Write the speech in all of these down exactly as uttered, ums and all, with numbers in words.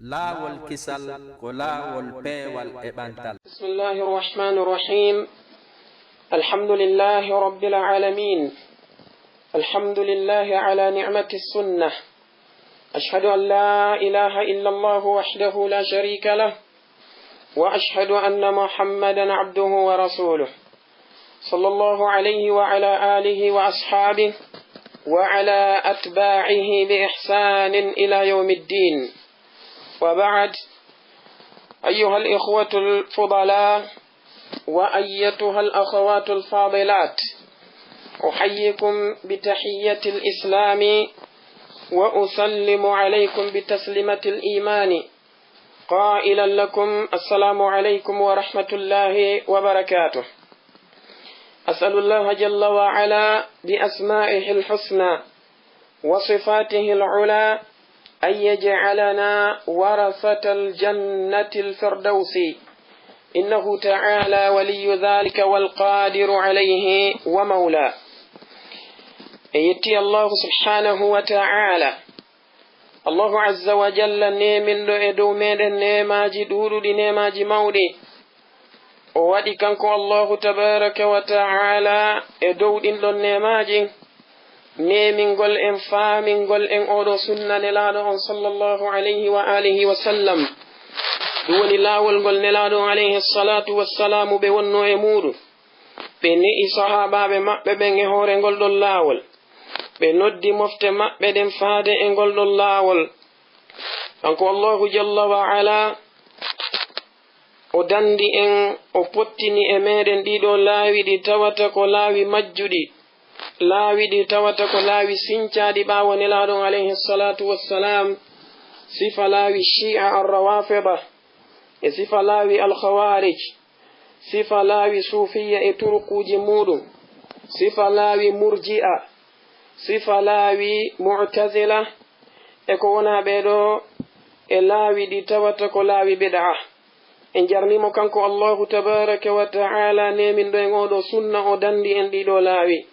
Laawol kisal ko laawol peewal e ɓantal. بسم الله الرحمن الرحيم. الحمد لله رب العالمين. الحمد لله على نعمة السنة. أشهد أن لا إله إلا الله وحده لا شريك له، وأشهد أن محمدا عبده ورسوله، صلى الله عليه وعلى آله وأصحابه وعلى أتباعه بإحسان إلى يوم الدين. وبعد، أيها الإخوة الفضلاء وأيتها الأخوات الفاضلات، أحييكم بتحية الإسلام وأسلم عليكم بتسليمة الإيمان، قائلا لكم: السلام عليكم ورحمة الله وبركاته. أسأل الله جل وعلا بأسمائه الحسنى وصفاته العلى أن يجعلنا ورثة الجنة الفردوس، إنه تعالى ولي ذلك والقادر عليه ومولاه. En yetti Allahu subhanahu wa ta'ala, Allahu azza wa jalla, neeminɗo e dow meɗen neemaaji ɗuuɗuɗi, neemaaji mawɗi. O waɗi kanko Allahu tabaraka wa ta'ala e dow ɗin ɗon neemaaji, neemingol en, faamingol en oɗo sunna Nelaaɗo on sallallahu alayhi wa alihi wa sallam. Ɗum woni laawol ngol Nelaaɗo on alayhi salatu wassalamu ɓe wonno e muuɗum. Ɓe ne'i sahaabaaɓe maɓɓe ɓen e hoore ngol ɗon laawol. Ɓe noddi mofte maɓɓe ɗen faade e ngol ɗon laawol. Kanko Allahu jalla wa ala, o dandi en, o pottini e meɗen ɗiɗo laawi ɗi tawata ko laawi majjuɗi, laawi ɗi tawata ko laawi sincaaɗi ɓaawo Nelaaɗo on alayhi salatu wassalam, sifa laawi Shi'a ar-Rawafida, e sifa laawi al-Khawarij, sifa laawi Suufiyya e turukuuji muuɗum, sifa laawi Murji'a, sifa laawi Mu'tazila, e ko wonaa ɓee ɗoo e laawi ɗi tawata ko laawi bid'a. En jarnii mo kanko Allahu tabaraka wa ta'ala, neeminɗo en oɗo sunna, o dandi en ɗiɗo laawi.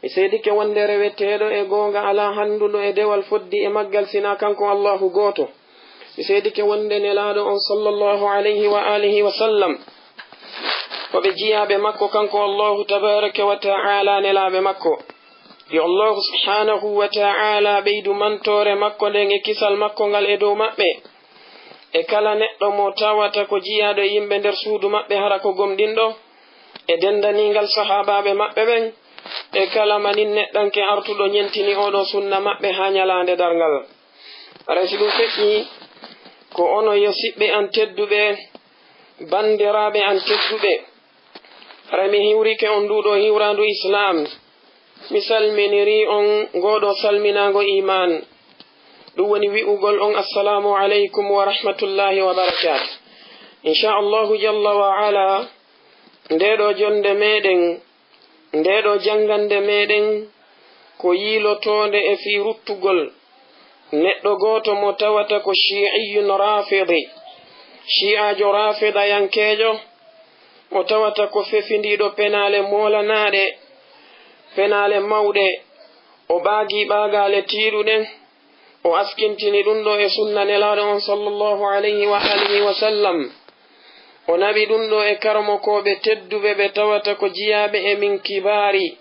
Mi seedike wonde reweteeɗo e goonga alaa hannduɗo e dewal foddi e maggal sinaa kanko Allahu gooto. Mi seedike wonde Nelaaɗo on sallallahu alayhi wa alihi wa sallam ko ɓe jiyaaɓe makko kanko Allahu tabaraka wa ta'ala, nelaaɓe makko. Yo Allahu subhanahu wa ta'ala ɓeydu mantoore makko nden e kisal makko ngal e dow maɓɓe. E kala neɗɗo mo tawata ko jiyaaɗo e yimɓe nder suudu maɓɓe hara ko gomɗinɗo, e dendaniingal sahaabaaɓe maɓɓe ɓen, e kala manin neɗɗanke artuɗo ñentini oɗo sunna maɓɓe haa ñalaande darngal. Haray si ɗum feƴƴi, ko onon yo siɓɓe an tedduɓe, banndiraaɓe an tedduɓe, haray mi hiwrike on nduuɗo hiwraandu Islaam, mi salminirii on ngooɗo salminaango iimaan. Ɗum woni wi'ugol on: Assalaamu aleykum wa rahmatullaahi wa barakaatuh. Inchaa Allaahu jalla wa ala, ndee ɗoo jonnde meɗen, ndee ɗoo janngande meɗen, ko yiilotoonde e fii ruttugol neɗɗo gooto mo tawata ko shi'iyyun raafidi, shi'aajo raafidayankeejo, o tawata ko fefindiiɗo penaale moolanaaɗe, penaale mawɗe, o ɓaagii ɓaagaale tiiɗuɗe, o askintini ɗum ɗo e sunna Nelaaɗo on sallallahu alayhi wa alihi wa sallam. O naɓi ɗum ɗo e karamokooɓe tedduɓe ɓe tawata ko jiyaaɓe e min kibaari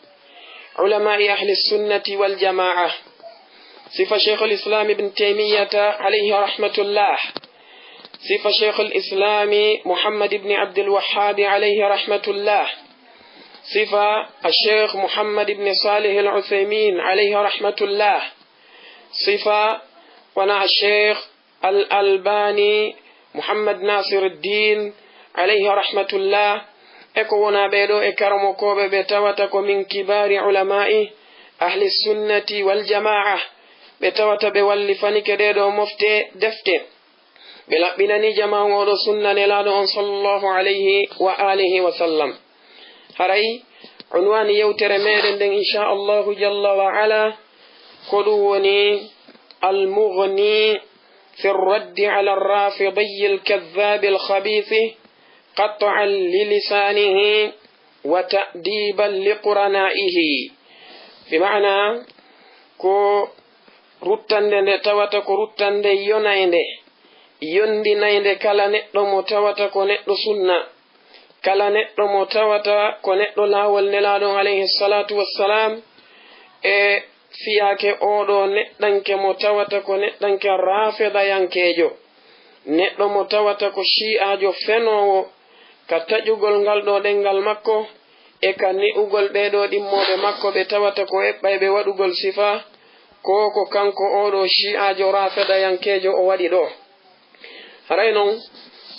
ulamaa'i ahli sunnati wal jamaa. Sifa Sheikhul Islam Ibn Taymiyyata alayhi rahmatullah. Sifa Sheikhul Islami Muhammad ibn Abdul Wahhabi alayhi rahmatullah. Sifa Sheikh Muhammad ibn Salih Al Uthaymin alayhi rahmatullah. Sifa wana Sheikh Al Albani Muhammad Nasiruddin alayhi rahmatullah. E ko wona ɓee ɗoo e karamokooɓe ɓe tawata ko min kibaari ulamaa'i ahli sunnati wal jamaa, ɓe tawata ɓe wallifanike ɗee ɗoo mofte defte. Ɓe laɓɓinanii jamaa on oɗo sunna Nelaaɗo on sallallahu alayhi wa alihi wa sallam. Haray unwaani yewtere meɗen nden, inchaa Allahu jalla wa ala, ko ɗum woni Al-Mughni fi raddi ala ar-Rafidiyyi al-kadhdhabi al-khabithi, qat'an li lisanihi wa ta'diban li qurana'ihi. Bi maana, ko ruttande nde tawata ko ruttande yonaynde, yondinaynde kala neɗɗo mo tawata ko neɗɗo sunna, kala neɗɗo mo tawata ko neɗɗo laawol Nelaaɗo on alayhi salaatu wassalaam, e fiyaake ooɗo neɗɗanke mo tawata ko neɗɗanke raafidayankeejo, neɗɗo mo tawata ko shii'aajo fenoowo ka taƴugol ngal ɗoo ɗenngal makko, e ka ne'ugol ɓee ɗoo ɗimmooɓe makko ɓe tawata ko eɓɓayɓe waɗugol sifa, ko ko kanko ooɗo shii'aajo raafidayankeejo o waɗi ɗoo. Haray non,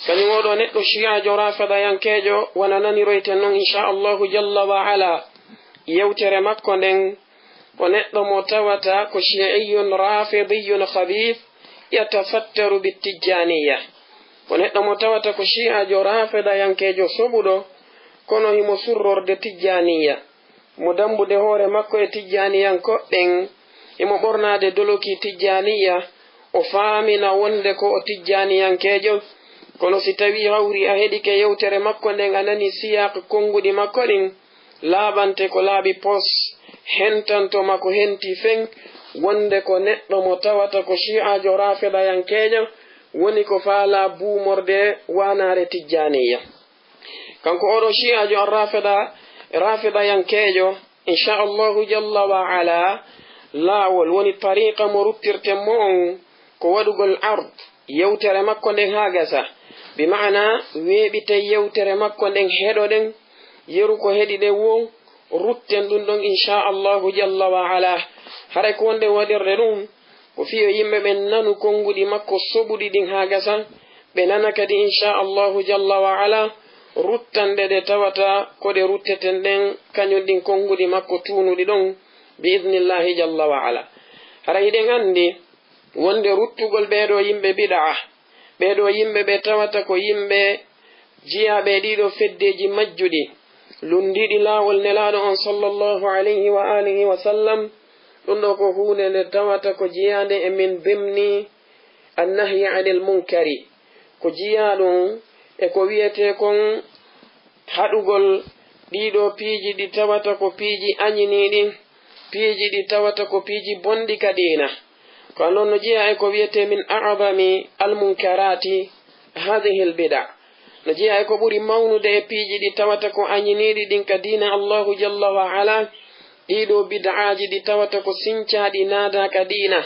kañum oo ɗoo neɗɗo shii'aajo raafidayankeejo, wano naniroyten non, inchallahu jalla wa ala, yewtere makko nden, ko neɗɗo mo tawata ko shii'iyyun raafidiyun khabiith, yatafattaru bittijjaaniyya. Ko neɗɗo mo tawata ko shii'aajo raafidayankeejo soɓuɗo, kono himo surrorde tijjaaniyya. Mo dambude hoore makko e tijjaaniyankoɓe ɓen, himo ɓornaade doloki tijjaaniyya, o faamina wonde ko o tijjaaniyankeejo. Kono si tawii hawri a heɗike yewtere makko nden, a nani siyaaq konnguɗi makko ɗin, laaɓante ko laaɓi pos, hentanto ma ko henti fen, wonde ko neɗɗo mo tawata ko shii'aajo raafidayankeejo, woni ko faalaa buumorde waanaare tijjaaniyya. Kanko oo ɗoo shii'aajo ar-raafida, raafidayankeejo, inchallahu jalla wa ala, laawol woni tariqa mo ruttirten mo on ko waɗugol ard yewtere makko nden haa gasa. Bi ma'ana, weeɓiten yewtere makko nden, heɗoɗen yeru ko heɗi ɗen woo, rutten ɗum ɗon, inchallahu jalla wa ala. Haray ko wonde waɗirde ɗum, ko fii yo yimɓe ɓen nanu konnguɗi makko soɓuɗi ɗin haa gasa, ɓe nana kadi, inchallahu jalla wa ala, ruttande ɗe tawata ko ɗe rutteten ɗen, kañum ɗin konnguɗi makko tuunuɗi ɗon, bi idnillahi jalla wa ala. Hara hiɗen anndi wonde ruttugol ɓee ɗoo yimɓe bida'a, ɓee ɗoo yimɓe ɓe tawata ko yimɓe jiyaaɓe e ɗii ɗoo feddeeji majjuɗi, lunndiiɗi laawol Nelaaɗo on sallallahu alayhi wa alihi wa sallam, ɗum ɗoo ko huunde nde tawata ko jiyaande e min dimni annahyi anil munkari, ko jiyaa ɗum e ko wiyetee kon haɗugol ɗii ɗoo piiji ɗi tawata ko piiji añiniiɗi, piiji ɗi tawata ko piiji bonɗi ka diina. Ko non no jeyaa e ko wiyetee min a'zami al-munkaraati haadihil bida'. No jeyaa e ko ɓuri mawnude e piiji ɗi tawata ko añiniiɗi ɗin ka diina Allahu jalla wa ala, ɗii ɗoo bid'aaji ɗi tawata ko sincaaɗi naadaa ka diina.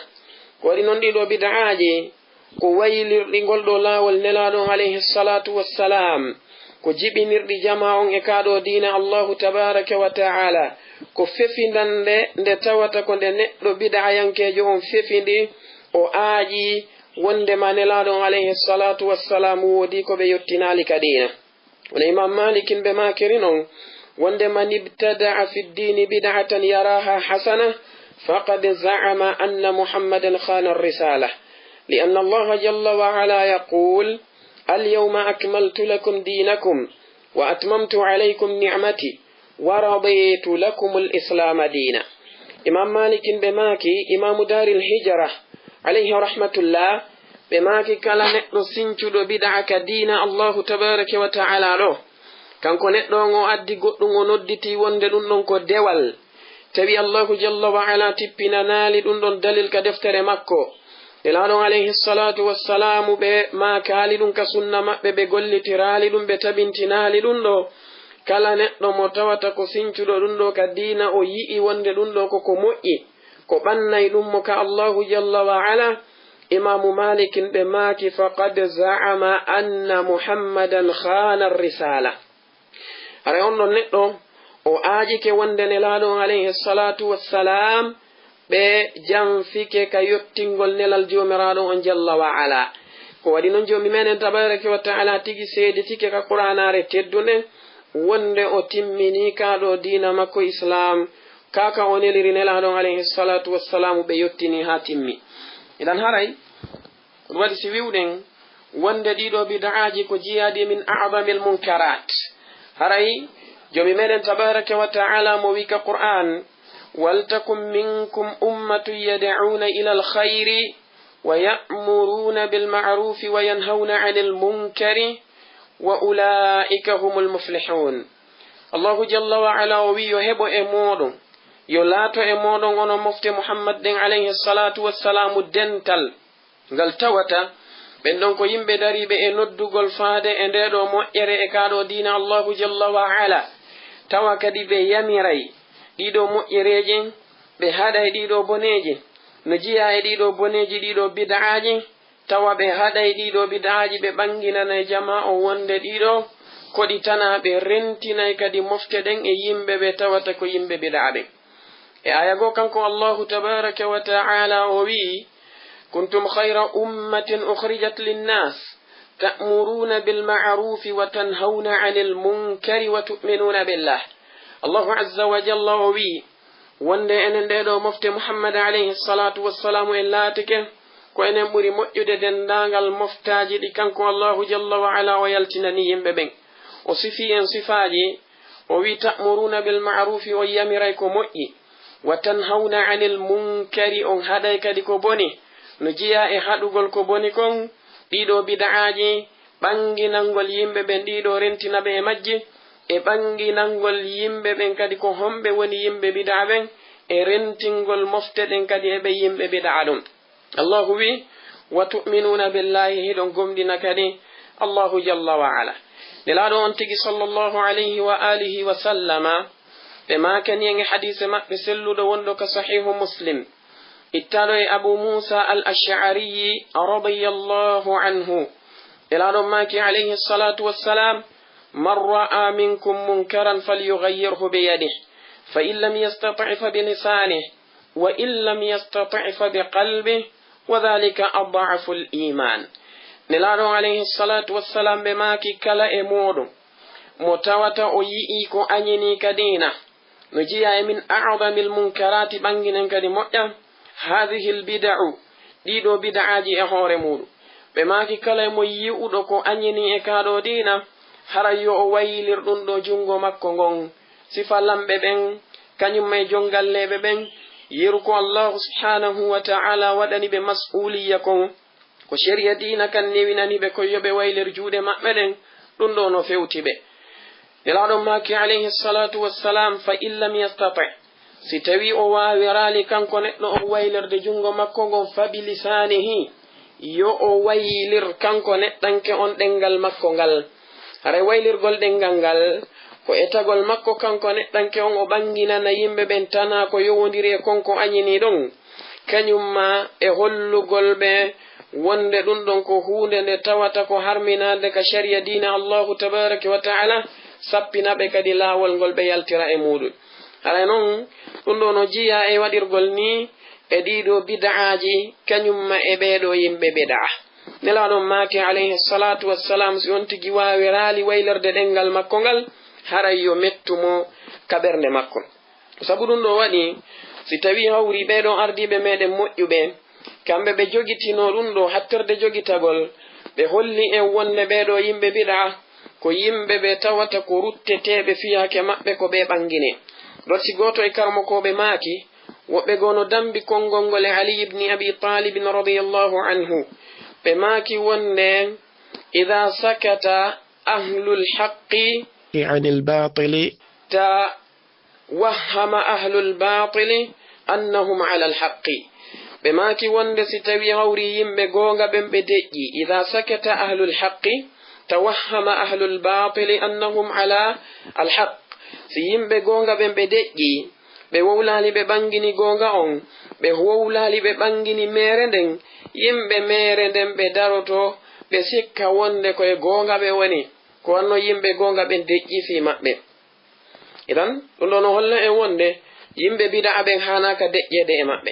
Ko waɗi non ɗii ɗoo bid'aaji, ko waylirɗi ngol ɗoo laawol Nelaaɗo on alayhi salaatu wassalaam, ko jibinirɗi jamaa on e kaa ɗoo diina Allahu tabaaraka wa ta'ala, ko fefindannde nde tawata ko nde neɗɗo bid'ayankeejo on fefindi, o aaƴi wonndema Nelaaɗo on alayhi salaatu wassalaam woodii ko ɓe yottinaali ka diina. Wona Imaam Maalik en ɓe maakiri non, wonde man ibtada'a fi ddiini bid'atan yaraha hasana, faqad za'ama anna Muhammadan khana ar-risala. Li anna Allaha jalla wa ala yaqul, al yawma akmaltu lakum dinakum wa atmamtu alaykum ni'mati wa raditu lakum al islama dina. Imaam Maalik en ɓe maaki, Imaamu Daaril Hijra, alayhi rahmatullah, ɓe maaki kala neɗɗo sincuɗo bid'a ka diina Allahu tabaaraka wa ta'ala ɗoo, kanko neɗɗo on o addi goɗɗum o nodditi wonde ɗum ɗon ko dewal, tawi Allahu jalla wa ala tippinanaali ɗum ɗon dalil ka deftere makko. Nelaaɗo on alayhi salaatu wassalaamu ɓe maakaali ɗum ka sunna maɓɓe, ɓe gollitiraali ɗum, ɓe tabintinaali ɗum ɗoo. Kala neɗɗo mo tawata ko sincuɗo ɗum ɗoo ka diina, o yi'i wonde ɗum ɗoo ko ko moƴƴi, ko ɓannay ɗum mo ka Allahu jalla wa ala, Imaamu Maalik en ɓe maaki, faqad za'ama anna Muhammadan khana ar-risala. Haray on ɗon neɗɗo, o aaƴike wonde Nelaaɗo on alayhi salaatu wassalaam, ɓe janfike ka yottingol nelal Joomiraaɗo on jalla wa ala. Ko waɗi non Joomi meɗen tabaaraka wa ta'ala tigi seeditike ka Qur'aanaare teddunde, wonde o timminii kaa ɗoo diina makko Islaam, kaa ka o neliri Nelaaɗo on alayhi salaatu wassalaamu, ɓe yottinii haa timmi. Idan haray, ko ɗum waɗi si wi'uɗen wonde ɗii ɗoo bid'aaji ko jiyaaɗi min a'zamil munkaraat. Haray Joomi meɗen tabaaraka wa ta'ala mo wi'i ka Qur'aan, "Waltakun minkum ummatun yad'uuna ilal khayri wa ya'muruuna bil ma'ruufi wa yanhawna anil munkari wa ulaa'ika humul muflihuun." Allahu jalla wa ala o wi'i, "Yo heɓo e mooɗon, yo laato e mooɗon onon mofte Muhammad ɗen alayhi salaatu wassalaamu dental ngal tawata Ɓen ɗon ko yimɓe dariiɓe e noddugol faade e ndee ɗoo moƴƴere e kaa ɗoo diina Allaahu jalla wa ala, tawa kadi ɓe yamiray ɗii ɗoo moƴƴereeje, ɓe haɗay ɗii ɗoo boneeje, no jeyaa e ɗii ɗoo boneeji, ɗii ɗoo bid'aaji, tawa ɓe haɗay ɗii ɗoo bid'aaji, ɓe ɓannginanay jamaa on wonnde ɗii ɗoo ko ɗi tanaa, ɓe rentinay kadi mofte ɗen e yimɓe ɓe tawata ko yimɓe bid'a ɓen. E aaya goo, kanko Allaahu tabaaraka wa ta'aala o wi'i: "Kuntum khayra ummatin ukhrijat linnaas, ta'muruuna bil ma'ruufi wa tanhawna 'anil munkari wa tu'minuuna billah." Allaahu azza wa jalla o wi'i, wonnde enen ɗee ɗoo mofte Muhammad alayhi salaatu wassalaamu en laatike ko enen ɓuri moƴƴude denndaangal moftaaji ɗi kanko Allaahu jalla wa ala o yaltinani yimɓe ɓen. O sifii en sifaaji, o wi'i: "Ta'muruuna bil ma'ruufi", on yamiray ko moƴƴi, "wa tanhawna 'anil munkari", on haɗay kadi ko boni, no jeyaa e haɗugol ko boni kon, ɗii ɗoo bid'aaji, ɓannginangol yimɓe ɓen ɗii ɗoo, rentina ɓe e majji, e ɓannginangol yimɓe ɓen kadi ko homɓe woni yimɓe bid'a ɓen, e rentingol mofte ɗen kadi e ɓe yimɓe bid'a ɗon. Allaahu wi'i: "Wa tu'minuuna billaahi", hiɗon gomɗina kadi Allaahu jalla wa ala. Nelaaɗo on tigi sallallahu alayhi wa alihi wa sallama, ɓe maakani en e hadiise maɓɓe selluɗo wonɗo ka Sahiihu Muslim, ittaaɗo e Abu Muusa al-Ash'ariyyi radiyallahu anhu, Nelaaɗo maaki alayhi salaatu wassalaam: "Man ra'a minkum munkaran falyughayyirhu biyadihi, fa in lam yastati' fa bilisaanihi, wa in lam yastati' fa biqalbihi, wa dhalika ad'aful iimaan." Nelaaɗo alayhi salaatu wassalaam ɓe maaki: "Kala e mooɗon mo tawata o yi'ii ko añinii ka diina, no jeyaa e min a'damil munkaraati, ɓannginen kadi moƴƴa, haadihil bida'u, ɗii ɗoo bida'aaji e hoore muuɗum." Ɓe maaki: "Kala e mo yi'uɗo ko añinii e kaa ɗoo diina, haray yo o waylir ɗum ɗoo junngo makko ngon." Sifa lamɓe ɓen, kañum e jonngalleeɓe ɓen, yeru ko Allaahu subhaanahu wa ta'aala waɗani ɓe mas'uuliyya kon, ko shari'a diina kan newinani ɓe ko yo ɓe waylir juuɗe maɓɓe ɗen, ɗum ɗoo no fewti ɓe. Nelaaɗo maaki, alayhi salaatu wassalaam: "Fa in lam yastati'", si tawii o waawiraali kanko neɗɗo on waylirde junngo makko ngon, "fa bi lisaanihi", yo o waylir kanko neɗɗanke on ɗemngal makko ngal. Haray waylirgol ɗemngal ngal ko e tagol makko kanko neɗɗanke on, o ɓannginana yimɓe ɓen tanaa ko yowondiri e kon ko añinii ɗon, kañum ma e hollugol ɓe wonnde ɗum ɗon ko huunde nde tawata ko harminaade ka shari'a diina Allaahu tabaaraka wa ta'aala, sappina ɓe kadi laawol ngol ɓe yaltira e muuɗum. Haray non, ɗum ɗoo no jeyaa e waɗirgol nii e ɗii ɗoo bida'aaji, kañum ma e ɓee ɗoo yimɓe bida'a. Nelaaɗo maaki, alayhi salaatu wassalaam, si on tigi waawiraali waylirde ɗemngal makko ngal, haray yo mettu mo ka ɓernde makko. Sabu ɗum ɗoo waɗi, si tawii hawri ɓee ɗoo ardiiɓe meɗen moƴƴuɓe, kamɓe ɓe jogitinoo ɗum ɗoo hattirde jogitagol, ɓe holli en wonnde ɓee ɗoo yimɓe bida'a ko yimɓe ɓe tawata ko rutteteeɓe fiyaake maɓɓe ko ɓe ɓanngine. Ɗon si gooto e karamokooɓe maaki, woɓɓe goo no dammbi konngol ngol e Ali ibni Abi Taalibin radiyallaahu anhu. Ɓe maaki wonnde: "Idaa sakata ahlul haqqi anil baatili, ta wahhama ahlul baatili annahum alal haqqi." Ɓe maaki wonnde si tawii hawri yimɓe goonga ɓen ɓe deƴƴi, "Idaa sakata ahlul haqqi, tawahhama ahlul baatili annahum ala al haqq." Si yimɓe goonga ɓen ɓe deƴƴi, ɓe wowlaali ɓe ɓanngini goonga on, ɓe wowlaali ɓe ɓanngini meere nden, yimɓe meere nden ɓe daroto, ɓe sikka wonnde ko e goonga ɓe woni, ko wanno yimɓe goonga ɓen deƴƴi fii maɓɓe. Idan, ɗum ɗoo no holla en wonnde yimɓe bida'a ɓen haanaaka deƴƴeede e maɓɓe.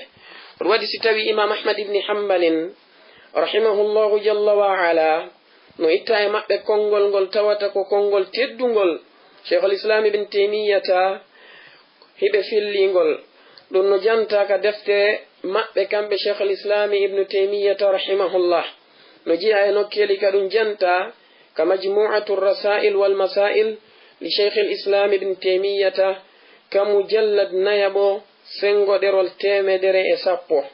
Ɗum waɗi si tawii Imaam Ahmad ibni Hambalin, rahimahullahu jalla wa ala, no itta e maɓɓe konngol ngol tawata ko konngol teddungol Sheikhul Islam Ibn Taymiyyata, hiɓe fillii ngol. Ɗum no jantaa ka defte maɓɓe kamɓe Sheikhul Islam Ibn Taymiyyata, rahimahullah. No jeyaa e nokkeeli ka ɗum jantaa, ka Majmu'atu Rasaa'il wal Masaa'il li Shaykhil Islaam Ibn Taymiyyata, ka mujallad nayaɓo, senngo ɗerol teemedere e sappo.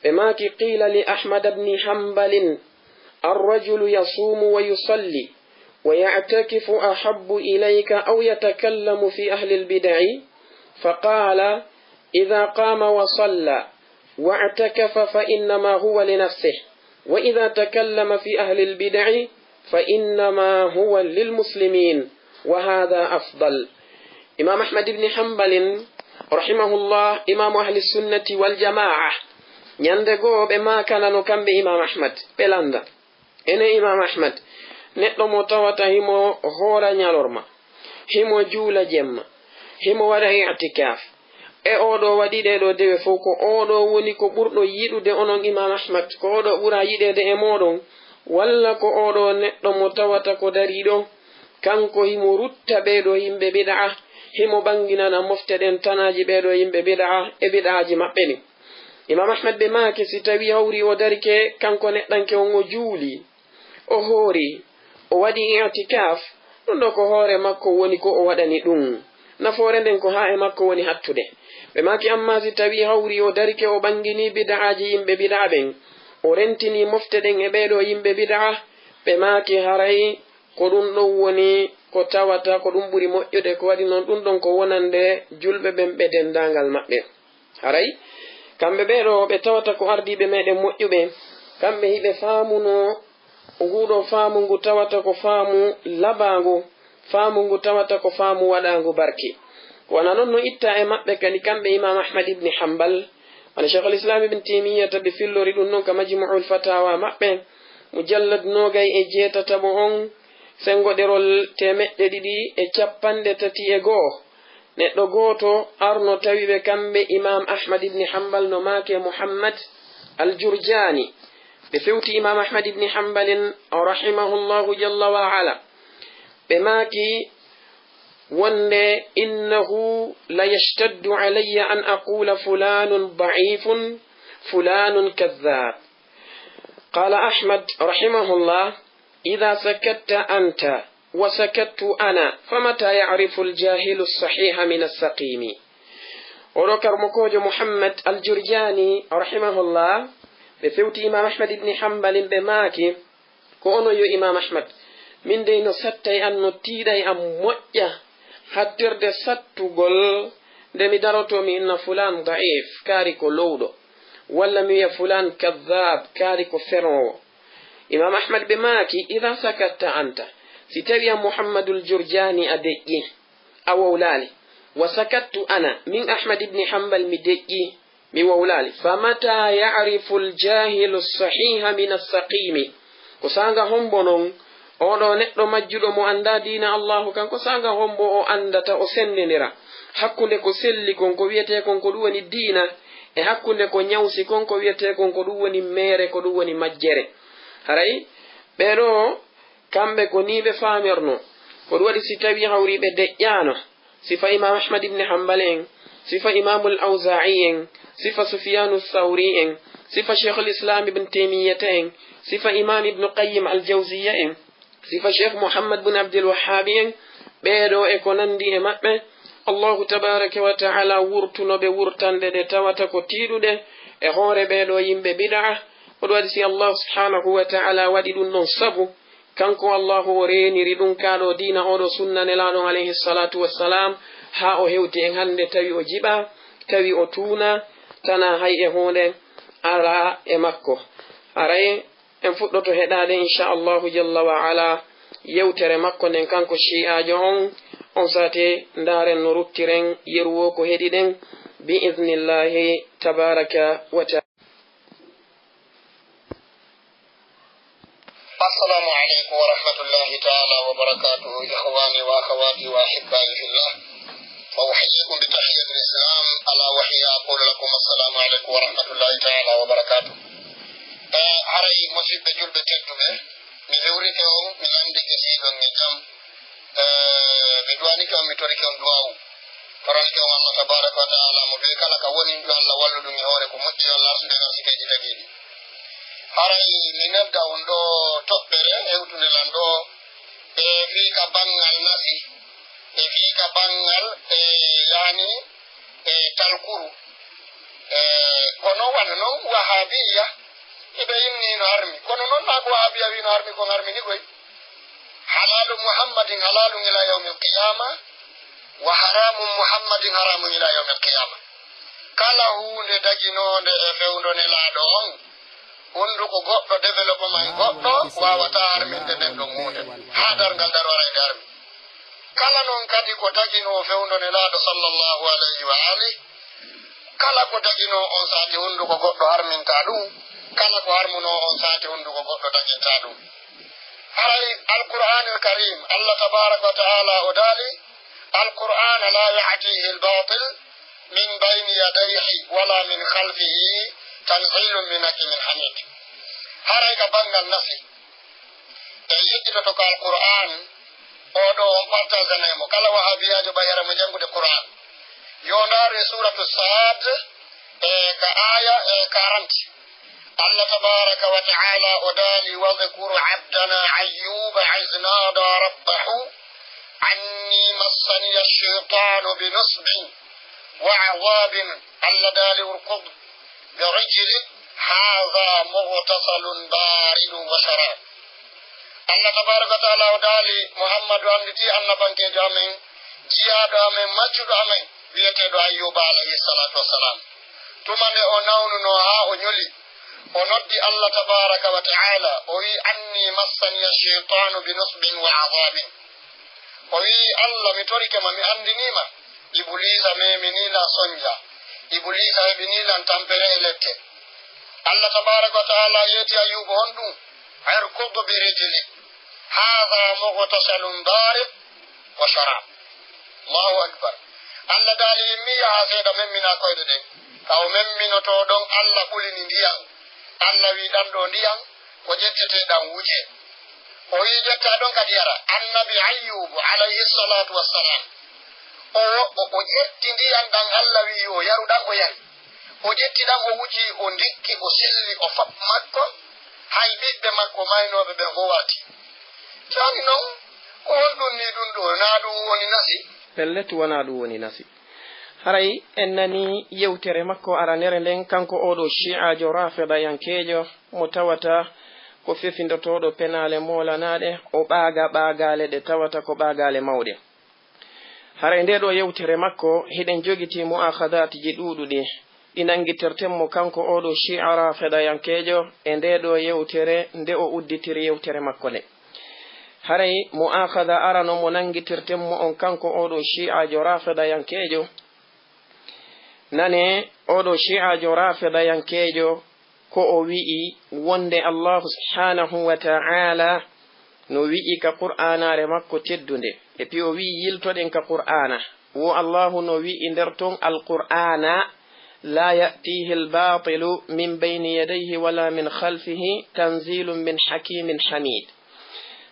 Ɓe maaki: "Qiila li Ahmad ibni Hambalin, arrajulu yasuumu wa yusalli wa ya'takifu ahabbu ilayka aw yatakallamu fi ahlil bida'i?" Faqaala: "Idaa qaama wa salla wa'takafa fa innamaa huwa li nafsihi, وإذا تكلم في أهل البدع فإنما هو للمسلمين، وهذا أفضل. Imaam Ahmad ibn Hanbalin, rahimahullah, imaamu ahli sunnati wal jamaa, ñande goo ɓe maakanano kamɓe Imaam Ahmad, ɓe lannda. Ene Imaam Ahmad, neɗɗo mo tawata himo hoora ñalorma, himo juula jemma, himo waɗa i'tikaaf. E oo ɗoo waɗi ɗee ɗoo dewe fof, ko oo ɗoo woni ko ɓurɗo yiɗude onon Imaam Ahmad, ko oo ɗoo ɓura yiɗeede e mooɗon, walla ko oo ɗoo neɗɗo mo tawata ko darii ɗoo, kanko himo rutta ɓee ɗoo yimɓe bidaa, himo ɓannginana mofte ɗen tanaaji ɓee ɗoo yimɓe bidaa e bidaaji maɓɓe ɗin? Imaam Ahmad ɓe maaki, si tawii hawri o darike, kanko neɗɗanke on o juuli, o hoori, o waɗi i'tikaaf, ɗun ɗoo ko hoore makko woni ko o waɗani ɗun. Nafoore nden ko haa e makko woni hattude. Ɓe maaki, ammaa si tawii hawri o darike o ɓanngini bid'aaji yimɓe bid'a ɓen, o rentinii mofte ɗen e ɓee ɗoo yimɓe bid'a, ɓe maaki haray ko ɗun ɗon woni ko tawata ko ɗun ɓuri moƴƴude, ko waɗi non ɗun ɗon ko wonannde julɓe ɓen ɓe denndaangal maɓɓe. Haray, kamɓe ɓee ɗoo ɓe tawata ko ardiiɓe meɗen moƴƴuɓe, kamɓe hiɓe faamunoo nguu ɗoo faamu ngu tawata ko faamu labaangu, faamu ngu tawata ko faamu waɗaangu barki. Ko wano non no itta e maɓɓe kadi kamɓe Imaam Ahmad ibn Hanbal, wano Sheikhul Islam Ibn Taymiyyata ɓe fillori ɗun non ka Majmu'ul Fatawa maɓɓe, mujallad noogay e jeetataɓo on, senngoɗerol teemeɗɗe ɗiɗi e cappanɗe tati e go'o. Neɗɗo gooto arno tawi ɓe kamɓe Imaam Ahmad ibn Hanbal no maake Muhammad al-Jurjani. Ɓe fewti Imaam Ahmad ibn Hanbalin rahimahullahu jalla wa ala. Ɓe maaki wonde, "Innahu la yashtaddu alayya an aqula fulanun da'ifun, fulanun kadhab." Qala Ahmad rahimahullah, "Idha sakatta anta wa sakattu ana, famata ya'rifu al-jahilu as-sahiha min as-saqimi." Oɗo karmokoojo Muhammad al-Jurjani rahimahullah, ɓe fewti Imaam Ahmad ibn Hanbalin ɓe maaki, ko onon yo Imaam Ahmad, min dey no sattay an, no tiiɗay an moƴƴa, hattirde sattugol nde mi daroto mi inna fulaan da'if, kaari ko lowɗo, walla mi wiya fulaan kadhaab, kaari ko fenoowo. Imaam Ahmad ɓe maaki, "Idha sakatta anta," si tawi an Muhammadul Jurjaani a deƴƴi, a wowlaali, "wa sakattu ana," min Ahmad ibni Hanbal mi deƴƴi, mi wowlaali, "fa mata ya'rifu al-jaahilu as-sahiha min as-saqimi?" Ko saanga hombo non, oɗo neɗɗo majjuɗo mo anndaa diina Allaahu kan, ko saanga hombo o anndata, o senndindira hakkunde ko selli kon, ko wi'etee kon ko ɗum woni diina, e hakkunde ko ñawsi kon, ko wi'etee kon ko ɗum woni meere, ko ɗum woni majjere. Haray ɓee ɗoo, kamɓe ko nii ɓe faamirnoo. Ko ɗum waɗi si tawii hawri ɓe deƴƴaano, sifa Imaam Ahmad ibn Hanbal en, sifa Imaamul Awzaa'i en, sifa Sufyaanu Sawri en, sifa Sheikhul Islaam Ibn Taymiyyata en, sifa Imaam Ibn Qayyim Al-Jawziyya en, sifa Sheikh Muhammad bin Abdul Wahhaabi en, ɓee ɗoo e ko nanndi e maɓɓe, Allaahu tabaaraka wa ta'aala wurtuno ɓe wurtanɗe ɗe tawata ko tiiɗuɗe e hoore ɓee ɗoo yimɓe bid'a. Ko ɗum waɗi si Allaahu subhaanahu wa ta'aala waɗi ɗum ɗon sabu, kanko Allaahu o reeniri ɗum kaa ɗoo diina, oo ɗoo sunna Nelaaɗo on alayhi salaatu wassalaam, haa o hewti en hannde, tawi o jiɓaa, tawi o tuunaa, tanaa hay e huunde alaa e makko. Haray en fuɗɗoto heɗaade, inchallahu jalla wa ala, yewtere makko nden, kanko shi'aajo on. On saate, ndaaren no ruttiren yeru woo ko heɗiɗen, bi idnillahi tabaraka wa taala. السلام عليكم ورحمة الله تعالى وبركاته، إخواني وأخواتي وأحبائي في الله، وأحييكم بتحية الإسلام، ألا وهي أقول لكم السلام عليكم ورحمة الله تعالى وبركاته. Eh, haray, musidɓe julɓe tedduɓe, mi hewrike on, mi landike si hiɗon e jam. Eh, mi duwanike on, mi torike on duwawu. Toranike on Allah tabaraka wa ta'ala, mo bee kala ka woni, yo Allah wallu ɗum e hoore ko moƴƴi, yo Allah arsude en arsikeeji tagiiɗi. Haray mi nodda on ɗoo toɓɓere hewtunde lan ɗoo, e fii ka banngal nasi, e fii ka banngal, e, yaani, e, talkuru. E, kono wano non Wahaabiyya, hiɓe inni no harmi. Kono non naa ko Wahaabiyya wi no harmi, kon harmi ni koy. حلال محمد حلال إلى يوم القيامة، وحرام محمد حرام إلى يوم القيامة. Kala huunde daginoonde e fewndo Nelaaɗo on, Hunnduko goɗɗo, développement goɗɗo waawataa harminde nden ɗon huunde haa darngal daro, haray nde harmi. Kala non kadi ko taginoo fewndo Nelaaɗo sallallahu alayhi wa alihi, kala ko taginoo on saati hunnduko goɗɗo harmintaa ɗum, kala ko harmunoo on saati hunnduko goɗɗo tagintaa ɗum. Haray Alqur'aanil Kariim, Allah tabaaraka wa ta'aala o daali, القرآن لا يأتيه الباطل من بين يديه ولا من خلفه تنزيل من حكيم حميد. Haray ka banngal nasi, en yettitoto ko Alqur'aan, oo ɗoo on partagenay mo. Kala wahabiyaajo ɓay hara mo janngude Qur'aan, yo ndaare Suuratu Saad, e ka aaya, e quarante. Allah tabaaraka wa ta'aala o daali: واذكر عبدنا أيوب إذ نادى ربه أني مسني الشيطان بنصب وعذاب. Allah daali: اركض برجلك هذا مغتسل بارد وشراب. Allah tabaaraka wa ta'aala o daali, Muhammadu, annditi annabankeejo amen, jiyaaɗo amen, majjuɗo amen, wi'eteeɗo Ayyuuba alayhi salaatu wassalaam. Tuma nde o nawnunoo haa o ñoli, o noddi Allah tabaaraka wa ta'aala, o wi'i: أني مسني الشيطان بنصب وعذاب. O wi'i, Allah, mi torike ma, mi anndinii ma, Ibuliisa meminii lan sonja, Ibuliisa heɓinii lan tampere e lette. Allah tabaaraka wa ta'aala yeeti Ayyuuba honɗum? اركض برجلك هذا مغتسل بارد وشراب. Allahu akbar. Allah daali, immii yahaa seeɗa, memminaa koyɗe ɗen. Ka o memminotoo ɗon, Allah ɓulini ndiyan. Allah wi'i, ɗan ɗoo ndiyan, ko ƴettetee ɗan wujee. O wi'i, ƴettaa ɗon kadi yaraa. Annabi Ayyuubu alayhi salaatu wassalaam, o, o, o ƴetti ndiyan ɗan, Allah wi'i yo o yaru, ɗan o yari. O ƴetti ɗan, o wuji, o ndikki, o selli, o faɓɓi makko, hay ɓiɓɓe makko maynooɓe ɓen o warti. Jooni non, ko honɗum nii ɗum ɗoo? Naa ɗum woni nasi? Pellet, wonaa ɗum woni nasi. Haray en nanii yewtere makko aranere nden, kanko oo ɗoo shi'aajo raafidayankeejo mo tawata ko fefindotooɗo penaale moolanaaɗe, o ɓaaga ɓaagaale ɗe tawata ko ɓaagaale mawɗe. Haray ndee ɗoo yewtere makko, hiɗen jogitii mu'aakhadaatiji ɗuuɗuɗi ɗi nanngitirten mo kanko oo ɗoo shi'a raafidayankeejo e ndee ɗoo yewtere nde o udditiri yewtere makko nde. Haray mu'aakhada arano mo nanngitirten mo on kanko oo ɗoo shi'aajo raafidayankeejo, nane oo ɗoo shi'aajo raafidayankeejo ko o wi'i wonde Allaahu subhaanahu wa ta'aala no wi'i ka Qur'aanaare makko teddunde. Epi o wi'i yiltoɗen ka Qur'aana. Wo Allaahu no wi'i nder ton Alqur'aana: لا يأتيه الباطل من بين يديه ولا من خلفه تنزيل من حكيم حميد.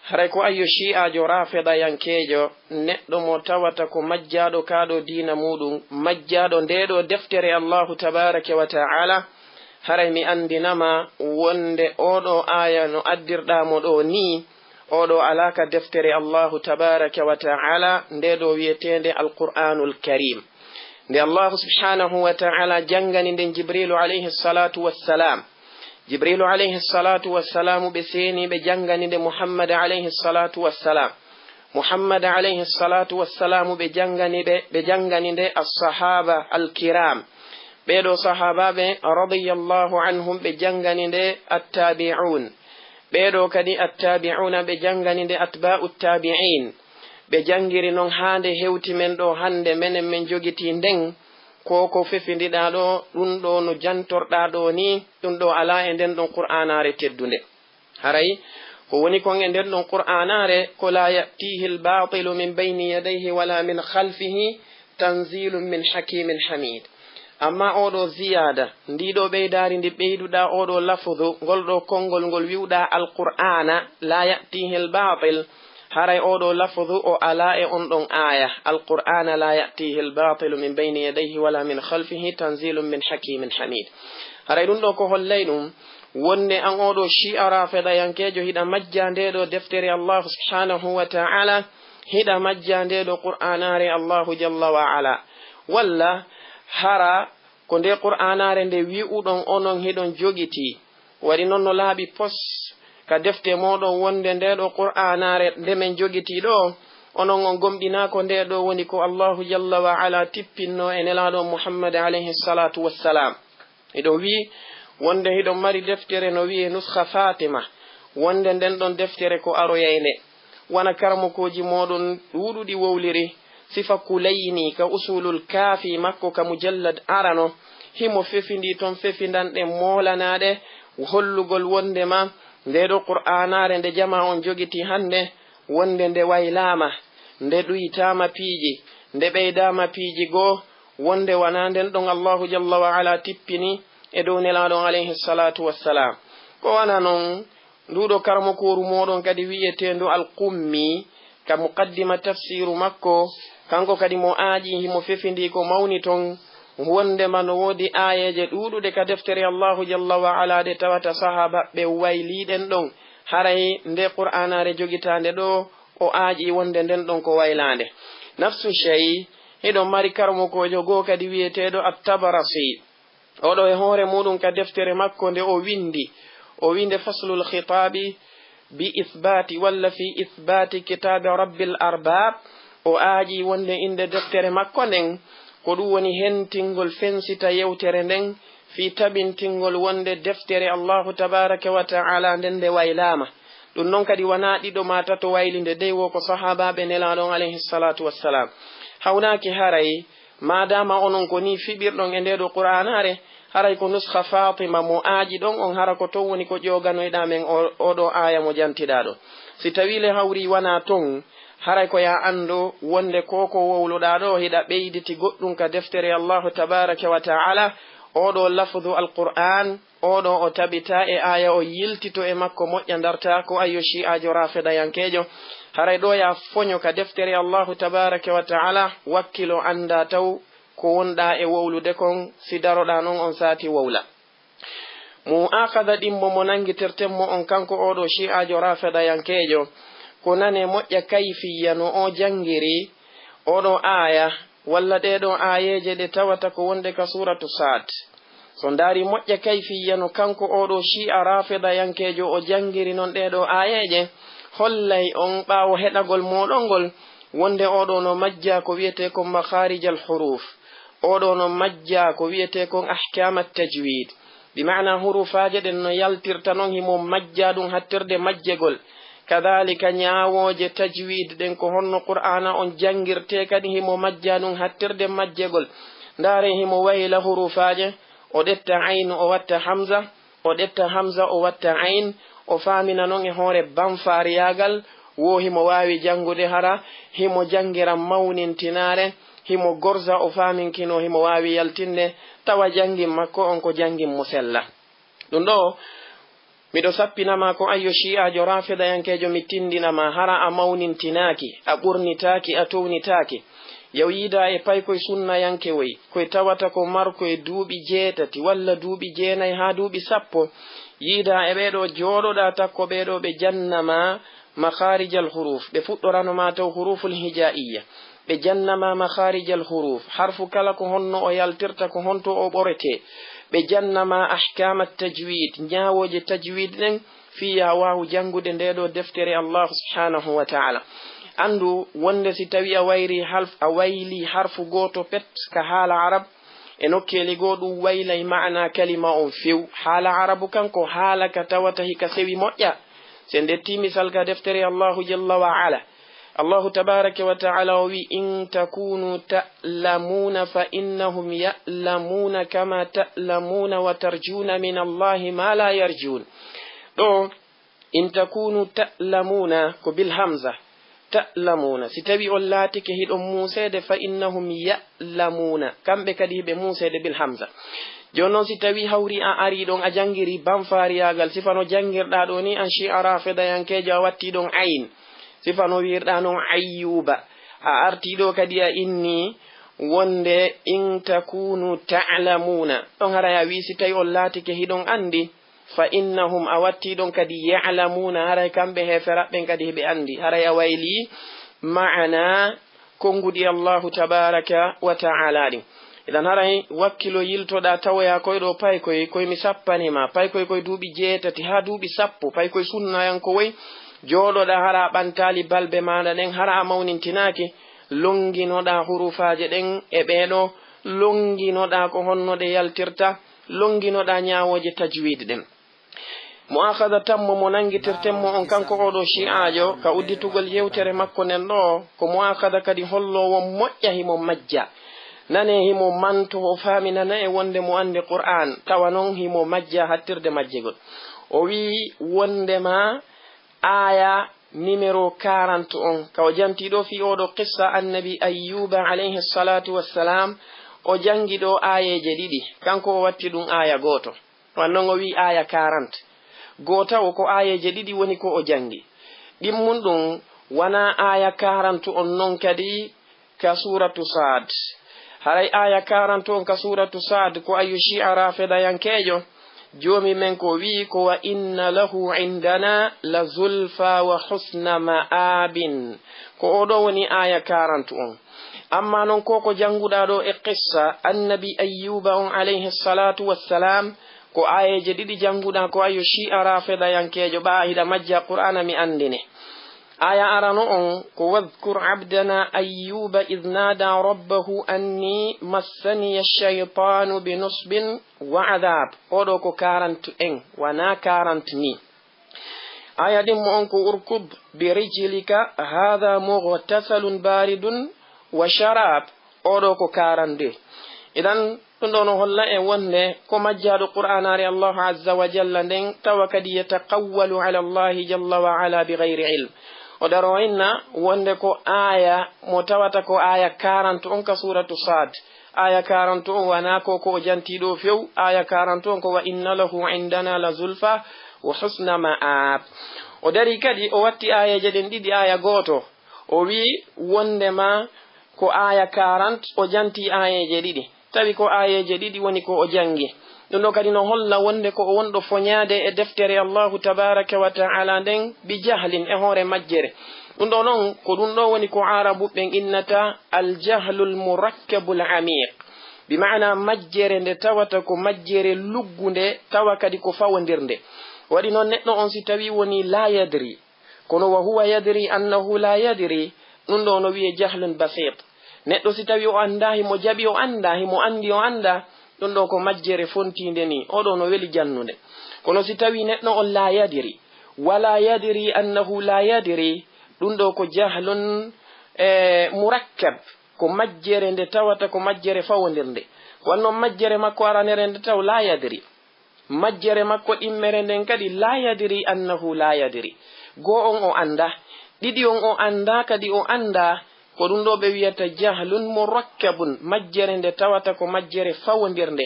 Haray ko ayyo shi'aajo raafidayankeejo, neɗɗo mo tawata ko majjaaɗo kaa ɗoo diina muuɗum, majjaaɗo ndee ɗoo deftere Allaahu tabaaraka wa ta'aala, haray mi anndina ma wonde oo ɗoo aaya no addirɗaa mo ɗoo nii, oo ɗoo alaa ka deftere Allaahu tabaaraka wa ta'aala, ndee ɗoo wi'eteende Alqur'aanul Kariim. Nde Allaahu subhaanahu wa ta'aala janngani nden Jibriilu alayhi salaatu wassalaam, Jibriilu alayhi salaatu wassalaamu ɓe seeni, ɓe janngani nde Muhammad alayhi salaatu wassalaam. Muhammad alayhi salaatu wassalaamu ɓe janngani ɓe, ɓe janngani nde as-sahaaba al-kiraam. Ɓee ɗoo sahaabaaɓe radiyallaahu anhum ɓe janngani nde at-taabi'uun. Ɓee ɗoo kadi at-taabi'uuna ɓe janngani nde atbaa'u taabi'iin. Ɓe janngiri non haa nde hewti men ɗoo hannde, menen men jogitii nden, ko ko fefindiɗaa ɗoo, ɗum ɗoo no jantorɗaa ɗoo nii, ɗum ɗoo alaa e nden ɗon Qur'aanaare teddunde. Haray ko woni kon e nden ɗon Qur'aanaare ko: لا يأتيه الباطل من بين يديه ولا من خلفه تنزيل من حكيم حميد. Amma oo ɗoo ziyaada, ndii ɗoo ɓeydaari ndi ɓeyduɗaa oo ɗoo lafzu, ngol ɗoo konngol ngol wi'uɗaa Alqur'aana, لا يأتيه الباطل, haray oo ɗoo lafzu o alaa e on ɗon aaya, Alqur'aana: لا يأتيه الباطل من بين يديه ولا من خلفه تنزيل من حكيم حميد. Haray ɗum ɗoo ko hollay ɗum wonde an oo ɗoo shi'a raafidayankeejo hiɗa majja ndee ɗoo deftere Allaahu subhaanahu wa ta'aala, hiɗa majja ndee ɗoo Qur'aanaare Allaahu jalla wa ala. Walla hara ko ndee Qur'aanaare nde wi'uɗon onon hiɗon jogitii, waɗi non no laaɓi pos ka defte mooɗon wonde ndee ɗoo Qur'aanaare nde men jogitii ɗoo, onon on gomɗinaa ko ndee ɗoo woni ko Allaahu jalla wa ala tippinnoo e Nelaaɗo Muhammad alayhi salaatu wassalaam. Hiɗon wi'i, Wonde hiɗon mari deftere no wi'ee Nuskha Fatima, wonde nden ɗon deftere ko aroyaynde. Wano karamokooji mooɗon ɗuuɗuɗi wowliri, sifa Kulayni ka Usulul Kaafi makko ka mujallad arano, himo fefindii ton fefindanɗe moolanaaɗe, hollugol wondema ndee ɗoo Qur'aanaare nde jamaa on jogitii hannde, wonde nde waylaama, nde ɗuytaama piiji, nde ɓeydaama piiji goo, wonde wanaa nden ɗon Allaahu jalla wa ala tippini e dow Nelaaɗo on alayhi salaatu wassalaam. Ko wanaa non, nduuɗo karamokooru mooɗon kadi wi'eteendu Al-Qummi, ka muqaddima tafsiiru makko, kanko kadi mo aaƴii himo fefindii ko mawni ton, wondema no woodi aayeeje ɗuuɗuɗe ka deftere Allaahu jalla wa ala ɗe tawata sahaabaaɓe waylii ɗen ɗon, haray nde Qur'aanaare jogitaande ɗoo, o aaƴii wonde nden ɗon ko waylaande. Nafsu shay, hiɗon mari karamokoojo goo kadi wi'eteeɗo At-Tabarasi. Oɗo e hoore muɗum ka deftere makko nde o windi, o winde Faslul Khitaabi bi Ithbaati walla fi Ithbaati Kitaabi Rabbil Arbaab, o aaƴii wonde innde deftere makko nden, ko ɗum woni hentingol fensita yewtere nden fii tabintingol wonde deftere Allaahu tabaaraka wa ta'ala nden nde waylaama. Ɗum non kadi wanaa ɗiɗo maa tato wayli nde, dey wo ko sahaabaaɓe Nelaaɗo on alayhi salaatu wassalaam. Hawnaaki haray, maadaama onon ko nii fiɓirɗon e ndee ɗoo Qur'aanaare, haray ko nuskha Faatima mo aaƴiɗon on, hara ko ton woni ko ƴooganoyɗaa men o, oo ɗoo aaya mo jantiɗaa ɗoo. Si tawii le hawrii wanaa ton, haray ko yo a anndu wonde ko ko wowluɗaa ɗoo hiɗa ɓeyditi goɗɗum ka deftere Allaahu tabaaraka wa ta'ala, oo ɗoo lafdu Alqur'aan, oo ɗoo o tabitaa e aaya o yiltito e makko moƴƴa ndartaa ko ayyo Shi'aajo Raafidayankeejo. Haray ɗoo yo a foño ka deftere Allaahu tabaaraka wa ta'ala, wakkilo anndaa taw ko wonɗaa e wowlude kon, si daroɗaa non on saati wowla. Mu'akhadha ɗimmo mo nanngitirten mo on kanko oo ɗoo Shi'aajo Raafidayankeejo, ko nanee moƴƴa kayfiyya no o janngiri oo ɗoo aaya, walla ɗee ɗoo aayeeje ɗe tawata ko wonde ka Suuratu Saad. So ndaari moƴƴa kayfiyya no kanko oo ɗoo Shi'a Raafidayankeejo o janngiri non ɗee ɗoo aayeeje, hollay on ɓaawo heɗagol mooɗon ngol, wonde oo ɗoo no majjaa ko wi'etee kon makharijal huruf, oo ɗoo no majjaa ko wi'etee kon ahkamat tajwid. Bi ma'ana hurufaaje ɗen no yaltirta non himo majjaa ɗum hattirde majjegol. Kadaalika ñaawooje tajwid ɗen ko honno Qur'aana on janngirtee kadi himo majjaa ɗum hattirde majjegol. Ndaaree himo wayla hurufaaje, o ɗetta ayn o watta hamza, o ɗetta hamza o watta ayn, o faamina non e hoore banfaariyaagal, wo himo waawi janngude hara, himo janngira mawnintinaare, himo gorza o faaminkinoo himo waawi yaltinde, tawa janngin makko on ko janngin mo sella. Ɗum ɗoo, miɗo sappina ma ko ayyo Shi'aajo Raafidayankeejo, mi tinndina ma hara a mawnintinaaki, a ɓurnitaaki, a townitaaki. Yaw yiidaa e paykoy sunnayankewoy, koy tawata ko markoy duuɓi jeetati walla duuɓi jeenay haa duuɓi sappo. Yiidaa e ɓee ɗoo jooɗoɗaa takko ɓee ɗoo ɓe janna ma makharijal huruf, ɓe fuɗɗorano ma taw huruful hijaa'iyya. Ɓe janna ma makharijal huruf, harfu kala ko honno o yaltirta, ko honto o ɓoretee. Ɓe janna ma ahkamat tajwid, ñaawooje tajwid ɗen, fii yo a waawu janngude ndee ɗoo deftere Allaahu subhaanahu wa ta'ala. Anndu wonde si tawii a wayri half-, a waylii harfu gooto pet ka haala Arab, e nokkeeli goo ɗum waylay ma'anaa kalima on few. Haala Arabu kan ko haala ka tawata hika sewi moƴƴa. Si en ƴettii misal ka deftere Allaahu jalla wa ala, Allaahu tabaaraka wa ta'ala o wi'i, "In takunu ta'lamuuna fa innahum ya'lamuuna kama ta'lamuuna wa tarjuuna min Allaahi ma la yarjuun." Ɗoo, "In takunu ta'lamuuna," ko bil hamza, "ta'lamuuna." Si tawii on laatike hiɗon muuseede, "fa innahum ya'lamuuna," kamɓe kadi hiɓe muuseede bil hamza. Jooni non, si tawii hawri a arii ɗon, a janngirii banfaariyaagal, sifa no janngirɗaa ɗoo nii, an Shi'a Raafidayankeejo, a wattii ɗon ayn, sifa no wi'irɗaa non Ayyuuba. A artii ɗoo kadi a innii wonde, "In takunu ta'lamuuna." Ɗon haray a wi'i, si tawii on laatike hiɗon anndi, "fa innahum," a wattii ɗon kadi, "ya'lamuuna," haray kamɓe heeferaɓe ɓen kadi hiɓe anndi. Haray a waylii ma'anaa konguɗi Allaahu tabaaraka wa ta'ala ɗin. Idan haray wakkilo yiltoɗaa tawoyaa koy ɗoo paykoy, koy mi sappani ma, paykoy koy duuɓi jeetati haa duuɓi sappo, paykoy sunnayankowoy, jooɗoɗaa hara a ɓantaali balbe maaɗa ɗen, hara a mawnintinaaki, longinoɗaa hurufaaje ɗen e ɓee ɗoo, longinoɗaa ko honno ɗe yaltirta, Lonnginoɗaa ñaawooje tajwiid ɗen. Mu'aakhadha tammo mo nanngitirten mo on kanko oo ɗoo shi'aajo ka udditugol yewtere makko nden ɗoo, ko mu'aakhadha kadi holloowo moƴƴa himo majja. Nanee himo mantoo, o faaminana en wonnde mo anndi Qur'aan, tawa non himo majja hattirde majjegol. O wi'i wonndema aaya numéro quarante on, ka o jantii ɗoo fii oo ɗoo qissa Annabi Ayyuuba alayhi salaatu wassalaam, o janngi ɗoo aayeeje ɗiɗi, kanko o watti ɗum aaya gooto. Wan non o wi'i aaya quarante. Goo taw ko aayeeje ɗiɗi woni ko o janngi. Ɗimmun ɗum wanaa aaya quarante on non kadi ka suuratu Saad. Haray aaya quarante on ka suuratu Saad ko ayu shi'a raafidayankeejo, Joomi men ko wi'i ko, "Wa inna lahu indana la zulfa wa husna ma'abin." Ko oo ɗoo woni aaya quarante on. Ammaa non ko ko jannguɗaa ɗoo e qissa Annabi Ayyuuba on alayhi salaatu wassalaam, ko aayeeje ɗiɗi jannguɗaa ko ayu shi'a raafidayankeejo ɓaa hiɗa majja Qur'aana mi anndine. Aaya arano on ko, "Wadhkur abdana Ayyuuba idh nada rabbahu anni massaniya shaytanu bi nusbin wa adhab." Oo ɗoo ko quarante et un, wanaa quarante ni. Aaya ɗimmo on ko, "Urkud bi rijlika hadha mughtasalun baridun wa sharab." Oo ɗoo ko quarante-deux. Idan, ɗum ɗoo no holla en wonnde ko majjaaɗo Qur'aanaare Allahu Azza wa Jalla nden, tawa kadi yataqawwalu ala Allahi Jalla wa Ala bi ghayri ilm. O daro inna wonnde ko aaya mo tawata ko aaya quarante on ka suuratu Saad. Aaya quarante on wanaa ko ko o jantii ɗoo few. Aaya quarante on ko, "Wa inna lahu indana la zulfa wa husna ma'ab." O dari kadi, o watti aayeeje ɗen ɗiɗi aaya gooto. O wi'i wonndema ko aaya quarante, o jantii aayeeje ɗiɗi. Tawi ko aayeeje ɗiɗi woni ko o janngi. Ɗum ɗoo kadi no holla wonnde ko o wonɗo foñaade e deftere Allahu tabaaraka wa ta'ala nden bi jahlin e hoore majjere. Ɗum ɗoo non, ko ɗum ɗoo woni ko Aarabu ɓen innata al jahlul murakkabul amiq. Bi ma'ana majjere nde tawata ko majjere luggunde, tawa kadi ko fawondirnde. Waɗi non neɗɗo on si tawi woni la yadri, kono wa huwa yadri annahu la yadri, ɗum ɗoo no wi'e jahlun basit. Neɗɗo si tawi o anndaa, himo jaɓi o anndaa, himo anndi o anndaa, ɗum ɗoo ko majjere fontiinde ni, oo ɗoo no weli jannude. Kono si tawi neɗɗo on la yadri, wala yadri annahu la yadri, ɗum ɗoo ko jahlun, eh, murakkab, ko majjere nde tawata ko majjere fawondirnde. Wanno majjere makko aranere nde taw la yadri. Majjere makko ɗimmere nden kadi, la yadri annahu la yadri. Goo on o anndaa, ɗiɗi on o anndaa kadi o anndaa, ko ɗum ɗoo ɓe wi'ata jahlun murakkabun, majjere nde tawata ko majjere fawondirnde.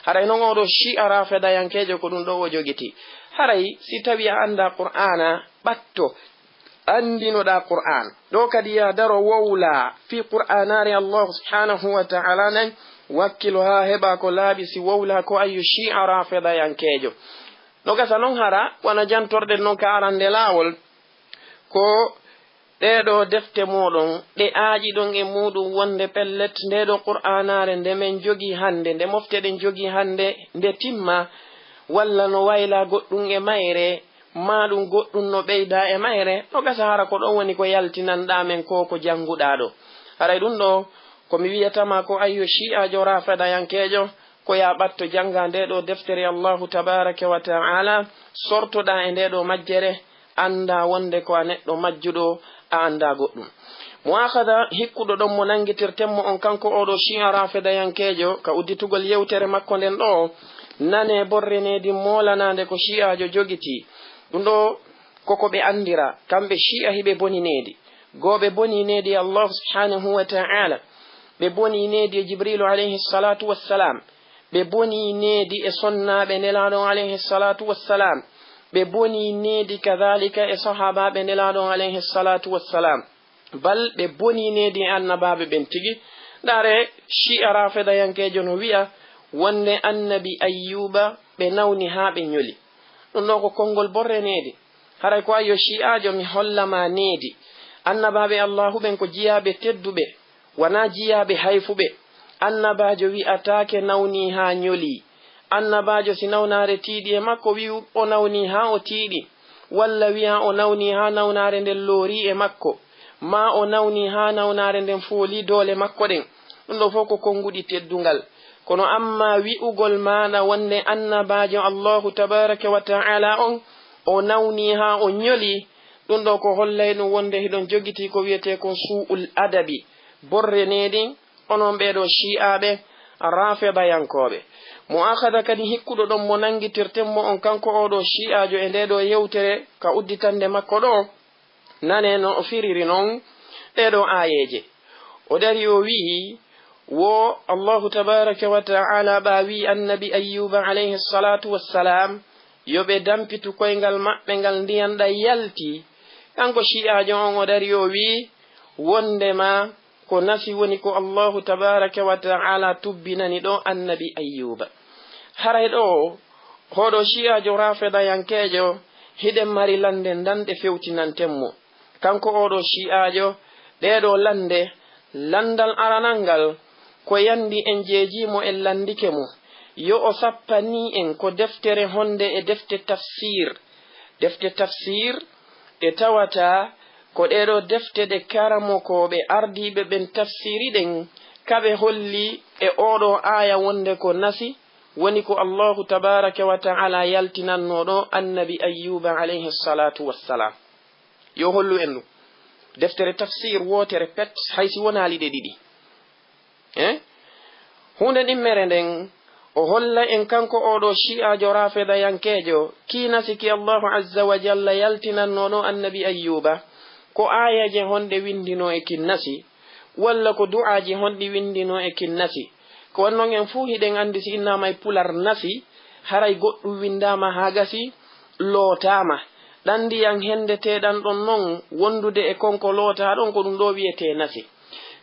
Haray non oo ɗoo shi'a raafidayankeejo ko ɗum ɗoo o jogitii. Haray si tawi a anndaa Qur'aana, ɓatto, anndinoɗaa Qur'aan. Ɗoo kadi yaa daro wowlaa fii Qur'aanaare Allahu subhaanahu wa ta'ala nden, wakkilo haa heɓaa ko laaɓi si wowlaa ko ayu shi'a raafidayankeejo. No gasa non hara, wano jantorɗen non ka arande laawol, ko ɗee ɗoo defte mooɗon, ɗe aaƴiɗon e muuɗum wonde pellet, ndee ɗoo Qur'aanaare nde men jogii hannde, nde mofteɗen jogii hannde, nde timmaa, walla no waylaa goɗɗum e mayre, maa ɗum goɗɗum no ɓeydaa e mayre, no gasa hara ko ɗon woni ko yaltinanɗaa men ko ko jannguɗaa ɗoo. Haray ɗum ɗoo, ko mi wi'ata ma ko ayyo shi'aajo raafidayankeejo, ko yaa ɓatto janngaa ndee ɗoo deftere Allaahu tabaaraka wa ta'aala, sortoɗaa e ndee ɗoo majjere, anndaa wonde ko a neɗɗo majjuɗo, a anndaa goɗɗum. Mu'aakhadha hikkuɗo ɗon mo nanngitirten mo on, kanko oo ɗoo shi'a raafidayankeejo, ka udditugol yewtere makko nden ɗoo, nanee borre needi moolanaande ko shi'aajo jogitii. Ɗum ɗoo ko ko ɓe anndira, kamɓe shi'a hiɓe boni needi. Goo ɓe bonii needi Allaahu subhaanahu wa ta'aala. Ɓe bonii needi e Jibriilu alayhi salaatu wassalaam. Ɓe bonii needi e sonnaaɓe Nelaaɗo on alayhi salaatu wassalaam. Ɓe bonii needi kadaalika e sahaabaaɓe Nelaaɗo on alayhi salaatu wassalaam. Bal ɓe bonii needi e annabaaɓe ɓen tigi. Ndaaree, shi'a raafidayankeejo no wi'a wonde Annabi Ayyuuba ɓe nawni haa ɓe ñoli. Ɗum ɗoo ko konngol borre needi. Haray ko ayyo shi'aajo mi holla ma needi. Annabaaɓe Allaahu ɓen ko jiyaaɓe tedduɓe, wanaa jiyaaɓe hayfuɓe. Annabaajo wi'ataake nawnii haa ñolii. Annabaajo si nawnaare tiiɗi e makko, wi'u o nawnii haa o tiiɗi. Walla wi'a o nawnii haa nawnaare nden loorii e makko. Maa o nawnii haa nawnaare nden foolii doole makko ɗen. Ɗum ɗoo fof ko konnguɗi teddungal. Kono amma wi'ugol maaɗa wonde annabaajo Allahu tabaaraka wa ta'ala on, o nawni haa o ñoli, ɗum ɗo ko hollay ɗum wonde hiɗon jogitii ko wi'etee kon suu'ul adabi, borre needi, onon ɓee ɗoo shi'aaɓe, raafidayankooɓe. Mu'akhadha kadi hikkuɗo ɗon mo nanngitirten mo on kanko oo ɗoo shi'aajo e ndee ɗoo yewtere ka udditannde makko ɗoo, nanee no o firiri non ɗee ɗoo aayeeje. O dari o wi'i, wo Allahu tabaaraka wa ta'ala ɓaa wi'i annabi Ayyuuba alayhi salaatu wassalaam, yo ɓe dampitu koyngal maɓɓe ngal ndiyan ɗan yalti. Kanko shi'aajo on o dari o wi'i, wonndema ko nasi woni ko Allahu tabaaraka wa ta'ala tubbinani ɗoo annabi Ayyuuba. Haray ɗoo, oo ɗoo shi'aajo raafidayankeejo, hiɗen mari lannde ndan ɗe fewtinanten mo. Kanko oo ɗoo shi'aajo, ɗee ɗoo lannde, lanndal aranal ngal, ko yanndi en jeejii mo, en lanndike mo, yo o sappanii en ko deftere honnde e defte tafsiir. Defte tafsiir ɗe tawata ko ɗee ɗoo defte ɗe karamokooɓe ardiiɓe ɓen tafsiri ɗen, ka ɓe holli e oo ɗoo aaya wonnde ko nasi, woni ko Allahu tabaaraka wa ta'ala yaltinannoo ɗoo annabi Ayyuuba alayhi salaatu wassalaam. Yo hollu en ɗum. Deftere tafsiir wootere pet, hay si wonaali ɗe ɗiɗi. Eh? Huunde ɗimmere nden, o holla en kanko oo ɗoo shi'aajo raafidayankeejo, kii nasi ki Allahu azza wa jalla yaltinannoo ɗoo annabi Ayyuuba, ko aayeeje honɗe winndinoo e kin nasi, walla ko du'aaji honɗi winndinoo e kin nasi. Ko wannon en fuu hiɗen anndi si innaama e pular nasi, haray goɗɗum winndaama haa gasi, lootaama. Ɗan ndiyan henndeteeɗan ɗon non wonndude e kon ko lootaa ɗon, ko ɗum ɗoo wi'etee nasi.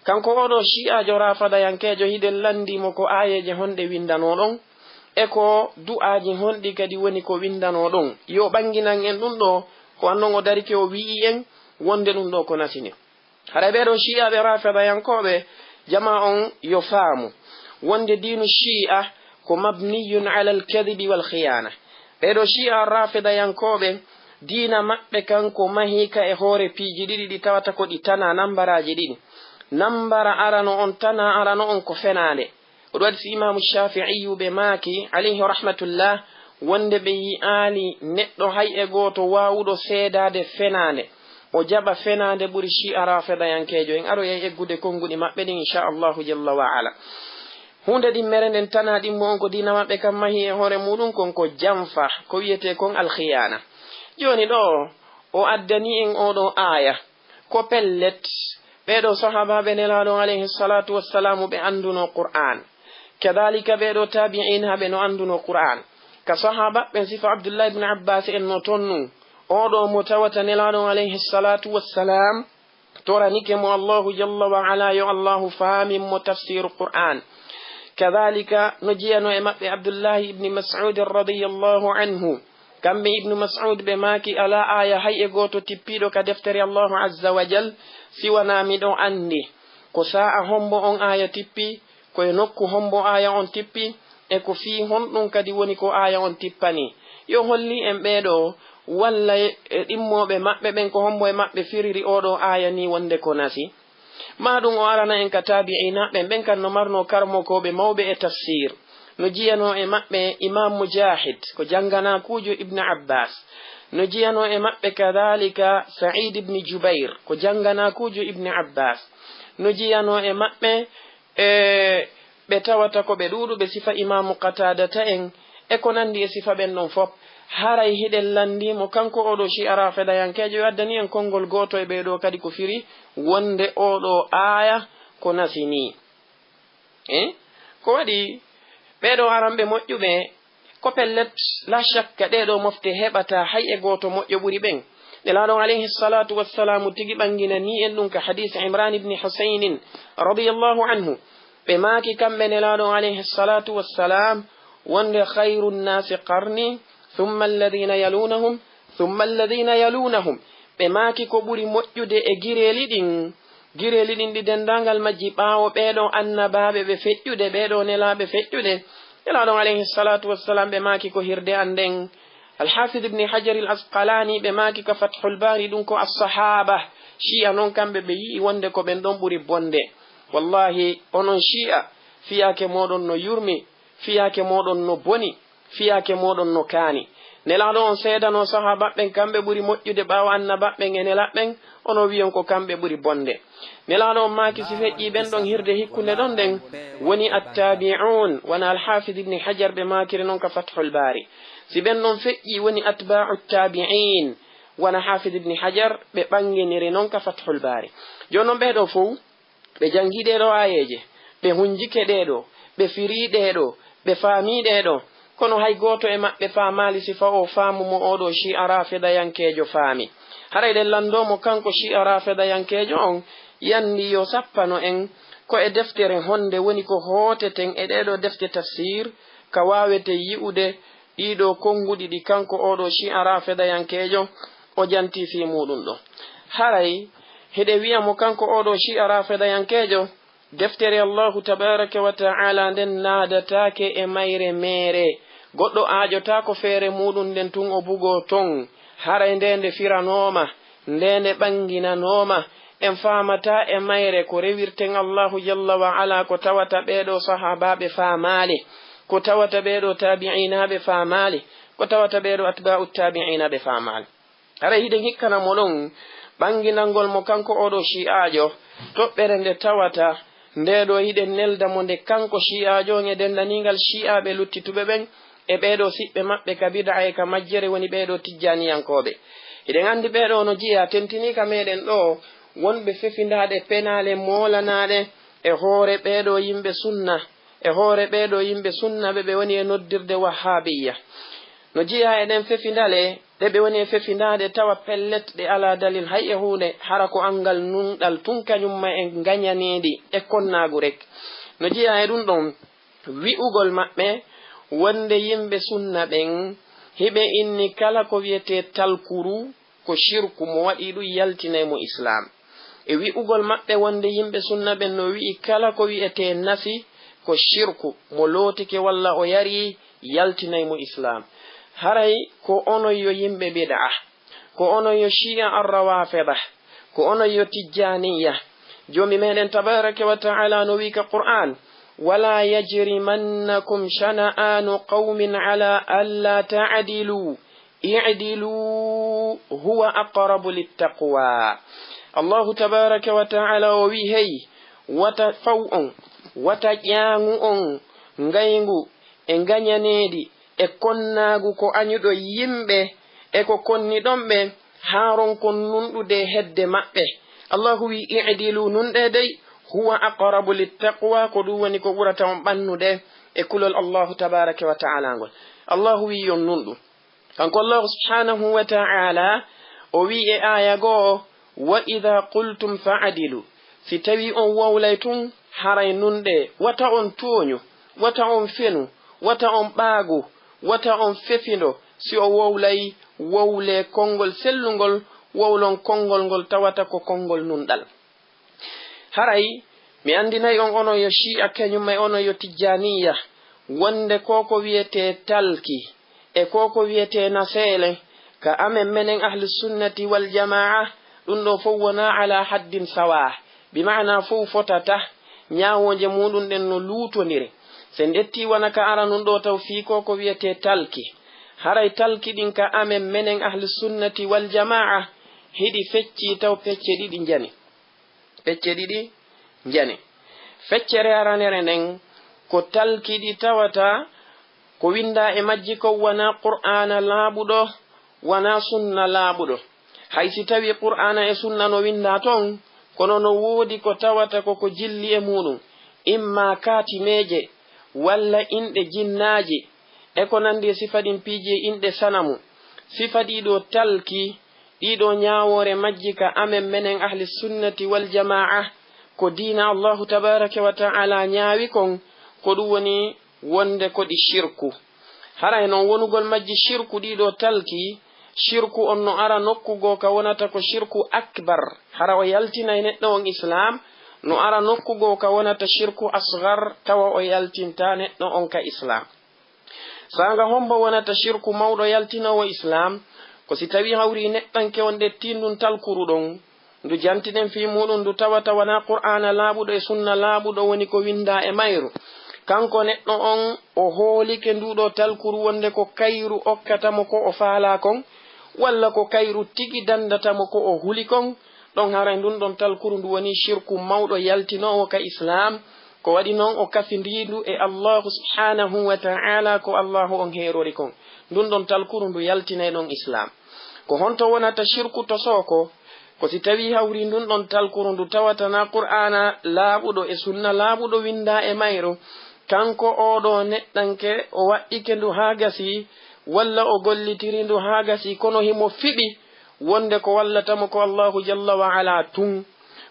Kanko oo ɗoo shi'aajo raafadayankeejo, hiɗen lanndii mo ko aayeeje honɗe winndanoo ɗon, e ko du'aaji honɗi kadi woni ko winndanoo ɗon. Yo ɓannginan en ɗum ɗoo, ko wannon o darike o wi'i en wonnde ɗum ɗoo ko nasi ni. Haray ɓee ɗoo shi'aaɓe raafadayankooɓe, jamaa on yo faamu wonnde diinu shi'a ko mabniyun alal kadibi wal khiyaana. Ɓee ɗoo shi'a raafadayankooɓe, diina maɓɓe kan ko mahiika e hoore piiji ɗiɗi ɗi tawata ko ɗi tanaa nambaraaji ɗiɗi. Nambara arano on, tanaa arano on ko fenaande. Ko ɗum waɗi si Imaamu Shaafi'iyu ɓe maaki, alayhi rahmatullah, wonnde ɓe yi'aali neɗɗo hay e gooto waawuɗo seedaade fenaande, o jaɓa fenaande ɓuri shi'a raafadayankeejo. En aroyay eggude konnguɗi maɓɓe ɗin, inchallahu jalla wa ala. Huunde ɗimmere nden tanaa ɗimmo on ko diina maɓɓe kan mahi e hoore muuɗum kon ko janfa, ko wi'etee kon alkhiyaana. Jooni ɗoo, o addanii en oo ɗoo aaya. Ko pellet, ɓee ɗoo sahaabaaɓe Nelaaɗo on alayhi salaatu wassalaamu ɓe anndunoo Qur'aan. Kadaalika ɓee ɗoo taabi'iinaaɓe no anndunoo Qur'aan. Ka sahaaba ɓen sifa Abdullahi ibn Abbaas en no ton nun. Oo ɗoo mo tawata Nelaaɗo on alayhi salaatu wassalaam toranike mo Allahu jalla wa ala yo Allahu faamin mo tafsiiru Qur'aan. Kadaalika no jeyanoo e maɓɓe Abdullahi ibn Mas'uud radiyallahu anhu. Kamɓe Ibnu Mas'uud ɓe maaki, alaa aaya hay e gooto tippiiɗo ka deftere Allahu azza wa jal, si wanaa miɗo anndi ko saa'a hombo on aaya tippi, ko e nokku hombo aaya on tippi, e ko fii honɗum kadi woni ko aaya on tippani. Yo holli en ɓee ɗoo, walla e ɗimmooɓe maɓɓe ɓen ko hombo e maɓɓe firiri oo ɗoo aaya nii wonnde ko nasi? Maa ɗum o arana en ka taabi'iinaaɓe ɓen, ɓen kan no marnoo karamokooɓe mawɓe e tafsiir. No jeyanoo e maɓɓe Imaam Mujaahid, ko jannganaakuujo Ibn Abbaas. No jeyanoo e maɓɓe kadaalika Sa'iid ibn Jubayr, ko jannganaakuujo Ibn Abbaas. No jeyanoo e maɓɓe, e, ɓe tawata ko ɓe ɗuuɗuɓe sifa Imaamu Qataadata en, e ko nanndi e sifa ɓen ɗon fof. Haray hiɗen lanndii mo kanko oo ɗoo shi'a raafadayankeejo, yo addani en konngol gooto e ɓee ɗoo kadi ko firi wonnde oo ɗoo aaya ko nasi nii. Eh? Ko waɗi ɓee ɗoo aranɓe moƴƴuɓe, ko pellet, laa shakka, ɗee ɗoo mofte heɓataa hay e gooto moƴƴo ɓuri ɓen. Nelaaɗo on alayhi salaatu wassalaamu tigi ɓannginanii en ɗum ka hadiis Imraan ibni Husaynin radiyallahu anhu. Ɓe maaki kamɓe Nelaaɗo on alayhi salaatu wassalaam wonnde, "Khayru nnaasi qarni, thumma alladhina yalunahum, thumma alladhina yalunahum." Ɓe maaki ko ɓuri moƴƴude e gireeli ɗin, gireeli ɗin ɗi denndaangal majji ɓaawo ɓee ɗoo annabaaɓe ɓe feƴƴude, ɓee ɗoo nelaaɓe feƴƴude. Nelaaɗo on alayhi salaatu wassalam ɓe maaki ko hirde an nden. Alhaafid ibni Hajar al Asqalaani ɓe maaki ka Fathul Baari ɗum ko assahaaba. Shi'a non kamɓe ɓe yi'i wonnde ko ɓen ɗon ɓuri bonde. Wallahi, onon Shi'a, fiyaake mooɗon no yurmi, fiyaake mooɗon no boni, fiyaake mooɗon no kaani. Nelaaɗo on seedanoo sahaabaɓe ɓen kamɓe ɓuri moƴƴude ɓaawo annabaaɓe ɓen e nelaaɓe ɓen, ono wi'i on ko kamɓe ɓuri bonde. Nelaaɗo on maaki si feƴƴii ɓen ɗon hirde hikkunde ɗon ɗen, woni attaabi'uun, wano Alhaafid Ibni Hajar ɓe maakiri non ka Fathul Baari. Si ɓen ɗon feƴƴii woni atbaa'u taabi'iin, wano Haafid Ibni Hajar ɓe ɓanginiri non ka Fathul Baari. Jooni non ɓee ɗoo fow, ɓe janngii ɗee ɗoo aayeeje, ɓe hunjike ɗee ɗoo, ɓe firii ɗee ɗoo, ɓe faamii ɗee ɗoo. Kono hay gooto e maɓɓe faamaali sifa oo faamu mo oo ɗoo Shi'a Raafidayankeejo faami. Haray ɗen lanndoo mo kanko Shi'a Raafidayankeejo on, yanndii yo sappano en ko e deftere honnde woni ko hooteten e ɗee ɗoo defte tafsiir ka waawetee yi'ude ɗii ɗoo konnguɗi ɗi kanko oo ɗoo Shi'a Raafidayankeejo o jantii fii muuɗum ɗoo. Haray hiɗen wi'a mo kanko oo ɗoo Shi'a Raafidayankeejo, deftere Allaahu tabaaraka wa ta'aalaa nden naadataake e mayre meere. Goɗɗo aajotaako feere muuɗum nden tun o bugoo ton. Haray nde nde firanooma, nde nde ɓannginanooma, en faamataa e mayre ko rewirten Allaahu jalla wa alaa, ko tawata ɓee ɗoo sahaabaaɓe faamaali, ko tawata ɓee ɗoo taabi'iinaaɓe faamaali, ko tawata ɓee ɗoo atbaa'u taabi'iinaaɓe faamaali. Haray hiɗen hikkana mo ɗon ɓannginangol mo kanko oo ɗoo Shi'aajo, toɓɓere nde tawata ndee ɗoo hiɗen nelda mo nde kanko Shi'aajo on e denndaniingal Shi'aaɓe luttituɓe ɓen e ɓee ɗoo siɓɓe maɓɓe ka bid'a e ka majjere woni ɓee ɗoo Tijjaaniyankooɓe. Hiɗen anndi ɓee ɗoo no jeyaa, tentinii ka meɗen ɗoo wonɓe fefindaaɗe penaale moolanaaɗe e hoore ɓee ɗoo yimɓe sunna, e hoore ɓee ɗoo yimɓe sunna ɓe ɓe woni e noddirde Wahhaabiyya. No jeyaa e ɗen fefindale ɗe ɓe woni e fefindaade, tawa pellet ɗe alaa dalil hay e huunde, hara ko anngal nunɗal tun kañumma e ngañaneedi e konnaagu rek. No jeyaa e ɗun ɗon wi'ugol maɓɓe wonde yimɓe sunna ɓen hiɓe inni kala ko wi'etee talkuru ko shirku, mo waɗii ɗun yaltinay mo Islaam. E wi'ugol maɓɓe wonde yimɓe sunna ɓen no wi'i kala ko wi'etee nasi ko shirku, mo lootike walla o yarii yaltinay mo Islaam. Haray ko onon yo yimɓe bid'a, ko onon yo Shi'a Ar-Rawafida, ko onon yo Tijjaaniyya. Joomi meɗen tabaaraka wa ta'aalaa no wi'i ka Qur'aan, "Walaa yajrimannakum shana'aanu qawmin alaa allaa ta'dilu, i'dilu huwa aqrabu littaqwaa." Allaahu tabaaraka wa ta'aalaa o wi'i, hey, wata faw on, wata ƴaaŋu on ngayngu e ngañaneedi e konnaagu ko añuɗo yimɓe e ko konniɗon ɓe, haa ronkon nunɗude hedde maɓɓe. Allaahu wi'i, "I'dilu, nunɗee dey, huwa aqrabu littaqwaa, ko ɗun woni ko ɓurata on ɓannude e kulol Allaahu tabaaraka wa ta'aalaa ngol." Allaahu wi'i yo on nunɗu. Kanko Allaahu subhaanahu wa ta'aalaa, o wi'i e aaya goo, "Wa idhaa qultum fa'dilu." Si tawii on wowlay tun, haray nunɗee, wata on tooñu, wata on fenu, wata on ɓaagu, wata on fefindo. Si on wowlay, wowlee konngol sellungol, wowlon konngol ngol tawata ko konngol nunɗal. Haray mi anndinay on, onon yo Shi'a kañum e onon yo Tijjaaniyya, wonde ko ko wi'etee talki e ko ko wi'etee naseele, ka amen menen Ahlu Sunnati wal Jamaa'a, ɗun ɗoo fow wonaa alaa haddin sawaa, bi ma'anaa fow fotataa, ñaawoonje muuɗum ɗen no luutondiri. Si en ƴettii wano ka aranun ɗoo taw fii ko ko wi'etee talki, haray talki ɗin ka amen menen Ahlu Sunnati wal Jamaa'a hiɗi feccii taw pecce ɗiɗi njani. Pecce ɗiɗi njani. Feccere aranere nden, ko talki ɗi tawata ko winndaa e majji kon wanaa Qur'aana laaɓuɗo, wanaa Sunna laaɓuɗo. Hay si tawii Qur'aana e Sunna no winndaa ton, kono no woodi ko tawata ko ko jilli e muuɗum, imma kaatimeeje, walla inɗe jinnaaji, e ko nanndi e sifa ɗin piiji e inɗe sanamu. Sifa ɗii ɗoo talki, ɗii ɗoo ñaawoore majji ka amen menen Ahli Sunnati wal Jamaa'a, ko diina Allaahu tabaaraka wa ta'aalaa ñaawi kon, ko ɗum woni wonde ko ɗi shirku. Hara e non wonugol majji shirku ɗii ɗoo talki, shirku on no ara nokku goo ka wonata ko shirku akbar, hara o yaltinay neɗɗo on Islaam, no ara nokku goo ka wonata shirku asgar, tawa o yaltintaa neɗɗo on ka Islaam. Saanga hombo wonata shirku mawɗo yaltinoowo Islaam? Ko si tawii hawrii neɗɗanke on ɗettii ndun talkuru ɗon, Ndu jantinen fii muuɗum, ndu tawata wanaa Qur'aana laaɓuɗo e sunna laaɓuɗo woni ko winndaa e mayru. Kanko neɗɗo on, o hoolike nduu ɗoo talkuru wonde ko kayru okkata mo ko o faalaa kon, walla ko kayru tigi danndata mo ko o huli kon, ɗon haray ndun ɗon talkuru ndu wonii shirku mawɗo yaltinoowo ka Islaam. Ko waɗi non o kafindii ndu e Allaahu subhaanahu wa ta'aalaa ko Allaahu on heerori kon. Ndun ɗon talkuru ndu yaltinay ɗon Islaam. Ko honto wonata shirku tosooko? Ko si tawii hawrii ndun ɗon talkuru ndu tawata na Qur'aana laaɓuɗo e sunna laaɓuɗo winndaa e mayru, kanko oo ɗoo neɗɗanke o waɗɗike ndu haa gasii, walla o gollitiri ndu haa gasii, kono himo fiɓi wonde ko wallata mo ko Allaahu jalla wa ala tun,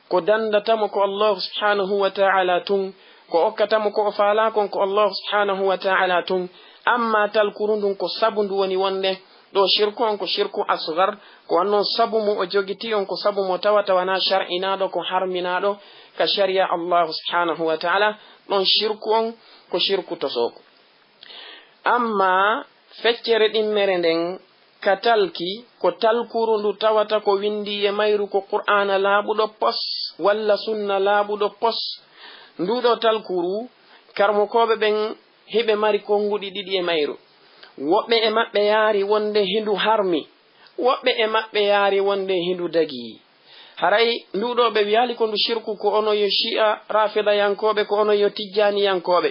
ko danndata mo ko Allaahu subhaanahu wa ta'aalaa tun, ko okkata mo ko o faalaa kon ko Allaahu subhaanahu wa ta'aalaa tun. Ammaa talkuru ndun ko sabu ndu woni wonde ɗoo shirku on ko shirku asgar, ko wannon sabu mo o jogitii on, ko sabu mo tawata wanaa shar'inaaɗo, ko harminaaɗo ka shari'a Allaahu subhaanahu wa ta'aalaa, ɗon shirku on ko shirku tosooku. Ammaa feccere ɗimmere nden ka talki, ko talkuru ndu tawata ko winndii e mayru ko Qur'aana laaɓuɗo pos, walla sunna laaɓuɗo pos. Nduu ɗoo talkuru, karmokooɓe ɓen hiɓe mari konnguɗi ɗiɗi e mayru. Woɓɓe e maɓɓe yaari wonde hindu harmi, woɓɓe e maɓɓe yaari wonde hindu dagii. Haray nduu ɗoo ɓe wiyaali ko ndu shirku, ko onon yo Shi'a Rafidayankooɓe, ko onon yo Tijjaaniyankooɓe.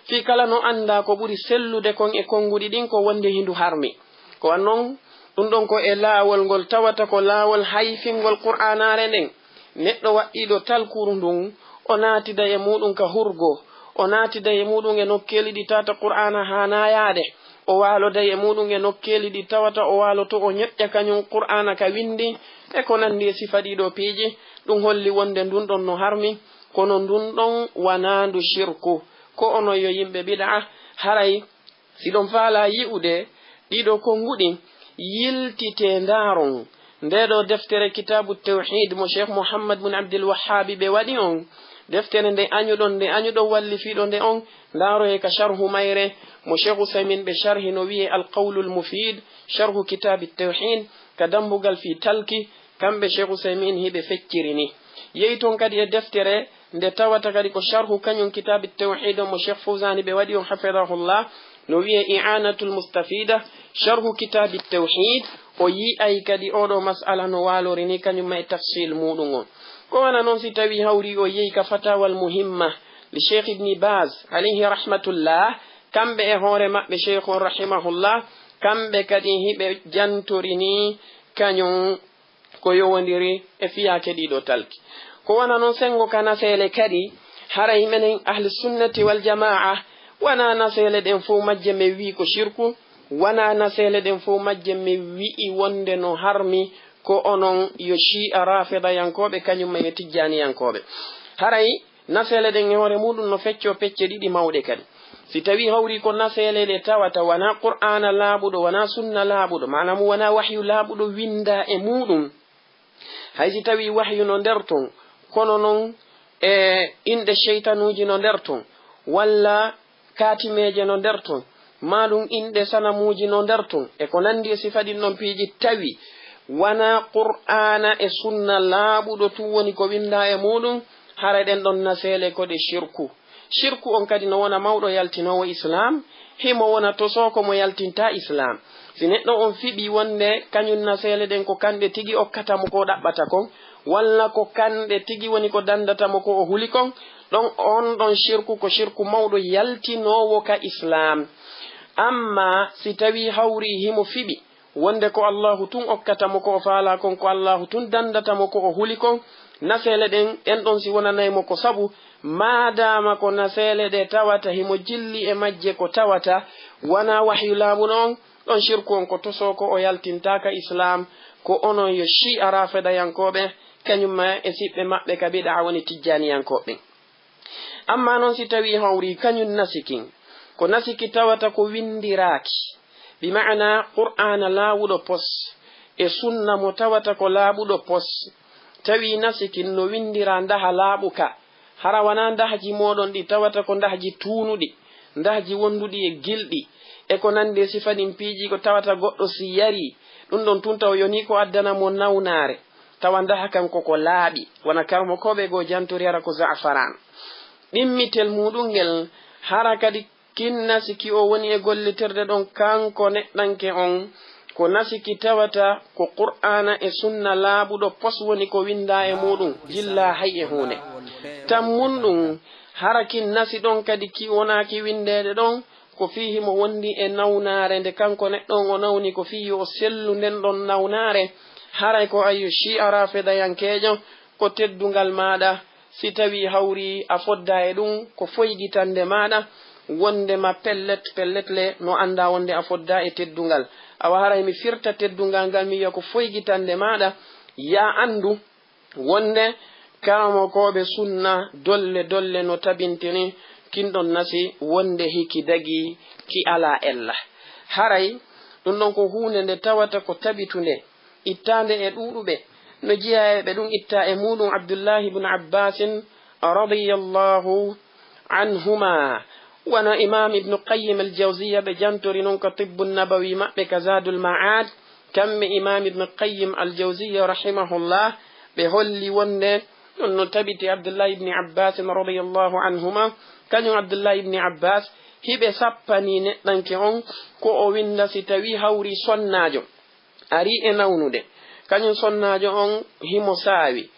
Fii kala no anndaa ko ɓuri sellude kon e konnguɗi ɗin ko wonde hindu harmi. Ko wannon ɗun ɗon ko e laawol ngol tawata ko laawol hayfingol Qur'aanaare nden. Neɗɗo waɗɗiiɗo talkuru ndun, o naatida e muuɗum ka hurgo, o naatida e muuɗum e nokkeeli ɗi tawata Qur'aana haanaa yaade, o waaloday e muuɗum e nokkeeli ɗi tawata o waaloto o ñoƴƴa kañum Qur'aana ka winndi, e ko nanndi e sifa ɗii ɗoo piiji, ɗum holli wonde ndun ɗon no harmi, kono ndun ɗon wanaa ndu shirku. Ko onon yo yimɓe bid'a, haray si ɗon faalaa yi'ude ɗii ɗoo konnguɗi, yiltitee ndaaron ndee ɗoo deftere Kitaabu Tawhiid mo Sheikh Muhammad bun Abdil Wahhaabi ɓe waɗi on, deftere nde añuɗon, nde añuɗon wallifiiɗo nde on, ndaaroyee ka sharhu mayre mo Sheikh Usaymin ɓe sharhi no wi'ee Al Qawlul Mufiid, sharhu Kitaabi Tawhiid, ka dambugal fii talki, kamɓe Sheikh Usaymin hiɓe fecciri ni. Yehi ton kadi e deftere nde tawata kadi ko sharhu kañum Kitaabi Tawhiid on mo Sheikh Fawzaani ɓe waɗi on, hafidahullah, no wi'ee I'aanatul Mustafiida, sharhu Kitaabi Tawhiid, o yi'ay kadi oo ɗoo mas'ala no waalori ni kañum ma e tafsiil muuɗum on. Ko wano non si tawii hawri o yehi ka Fataawal Muhimma li Sheikh Ibni Baaz, alayhi rahmatullah, kamɓe e hoore maɓɓe Sheikh on, rahimahullah, kamɓe kadi hiɓe jantori ni kañum ko yowondiri e fiyaake ɗii ɗoo talki. Ko wano non senngo ka naseele kadi, haray menen Ahli Sunnati wal Jamaa, wanaa naseele ɗen fow majje men wi'i ko shirku, wanaa naseele ɗen fow majje men wi'i wonde no harmi ko onon yo Shi'a Rafidayankooɓe, kañum ma yo Tijjaaniyankooɓe. Haray naseele ɗen e hoore muuɗum no feccoo pecce ɗiɗi mawɗe kadi. Si tawii hawri ko naseele ɗe tawata wanaa Qur'aana laaɓuɗo, wanaa sunna laaɓuɗo, maanaa mo wanaa wahyu laaɓuɗo winndaa e muuɗum, hay si tawii wahyu no nder ton, kono non e inɗe seytanuuji no nder ton, walla kaatimeeje no nder ton, maa ɗum inɗe sanamuuji no nder ton, e ko nanndi e sifa ɗin ɗon piiji, tawi wanaa Qur'aana e sunna laaɓuɗo tun woni ko winndaa e muuɗum, hara ɗen ɗon naseele ko ɗe shirku. Shirku on kadi no wona mawɗo yaltinoowo Islaam, himo wona tosooko mo yaltintaa Islaam. Si neɗɗo on fiɓii wonde kañum naseele ɗen ko kanɗe tigi okkata mo ko ɗaɓɓata kon, walla ko kanɗe tigi woni ko danndata mo ko o huli kon, ɗon on ɗon shirku ko shirku mawɗo yaltinoowo ka Islaam. Ammaa si tawii hawrii himo fiɓi wonde ko Allaahu tun okkata mo ko o faalaa kon, ko Allaahu tun danndata mo ko o huli kon, naseele ɗen, ɗen ɗon si wonanay mo ko sabu, maadaama ko naseele ɗe tawata himo jilli e majje ko tawata wanaa wahyu laaɓuɗo on, ɗon shirku on ko tosooko o yaltintaa ka Islaam, ko onon yo Shi'a Rafidayankooɓe, kañum ma e siɓɓe maɓɓe ka bid'a woni Tijjaaniyankooɓe. Ammaa non si tawii hawrii kañum nasikin, ko nasiki tawata ko winndiraaki, bi ma'ana Qur'aana laawuɗo pos, e sunna mo tawata ko laaɓuɗo pos, tawii nasikin no winndiraa ndaha laaɓuka, hara wanaa ndahji mooɗon ɗi tawata ko ndahji tuunuɗi, ndahji wonduɗi e gilɗi, e ko nanndi e sifa ɗin piiji ko tawata goɗɗo si yarii, ɗum ɗon tun taw yonii ko addana mo nawnaare. tawa ndaha kan ko ko laaɓi, wona karmokooɓe goo jantori hara ko za'afaran. Ɗimmitel muuɗum ngel, hara kadi kin nasi ki o woni e gollitirde ɗon kanko neɗɗanke on, ko nasi ki tawata ko Qur'aana e Sunna laaɓuɗo pos woni ko winndaa e muuɗum, jillaa hay e huunde. Tammun ɗum, hara kin nasi ɗon kadi ki wonaa ki winndeede ɗon, ko fii himo wondi e nawnaare nde kanko neɗɗo on o nawni, ko fii yo o sellu nden ɗon nawnaare, haray ko ayyo Shi'a Rafidayankeejo, ko teddungal maaɗa, si tawii hawri a foddaa e ɗum, ko foygitannde maaɗa, wonndema pellet, pellet le, no anndaa wonnde a foddaa e teddungal. Awa haray mi firta teddungal ngal, mi wi'a ko foygitannde maaɗa, yaa anndu wonnde karamokooɓe sunna dolle dolle no tabintini kin ɗon nasi wonnde hiki dagii ki alaa ella. Haray ɗum ɗon ko huunde nde tawata ko tabitunde, ittaande e ɗuuɗuɓe, no jeyaa e ɓe ɗum ittaa e muuɗum Abdullahi ibn Abbasin radiyallahu anhuma. Wano Imam Ibnu Qayyim al-Jawziyya ɓe jantori non ka Tibbu Nabawi maɓɓe ka Zadul Ma'ad, kamɓe Imam Ibnu Qayyim al-Jawziyya rahimahullah, ɓe holli wonde ɗum no tabiti Abdullahi ibni Abbasin radiyallahu anhuma, kañum Abdullahi ibni Abbas, hiɓe sappani neɗɗanke on ko o winda si tawi hawri sonnaajo. Ari e nawnude. Kañum sonnaajo on himo saawi.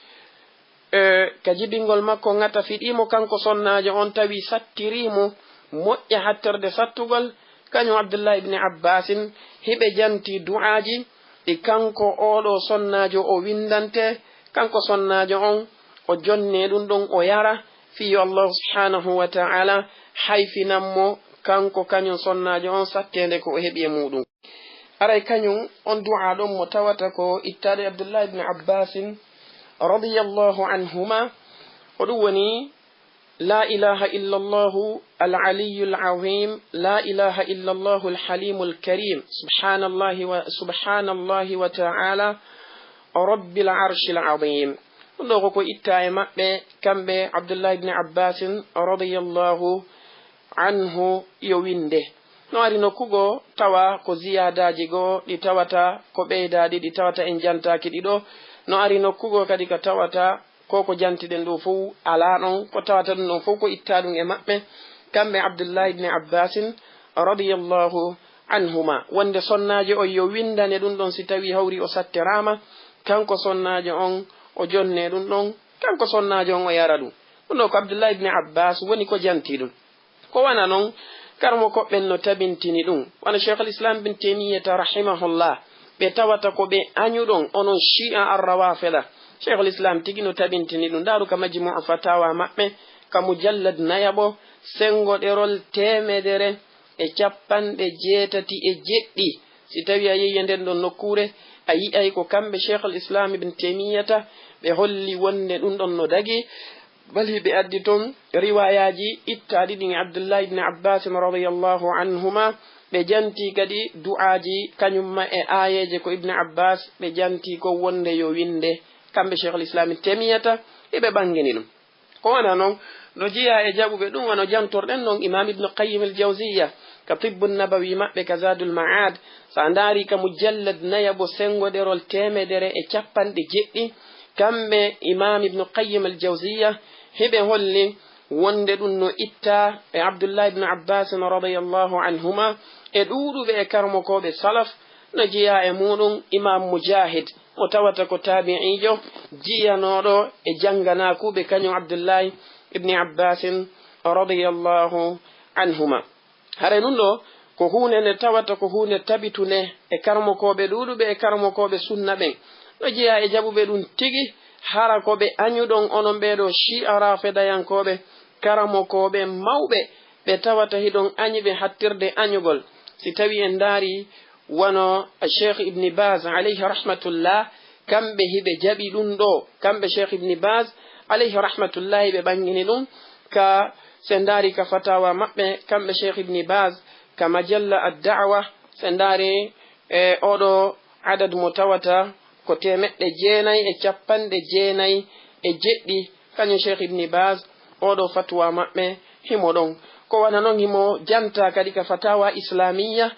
E, ka jibingol makko ŋata fiɗiimo kanko sonnaajo on, tawi sattirii mo moƴƴa hattorde sattugol. Kañum Abdullahi ibni Abbasin hiɓe janti du'aaji ɗi kanko ooɗo sonnaajo o windante. Kanko sonnaajo on o jonnee ɗum ɗon o yara, fii yo Allahu subhanahu wa ta'ala hayfinan mo kanko kañum sonnaajo on satteende ko o heɓi e muuɗum. Aray kañum on du'aa ɗon mo tawata ko ittaaɗo e Abdullahi ibn Abbasin radiyallahu anhuma, ko ɗum woni, "La ilaha illallahu al-aliyyul azim, la ilaha illallahu al-halimul karim, subhanallahi wa, subhanallahi wa ta'ala, rabbil arshil azim." Ɗum ɗo ko ko ittaa e maɓɓe, kamɓe Abdullahi ibn Abbasin radiyallahu anhu yo winde. No ari nokku goo tawa ko ziyaadaaji goo ɗi tawata ko ɓeydaaɗi, ɗi tawata en jantaaki ɗi ɗo. No ari nokku goo kadi ka tawata ko ko jantiɗen ɗo fow alaa ɗon, ko tawata ɗum ɗon fow ko ittaa ɗum e maɓɓe, kamɓe Abdullahi ibn Abbasin radiyallahu anhuma, wonde sonnaajo on yo windane ɗum ɗon si tawi hawri o satteraama, kanko sonnaajo on o jonne ɗum ɗon, kanko sonnaajo on o yara ɗum. Ɗum ɗo ko Abdullahi ibn Abbas woni ko janti ɗum. Ko wana non, karamokooɓe ɓen no tabintini ɗum. Wano Sheikhul Islam Ibn Taymiyyata rahimahullah, ɓe tawata ko ɓe añuɗon, onon Shi'a Ar-Rawafida. Sheikhul Islam tigi no tabintini ɗum. Ndaaru ka Majmu'u Fatawa maɓɓe, ka mujallad nayaɓo, senngo ɗerol teemedere e capanɗe jeetati e jeɗɗi. Si tawi a yehi e nden ɗon nokkuure, a yi'ay ko kamɓe Sheikhul Islam Ibn Taymiyyata ɓe holli wonde ɗum ɗon no dagi. Bali ɓe addi ton riwaayaaji ittaaɗi ɗin e Abdullahi ibn Abbas radiyallahu anhuma, ɓe janti kadi du'aaji kañum ma e aayeeje ko Ibn Abbas ɓe janti ko wonde yo winde, kamɓe Sheikhul Islam Taymiyyata, hiɓe ɓangini ɗum. Ko wona non, no jeyaa e jaɓuɓe ɗum, wano jantorɗen non Imam Ibn Qayyim al-Jawziyya, ka Tibbu Nabawi maɓɓe, ka Zadul Ma'ad, sa ndaari ka mujallad nayaɓo, senngo ɗerol teemedere e capanɗe jeɗɗi, kamɓe Imam Ibn Qayyim al-Jawziyya, hiɓe holli wonde ɗum no ittaa e Abdullah ibn Abbas radiyallahu anhuma, e ɗuuɗuɓe e karmokooɓe salaf, no jeyaa e muuɗum Imam Mujahid, mo tawata ko taabi'iijo jiyanooɗo e jannganaakuɓe kañum Abdullahi ibni Abbasin radiyallahu anhuma. Haray ɗum ɗo ko huunde nde tawata ko huunde tabitunde e karamokooɓe ɗuuɗuɓe e karamokooɓe sunna ɓen. No jeyaa e jaɓuɓe ɗum tigi, hara ko ɓe añuɗon onon ɓee ɗoo Shi'a Rafidayankooɓe, karamokooɓe mawɓe ɓe tawata hiɗon añi ɓe hattirde añugol. Si tawii en ndaari wano Cheikh Ibni Baz alayhi rahmatullah, kamɓe hiɓe jaɓi ɗum ɗo, kamɓe Cheikh Ibni Baz alayhi rahmatullah, ɓe ɓangini ɗum ka, se ndaari ka fatawa maɓɓe, kamɓe Cheikh Ibni Baz, ka majalla Ad-Da'wa, se ndaari e oɗo adad mo tawata ko teemeɗɗe jeenay e capanɗe jeenay e jeɗɗi, kañum Cheikh Ibni Baz, oɗo fatuwa maɓɓe himo ɗon. Ko wona non himo janta kadi ka fatawa islamiyya,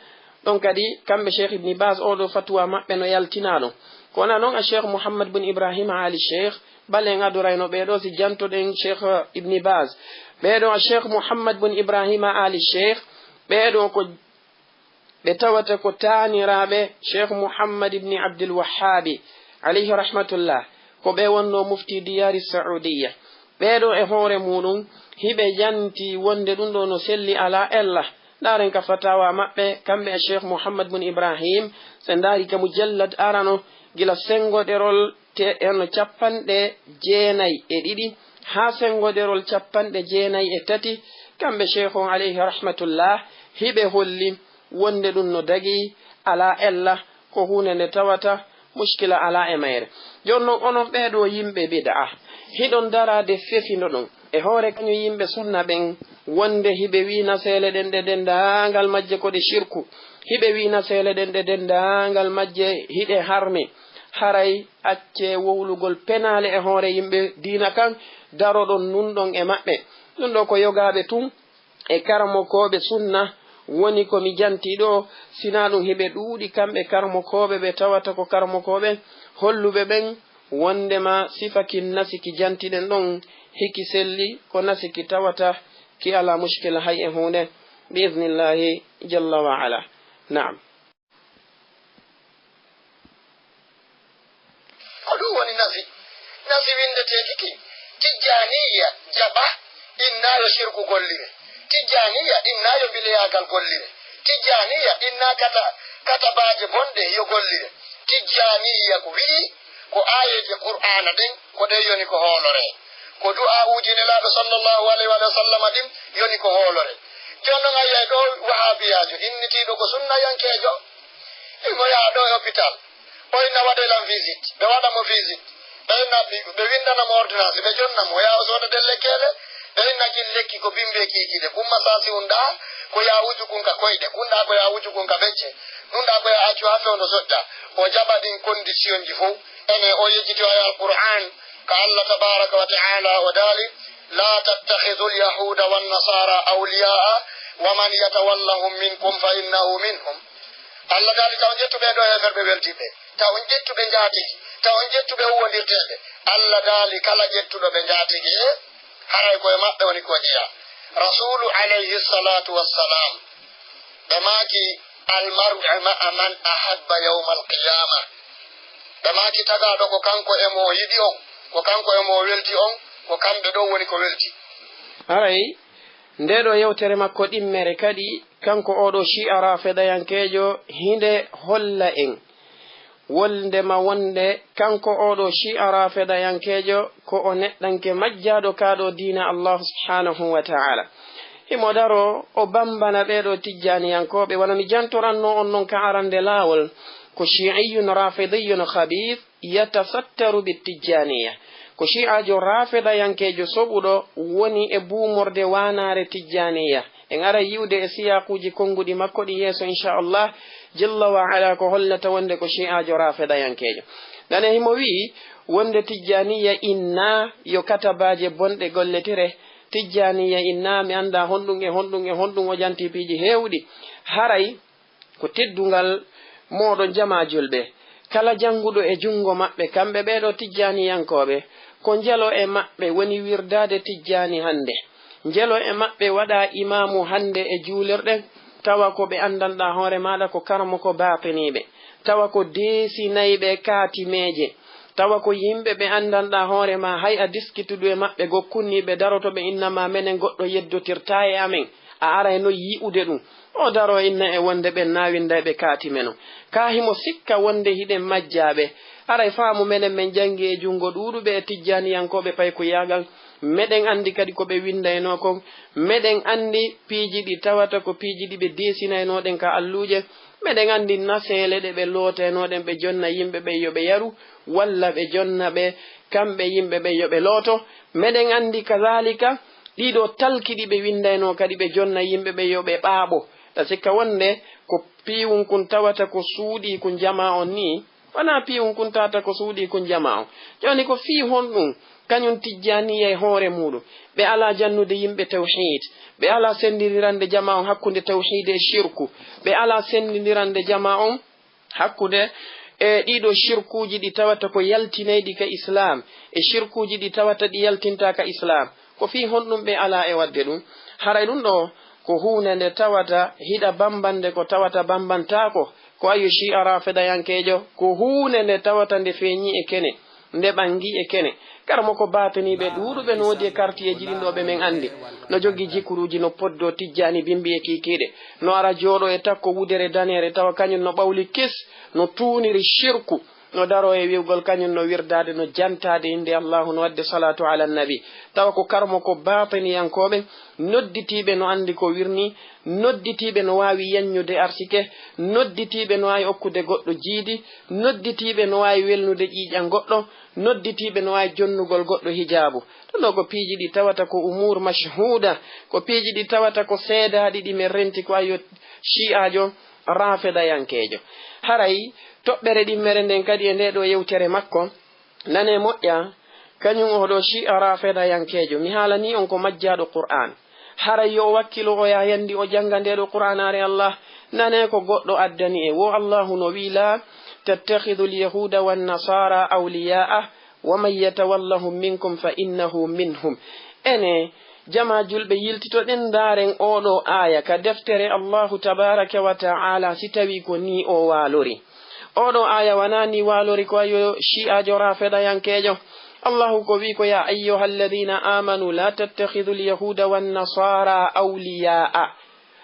ɗon kadi kamɓe Cheikh Ibni Baz, oɗo fatuwa maɓɓe no yaltinaa ɗon. Wona noon a Cheikh Mouhammad bun Ibrahima Ali Cheikh, balen adorayno ɓee ɗoo si jantoɗen Cheikh Ibni Baz. Ɓee ɗoo a Cheikh Mouhammad bun Ibrahima Ali Cheikh, ɓee ɗoo ko ɓe tawata ko taaniraaɓe Cheikh Mouhammad ibni Abdul Wahhabi, alayhi rahmatullah, ko ɓe wonnoo mufti diyaari Saoudiya. Ɓee ɗoo e hoore muuɗum, hiɓe janti wonde ɗum ɗoo no selli alaa ella. Ndaaren ka fatawa maɓɓe, kamɓe e Cheikh Mouhammad bun Ibrahim, so ndaari ka mujallad arano, gila senngoɗerol te-, en capanɗe jeenayi e ɗiɗi haa senngoɗerol capanɗe jeenayi e tati, kamɓe Cheikh on, alayhi rahmatullah, hiɓe holli wonde ɗum no dagii, alaa ella, ko huunde nde tawata muskila alaa e mayre. Jooni noon, onon ɓee ɗoo yimɓe bid'a, hiɗon daraade fefindoɗon e hoore kañum yimɓe sunna ɓen, wonde hiɓe wii naseele ɗen ɗe denndaangal majje ko ɗe shirku, hiɓe wii naseele ɗen ɗe denndaangal majje hiɗe harmi. Haray accee wowlugol penaale e hoore yimɓe diina kan, daroɗon nun ɗon e maɓɓe. Ɗum ɗoo ko yogaaɓe tun e karamokooɓe sunna woni ko mi jantii ɗoo, sinaa ɗum hiɓe ɗuuɗi kamɓe karamokooɓe ɓe tawata ko karamokooɓe holluɓe ɓen wondema sifa kin nasi ki jantiɗen ɗon hiki selli, ko nasi ki tawata ki alaa muskila hay e huunde, bi idnillahi jalla wa ala. Naam. Ko ɗum woni nafi. Nafi winndeteeki kin. Tijjaaniyya jaɓa, inna yo sirku gollire. Tijjaaniyya inna yo bileyaagal gollire. Tijjaaniyya inna kata, katabaaje bonɗe yo gollire. Tijjaaniyya ko wi'i ko aayeeje Qur'aana ɗen, ko ɗe yoni ko hooloree. Ko du'aa'uuji Nelaaɗo sallallahu alayhi wa sallama ɗin yoni ko hooloree. Jooni non a yi'ay ɗoo wahaabiyaajo innitiiɗo ko sunnayankeejo, himo yaha ɗoo e hôpital. O inna waɗee lan visite. Ɓe waɗa mo visite. Ɓe inna ɓe, ɓe winndana mo ordonnance. Ɓe jonna mo. O yaha o sooda ɗen lekkeele. Ɓe inna kin lekki ko bimbe kiikiiɗe. Kun masaasi un ɗaa, ko yaa wuju kun ka koyɗe. Kun ɗaa ko yaa wuju kun ka becce. Ɗun ɗaa ko yaa accu haa fewndo soƴƴa. O jaɓa ɗin condition ji fow. Ene o yejjiti o aya Alqur'aan. Ka Allah tabaaraka wa ta'aala o daali, "لا تتخذوا اليهود والنصارى أولياء ومن يتولهم منكم فإنه منهم." Allah daali, "Taw on ƴettu ɓee ɗoo heeferɓe weldiiɓe, taw on ƴettu ɓe njaatigi, taw on ƴettu ɓe huwwondirteeɓe." Allah daali, "Kala ƴettuɗo ɓe njaatigi, e haray ko e maɓɓe woni ko jeyaa." Rasuulu alayhi salaatu wassalaam, ɓe maaki, "المرء مع من أحب يوم القيامة." Ɓe maaki, "Tagaaɗo ko kanko e mo yiɗi on, ko kanko e mo weldi on, ko kamɓe ɗon woni ko weldi." Haray, ndee ɗoo yewtere makko ɗimmere kadi, kanko oo ɗoo Shi'a Rafidayankeejo, hinde holla en wondema wonde kanko oo ɗoo Shi'a Rafidayankeejo ko o neɗɗanke majjaaɗo kaa ɗoo diina Allaahu subhaanahu wa ta'aala. Himo daroo o bambana ɓee ɗoo Tijjaaniyankooɓe, wano mi jantorannoo on non ka arande laawol, ko Shi'iyyun Rafidiyyun khabiith, yatasattaru bit Tijjaaniyya. Ko Shi'aajo Rafidayankeejo soɓuɗo woni e buumorde waanaare Tijjaaniyya. En aray yi'ude e siyaaquuji konnguɗi makko ɗi yeeso, inshaa Allah, jalla wa ala, ko hollata wonde ko Shi'aajo Rafidayankeejo. Nane himo wi'i wonde Tijjaaniyya inna yo katabaaje bonɗe gollitire. Tijjaaniyya inna mi anndaa honɗum e honɗum e honɗum, o jantii piiji heewɗi. Haray ko teddungal mooɗon jamaa julɓe. Kala jannguɗo e junngo maɓɓe, kamɓe ɓee ɗoo Tijjaaniyankooɓe, ko njelo e maɓɓe woni wirdaade Tijjaani hannde. Njelo e maɓɓe waɗa imaamu hannde e juulirɗe, tawa ko ɓe anndanɗaa hoore maaɗa ko karamoko baatiniiɓe, tawa ko deesinayɓe kaatimeeje, tawa ko yimɓe ɓe anndanɗaa hoore maa hay a diskitudu e maɓɓe goo kunniiɓe daroto ɓe inna ma menen goɗɗo yeddotirtaa e amen, a aray noon yi'ude ɗum. O daroo inna e wonde ɓen na winnday ɓe kaati men on. Kaa himo sikka wonde hiɗen majjaaɓe. Aray faamu menen men janngi e junngo ɗuuɗuɓe e Tijjaaniyankooɓe paykuyaagal. Meɗen anndi kadi ko ɓe winndaynoo kon. Meɗen anndi piiji ɗi tawata ko piiji ɗi ɓe deesinaynoo ɗen ka alluuje. Meɗen anndi naseele ɗe ɓe lootaynoo ɗen ɓe jonna yimɓe ɓen yo ɓe yaru, walla ɓe jonna ɓe kamɓe yimɓe ɓen yo ɓe looto. Meɗen anndi kazaalika ɗii ɗoo talki ɗi ɓe winndaynoo kadi ɓe jonna yimɓe ɓen yo ɓe ɓaaɓo. Ta sikka wonde ko piiwun kun tawata ko suuɗii kun jamaa on nii, wanaa piiwun kun tawata ko suuɗii kun jamaa on. Jooni ko fii honɗun kañun Tijjaaniyya e hoore muuɗun ɓe alaa jannude yimɓe tawhiid, ɓe alaa senndindirande jamaa on hakkunde tawhiid e shirku, ɓe alaa senndindirande jamaa on hakkunde e ɗiɗo shirkuuji ɗi tawata ko yaltinayɗi ka Islaam, e shirkuuji ɗi tawata ɗi yaltintaa ka Islaam. Ko fii honɗum ɓe alaa e waɗde ɗum? Haray ɗum ɗoo ko huunde nde tawata hiɗa bammbande ko tawata bambantaako. Ko ayo Shi'a Rafidayankeejo, ko huunde nde tawata nde feeñii e kene, nde ɓanngii e kene. Karamoko baatiniiɓe ɗuuɗuɓe no woodi e kartiyeeji ɗin ɗoo ɓe men anndi. No jogii jikuruuji no poddoo tijjaani bimbi e kiikiiɗe. No ara jooɗoo e takko wudere daneere tawa kañum no ɓawli kis, no tuuniri shirku. No daroo e wi'ugol kañum no wirdaade, no jantaade innde Allaahu, no waɗde salaatu ala nabi. Tawa ko karamoko baatiniyankooɓe, nodditiiɓe no anndi ko wirnii, nodditiiɓe no waawi yaññude arsike, nodditiiɓe no waawi okkude goɗɗo jiidi, nodditiiɓe no waawi welnude ƴiiƴan goɗɗo, nodditiiɓe no waawi jonnugol goɗɗo hijaabu. Ɗum ɗoo ko piiji ɗi tawata ko umuur mashhuuda, ko piiji ɗi tawata ko seedaaɗi ɗi men renti ko ayo Shi'aajo Rafidayankeejo. Haray toɓɓere ɗimmere nden kadi e ndee ɗoo yewtere makko, nanee moƴƴa, kañum oo ɗoo Shi'a Rafidayankeejo, mi haalanii on ko majjaaɗo Qur'aan. Haray yo o wakkilo o yaha yanndi o jannga ndee ɗoo Qur'aanaare Allah. Nanee ko goɗɗo addani en. Wo Allaahu no wi'i, "لا تتخذوا اليهود والنصارى أولياء ومن يتولهم منكم فإنه منهم." Ene, jamaa julɓe, yiltitoɗen ndaaren oo ɗoo aaya ka deftere Allaahu tabaaraka wa ta'aala, si tawii ko nii o waalori. Oo ɗoo aaya wanaa nii waalori ko ayo Shi'aajo Rafidayankeejo. Allaahu ko wi'i ko, "يا أيها الذين آمنوا لا تتخذوا اليهود والنصارى أولياء."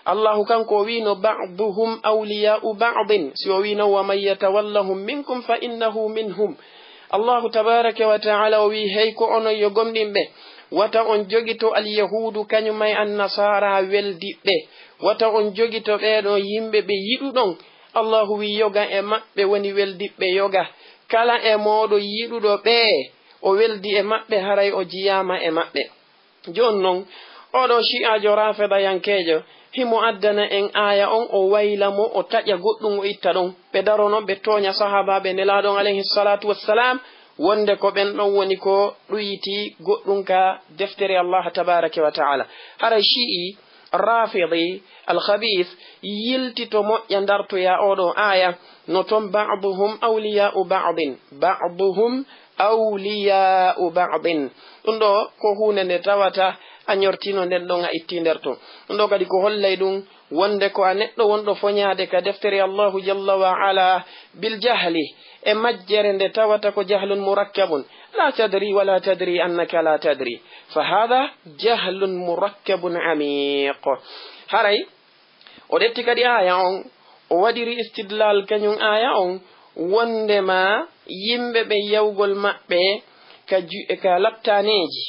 Allaahu kanko o wi'ino, "بعضهم أولياء بعض." Si o wi'ino, "ومن يتولهم منكم فإنه منهم." Allaahu tabaaraka wa ta'aala o wi'i, "Hey ko onon yo gomɗinɓe, wata on jogito alyahuudu kañum e annasaara weldiɓɓe. Wata on jogito ɓee ɗoo yimɓe ɓe yiɗuɗon." Allaahu wi'i, "Yoga e maɓɓe woni weldiɓɓe yoga. Kala e mooɗon yiɗuɗo ɓee, o weldi e maɓɓe, haray o jiyaama e maɓɓe." Jooni non, oo ɗoo Shi'aajo Rafidayankeejo, himo addana en aaya on, o wayla mo, o taƴa goɗɗum, o itta ɗon. Ɓe darono, ɓe tooña sahaabaaɓe Nelaaɗo on, alayhi salaatu wassalaam, wonde ko ɓen ɗon woni ko ɗuyiti goɗɗum ka deftere Allah tabaaraka wa ta'aala. Haray Shi'i, Rafidi, Al-Khabiis, yiltito moƴƴa ndartoya oo ɗoo aaya, no ton, "بعضهم أولياء بعض، بعضهم أولياء بعض." Ɗum ɗoo ko huunde nde tawata a ñortiino nden ɗon a ittii nder ton. Ɗum ɗoo kadi ko hollay ɗum wonde ko a neɗɗo wonɗo foñaade ka deftere Allahu jalla wa ala bil jahli, e majjere nde tawata ko jahlun murakkabun. لا تدري ولا تدري أنك لا تدري، فهذا جهل مركب عميق. Haray o ƴetti kadi aaya on, o waɗiri istidlal kañum aaya on, wondema yimɓe ɓe yawgol maɓɓe ka ju-, ka laptaneeji,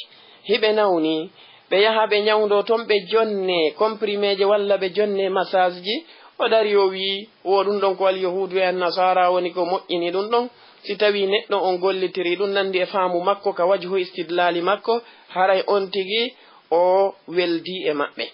hiɓe nawni, ɓe yaha ɓe ñawndoo ton, ɓe jonnee comprimeeje walla ɓe jonnee massage ji. O dari o wi'i, wo ɗum ɗon ko alyahuudu e annasaara woni ko moƴƴini ɗum ɗon. Si tawii neɗɗo on gollitirii ɗum nanndi e faamu makko, ka wajhu istidlaali makko, haray on tigi o weldii e maɓɓe.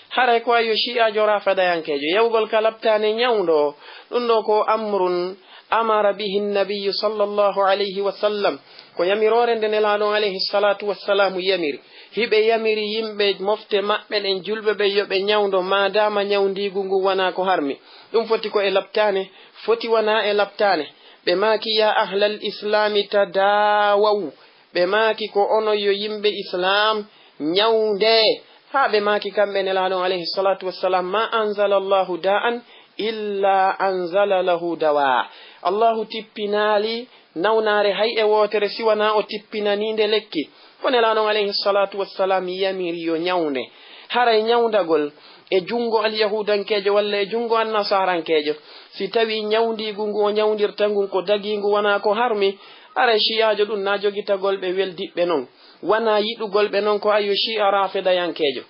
Haray ko ayo shi'aajo rafadayankeejo, yawgol ka laptaane ñawndoo, ɗum ɗoo ko amrun amara bihi nnabiyyu sallallahu alayhi wa sallam, ko yamiroore nde Nelaaɗo on alayhi salaatu wassalaamu yamiri. Hiɓe yamiri yimɓe mofte maɓɓe ɗen, julɓe ɓen, yo ɓe ñawndo, maadaama ñawndiigu ngun wanaa ko harmi. Ɗum foti ko e laptaane, foti wanaa e laptaane. Ɓe maaki, "Yaa ahlal islaami tadaawaw." Ɓe maaki, "Ko onon yo yimɓe Islaam, ñawndee." Haa ɓe maaki kamɓe Nelaaɗo on alayhi salaatu wassalam, "ما أنزل الله داء إلا أنزل له دواء." Allahu tippinaali nawnaare hay e wootere si wanaa o tippinanii nde lekki. Ko Nelaaɗo on alayhi salaatu wassalam yamiri yo ñawnde. Haray ñawndagol e junngo alyahuudankeejo walla e junngo annasaarankeejo, si tawii ñawndiigu ngu o ñawndirta ngun ko dagiingu wanaa ko harmi, haray shi'aajo ɗum na jogitagol ɓe weldiɓɓe non, wanaa yiɗugol ɓe non, ko ayo shi'a rafidayankeejo.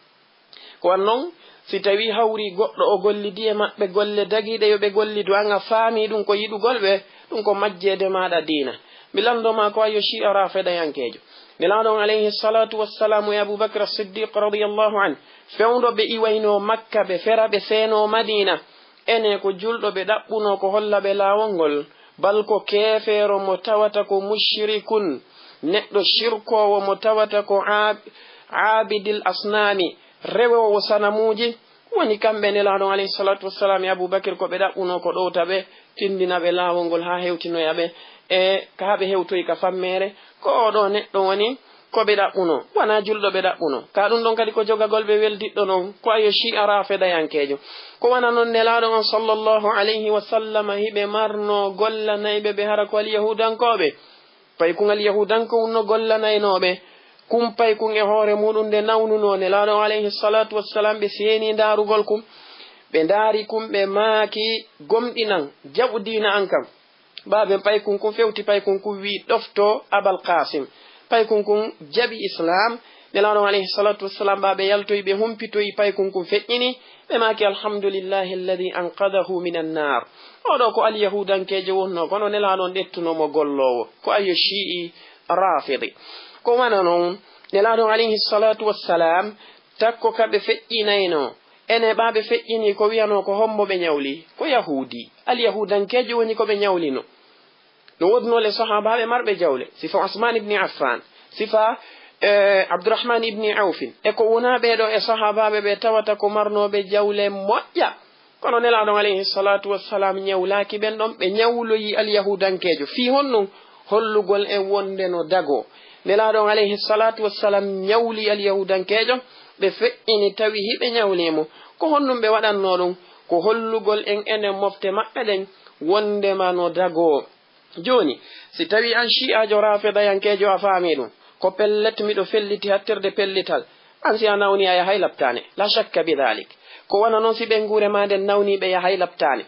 Ko wan non, si tawii hawrii goɗɗo o gollidii e maɓɓe golle dagiiɗe yo ɓe gollidu, an a faamii ɗum ko yiɗugol ɓe, ɗum ko majjeede maaɗa diina. Mi lanndoo ma ko ayo shi'a rafidayankeejo. Nelaaɗo on alayhi salaatu wassalaamu e Abu Bakr As-Siddiq radiyallahu anhu, fewndo ɓe iwaynoo Makka, ɓe fera, ɓe seenoo Madiina. Enee, ko julɗo ɓe ɗaɓɓunoo ko holla ɓe laawol ngol? Bal ko keefeero mo tawata ko mushrikun, neɗɗo shirkoowo mo tawata ko aab-, aabidil asnaami, rewoowo sanamuuji. Woni kamɓe Nelaaɗo alayhi salatu wassalam e Abu Bakr ko ɓe ɗaɓɓuno ko ɗowta ɓe, tindina ɓe laawol ngol haa hewtinoya ɓe e ka haa ɓe hewtoyi ka fammeere. Ko oo ɗoo neɗɗo woni ko ɓe ɗaɓɓuno, wanaa julɗo ɓe ɗaɓɓuno. Ka ɗum ɗon kadi ko jogagol ɓe weldiɗɗo ɗon, ko ayo Shi'a Rafidayankeejo. Ko wano non Nelaaɗo on sallallahu alayhi wa sallam hiɓe marno gollanayɓe ɓe hara ko alyahuudankooɓe. Paykun alyahuudankooɓe wonno gollanaynooɓe. Kun paykun e hoore muɗum nde nawnunoo Nelaaɗo on alayhi salatu wassalam, ɓe seeni ndaarugol kun. Ɓe ndaari kun, ɓe maaki, gomɗinan, jaɓu diina an kan. Baaben paykun kun fewti, paykun kun wi'i, "Ɗofto Abal Qaasim." Paykun kun jaɓi Islaam. Nelaaɗo on alayhi salatu wassalam, ɓaaɓe yaltoyi, ɓe humpitoyi, paykun kun feƴƴini. Ɓe maaki, "Alhamdulillahi alladhi anqadahu minan naar." Oo ɗoo ko alyahuudankeejo wonnoo, kono Nelaaɗo on ƴettuno mo golloowo. Ko ayo Shi'i Rafidi. Ko wano non, Nelaaɗo on alayhi salatu wassalam, takko ka ɓe feƴƴinaynoo. Ene ɓaaɓe feƴƴini ko wi'anoo ko hombo ɓe ɲawli? Ko yahuudi. Alyahuudankeejo woni ko ɓe ɲawlino. No woodunoo le sahaabaaɓe marɓe jawle, sifa Usmaan ibni Affaan, sifa, eh, Abdurahmaan ibni Awfin, e ko wonaa ɓee ɗoo e sahaabaaɓe ɓe tawata ko marnooɓe jawle moƴƴa. Kono Nelaaɗo on alayhi salatu wassalam ɲawlaaki ɓen ɗon, ɓe ɲawloyi alyahuudankeejo. Fii honɗum? Hollugol en wonde no dagoo. Nelaaɗo on alayhi salatu wassalam ɲawli alyahuudankeejo, ɓe feƴƴini tawi hiɓe ɲawli mo. Ko honɗum ɓe waɗannoo ɗum? Ko hollugol en enen mofte maɓɓe ɗen wondema no dagoo. Jooni, si tawii an Shi'aajo Raafidayankeejo a faamii ɗum, ko pellet miɗo felliti hattirde pellital, an si a nawnii a yahay laptaane. La shakka bi dhalik. Ko wano non si ɓeynguure maa nden nawnii ɓe yahay laptaane.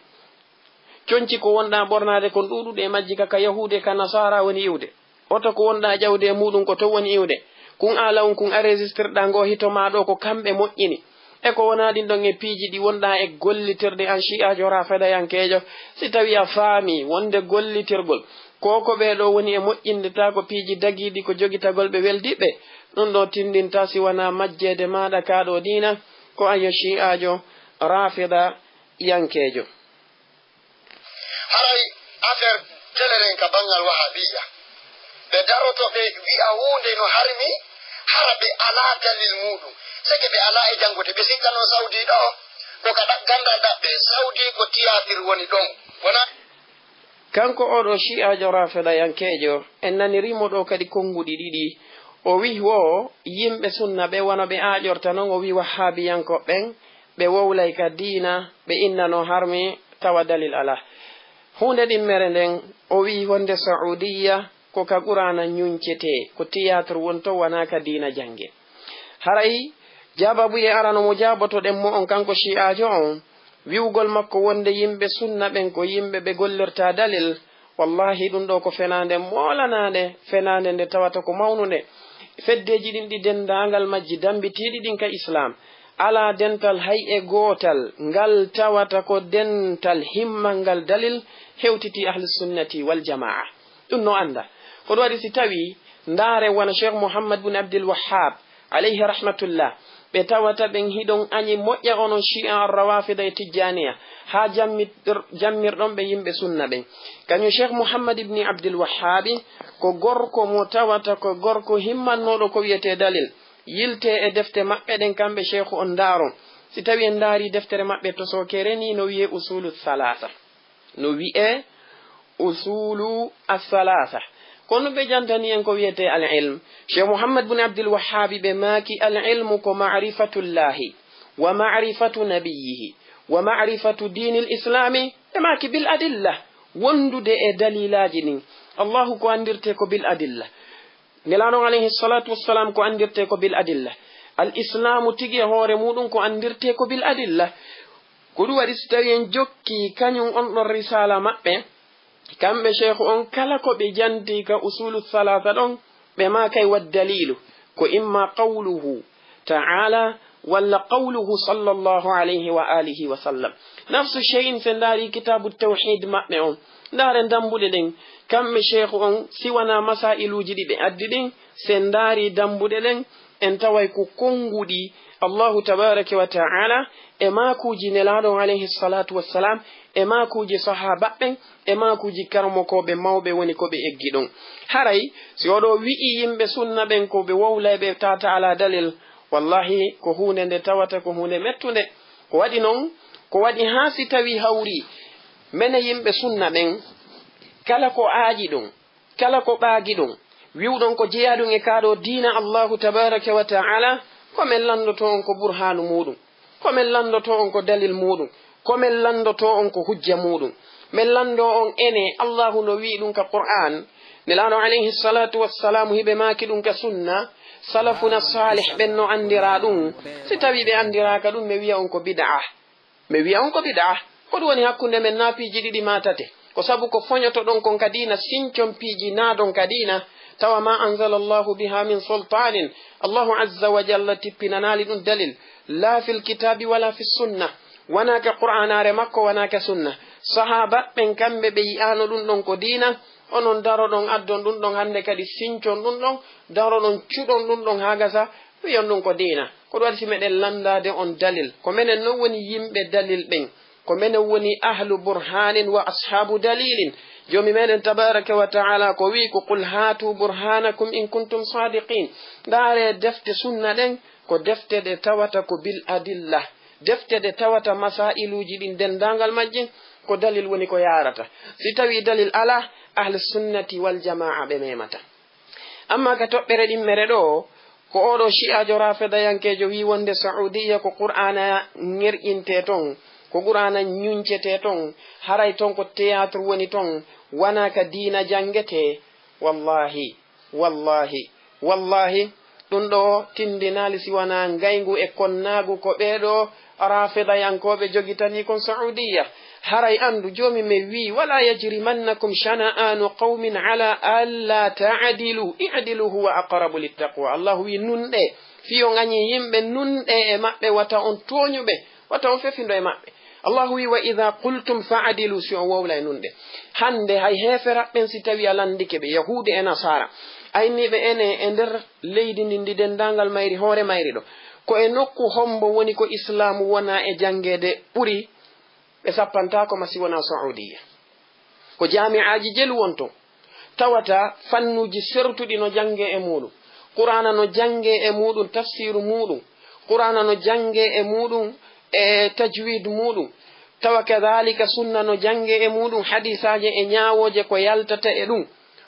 Conci ko wonɗaa ɓornaade kon ɗuuɗuɗe e majji ka, ka Yahuude, ka Nasaara woni iwde. Oto ko wonɗaa ƴawde e muuɗum ko ton woni iwde. Kun aalawun kun a registirɗaa ngoo hito maa ɗoo ko kamɓe moƴƴini. E ko wonaa ɗin ɗon e piiji ɗi wonɗaa e gollitirde an Shi'aajo Raafidayankeejo, si tawii a faamii wonde gollitirgol ko ko ɓee ɗoo woni e moƴƴinde taa ko piiji dagiiɗi ko jogitagol ɓe weldiɓɓe, ɗum ɗoo tindintaa si wanaa majjeede maaɗa kaa ɗoo diina, ko an yo Shi'aajo Raafidayankeejo. Haray affaire teleren ka banngal wahabiya, ɓe daroto ɓe wi'a huunde no harmi, hara ɓe alaa dalil muuɗum. Seke ɓe alaa e janngude, ɓe sikka noon Sawdi ɗoo ko ka ɗa-, ganndal ɗaɓɓe, Sawdi ko tiyaatir woni ɗon. Wonaa. Kanko oo ɗoo Shi'aajo Raafidayankeejo, en nanirii mo ɗoo kadi konnguɗi ɗiɗi. O wi'i woo yimɓe sunna ɓen wano ɓe aaƴorta non, o wi'i wahhaabiyankooɓe ɓen, ɓe wowlay ka diina, ɓe inna no harmi, tawa dalil alaa. Huunde ɗimmere nden, o wi'i wonde Sa'uudiyya ko ka Qur'aana ɲuncetee, ko tiyaatir woni ton, wanaa ka diina janngee. Haray jaababuye arano mo jaabotoɗen mo on, kanko Shi'aajo on, wi'ugol makko wonde yimɓe sunna ɓen ko yimɓe ɓe gollirtaa dalil, wallaahi ɗum ɗoo ko fenaande moolanaande, fenaande nde tawata ko mawnunde. Feddeeji ɗin ɗi denndaangal majji dammbitiiɗi ɗin ka Islaam, alaa dental hay e gootal ngal tawata ko dental himmal ngal dalil hewtitii Ahlu Sunnati wal Jamaa. Ɗum no annda. Ko ɗum waɗi si tawii ndaare wano Cheikh Mouhammad bun Abdil Wahhab, alayhi rahmatullah, ɓe tawata ɓen hiɗon aɲi moƴƴa onon Shi'a Ar-Rawafida e Tijjaniya, haa jammir-, jammirɗon ɓe yimɓe sunna ɓen. Kaɲum Cheikh Mouhammad ibni Abdil Wahhabi ko gorko mo tawata ko gorko himmannooɗo ko wi'etee dalil. Yiltee e defte maɓɓe ɗen kamɓe Cheikhu on ndaaron. Si tawii en ndaarii deftere maɓɓe tosookere nii no wi'ee Usulu Salaasa. No wi'ee Usulu As-Salaasa. Kono ɓe jantani en ko wi'etee al-ilm. Cheikh Mouhammad bun Abdil Wahhabi ɓe maaki al-ilmu ko ma'rifatullahi wa ma'rifatu nabiyyihi wa ma'rifatu diinil islaami. Ɓe maaki bil adilla. Wondude e dalilaaji ɗin. Allahu ko anndirtee ko bil adilla. Nelaaɗo on alayhi salatu wassalam ko anndirtee ko bil adilla. Al islaamu tigi e hoore muuɗum ko anndirtee ko bil adilla. Ko ɗum waɗi si tawii en jokkii kaɲum on ɗon risaala maɓɓe, kamɓe Cheikhu on kala ko ɓe jantii ka Usulu Salaasa ɗon, ɓe maakay wa daliilu, ko imma qawluhu ta'ala walla qawluhu sallallahu alayhi wa alihi wa sallam. Nafsu shay'in, si en ndaarii kitaabu tawhiid maɓɓe on, ndaaren dammbuɗe ɗen, kamɓe Cheikhu on, si wanaa masaa'iluuji ɗi ɓe addi ɗin, si en ndaarii dammbuɗe ɗen, en taway ko konnguɗi Allahu tabaaraka wa ta'ala e maakuuji Nelaaɗo on alayhi salatu wassalam, e maakuuji sahaabaɓɓen, e maakuuji karamokooɓe mawɓe woni ko ɓe eggi ɗon. Haray, si oɗo wi'i yimɓe sunna ɓen ko ɓe wowlay ɓe tata alaa dalil, wallahi ko huunde nde tawata ko huunde mettunde. Ko waɗi noon, ko waɗi haa si tawii hawrii mene yimɓe sunna ɓen, kala ko aaƴi ɗum, kala ko ɓaagi ɗum, wi'uɗon ko jeyaa ɗum e kaa ɗoo diina Allaahu tabaaraka wa ta'aala, ko men lanndotoo on ko burhaanu muuɗum, ko men lanndotoo on ko dalil muuɗum, ko men lanndotoo on ko hujja muuɗum. Men lanndoo on ene Allaahu no wi'i ɗum ka Qur'aan, Nelaaɗo alayhi salaatu wassalaamu hiɓe maaki ɗum ka sunna, salafuna saalih ɓen no anndiraa ɗum. Si tawii ɓe anndiraaka ɗum, mi wi'a on ko bid'a. Mi wi'a on ko bid'a. Ko ɗum woni hakkunde men naa piiji ɗiɗi maa tate? Ko sabu ko foñotoɗon kon ka diina, sincon piiji naaɗon ka diina, tawa ma anzalallahu biha min sultaanin. Allahu azza wa jalla tippinanaali ɗum dalil, laa fil kitaabi wala fis sunna. Wanaa ka Qur'aanaare makko, wanaa ka sunna. Sahaaba ɓen kamɓe ɓe yi'aano ɗum ɗon ko diina, onon daroɗon addon ɗum ɗon hannde kadi sincon ɗum ɗon, daroɗon cuɗon ɗum ɗon haa gasa, wi'on ɗum ko diina. Ko ɗum waɗi si meɗen lanndaade on dalil. Ko menen non woni yimɓe dalil ɓen. Ko menen woni ahlu burhaanin wa ashaabu dalilin. Joomi meɗen tabaaraka wa ta'aala ko wi'i ko, "Qul haatu burhaanakum in kuntum saadiqiin." Ndaaree defte sunna ɗen, ko defte ɗe tawata ko bil adilla. Defte ɗe tawata masaa'iluuji ɗin denndaangal majji, ko dalil woni ko yaarata. Si tawii dalil alaa, ahli sunnati wal jamaa ɓe memata. Amma ka toɓɓere ɗimmere ɗoo, ko oo ɗoo shi'aajo raafidayankeejo wi'i wonde Sa'uudiyya ko Qur'aana ŋerƴintee ton, ko Qur'aana ñuñcetee ton, haray ton ko théâtre woni ton, wanaa ka diina janngetee. Wallaahi, wallaahi, wallaahi, ɗum ɗoo tinndinaali si wanaa ngayngu e konnaagu ko ɓee ɗoo raafidayankooɓe jogitanii kon Sa'uudiyya. Haray anndu, joomi men wi'i, "Walaa yajrimannakum shana'aanu qawmin alaa allaa ta'dilu, i'dilu huwa aqrabu littaqwa." Allahu wi'i, "Nunɗee, fii on añii yimɓe, nunɗee e maɓɓe, wata on tooñu ɓe, wata on fefindo e maɓɓe." Allahu wi'i, "Wa idhaa qultum fa'dilu," si on wowlay nunɗe. Hannde hay heeferaɓe ɓen, si tawii a lanndike ɓe, Yahuudi e Nasaara, ayniiɓe ene e nder leydi ndin ndi denndaangal mayri hoore mayri ɗoo, ko e nokku hombo woni ko Islaamu wonaa e janngeede ɓuri? Ɓe sappantaako ma si wonaa Sa'uudiyya. Ko jaami'aaji jelu won ton. Tawata fannuuji sertuɗi no janngee e muuɗum. Qur'aana no janngee e muuɗum, tafsiiru muuɗum. Qur'aana no janngee e muuɗum, e tajwiid muuɗum. Tawa kadaalika sunna no janngee e muuɗum, hadiisaaje e ñaawooje ko yaltata e ɗum.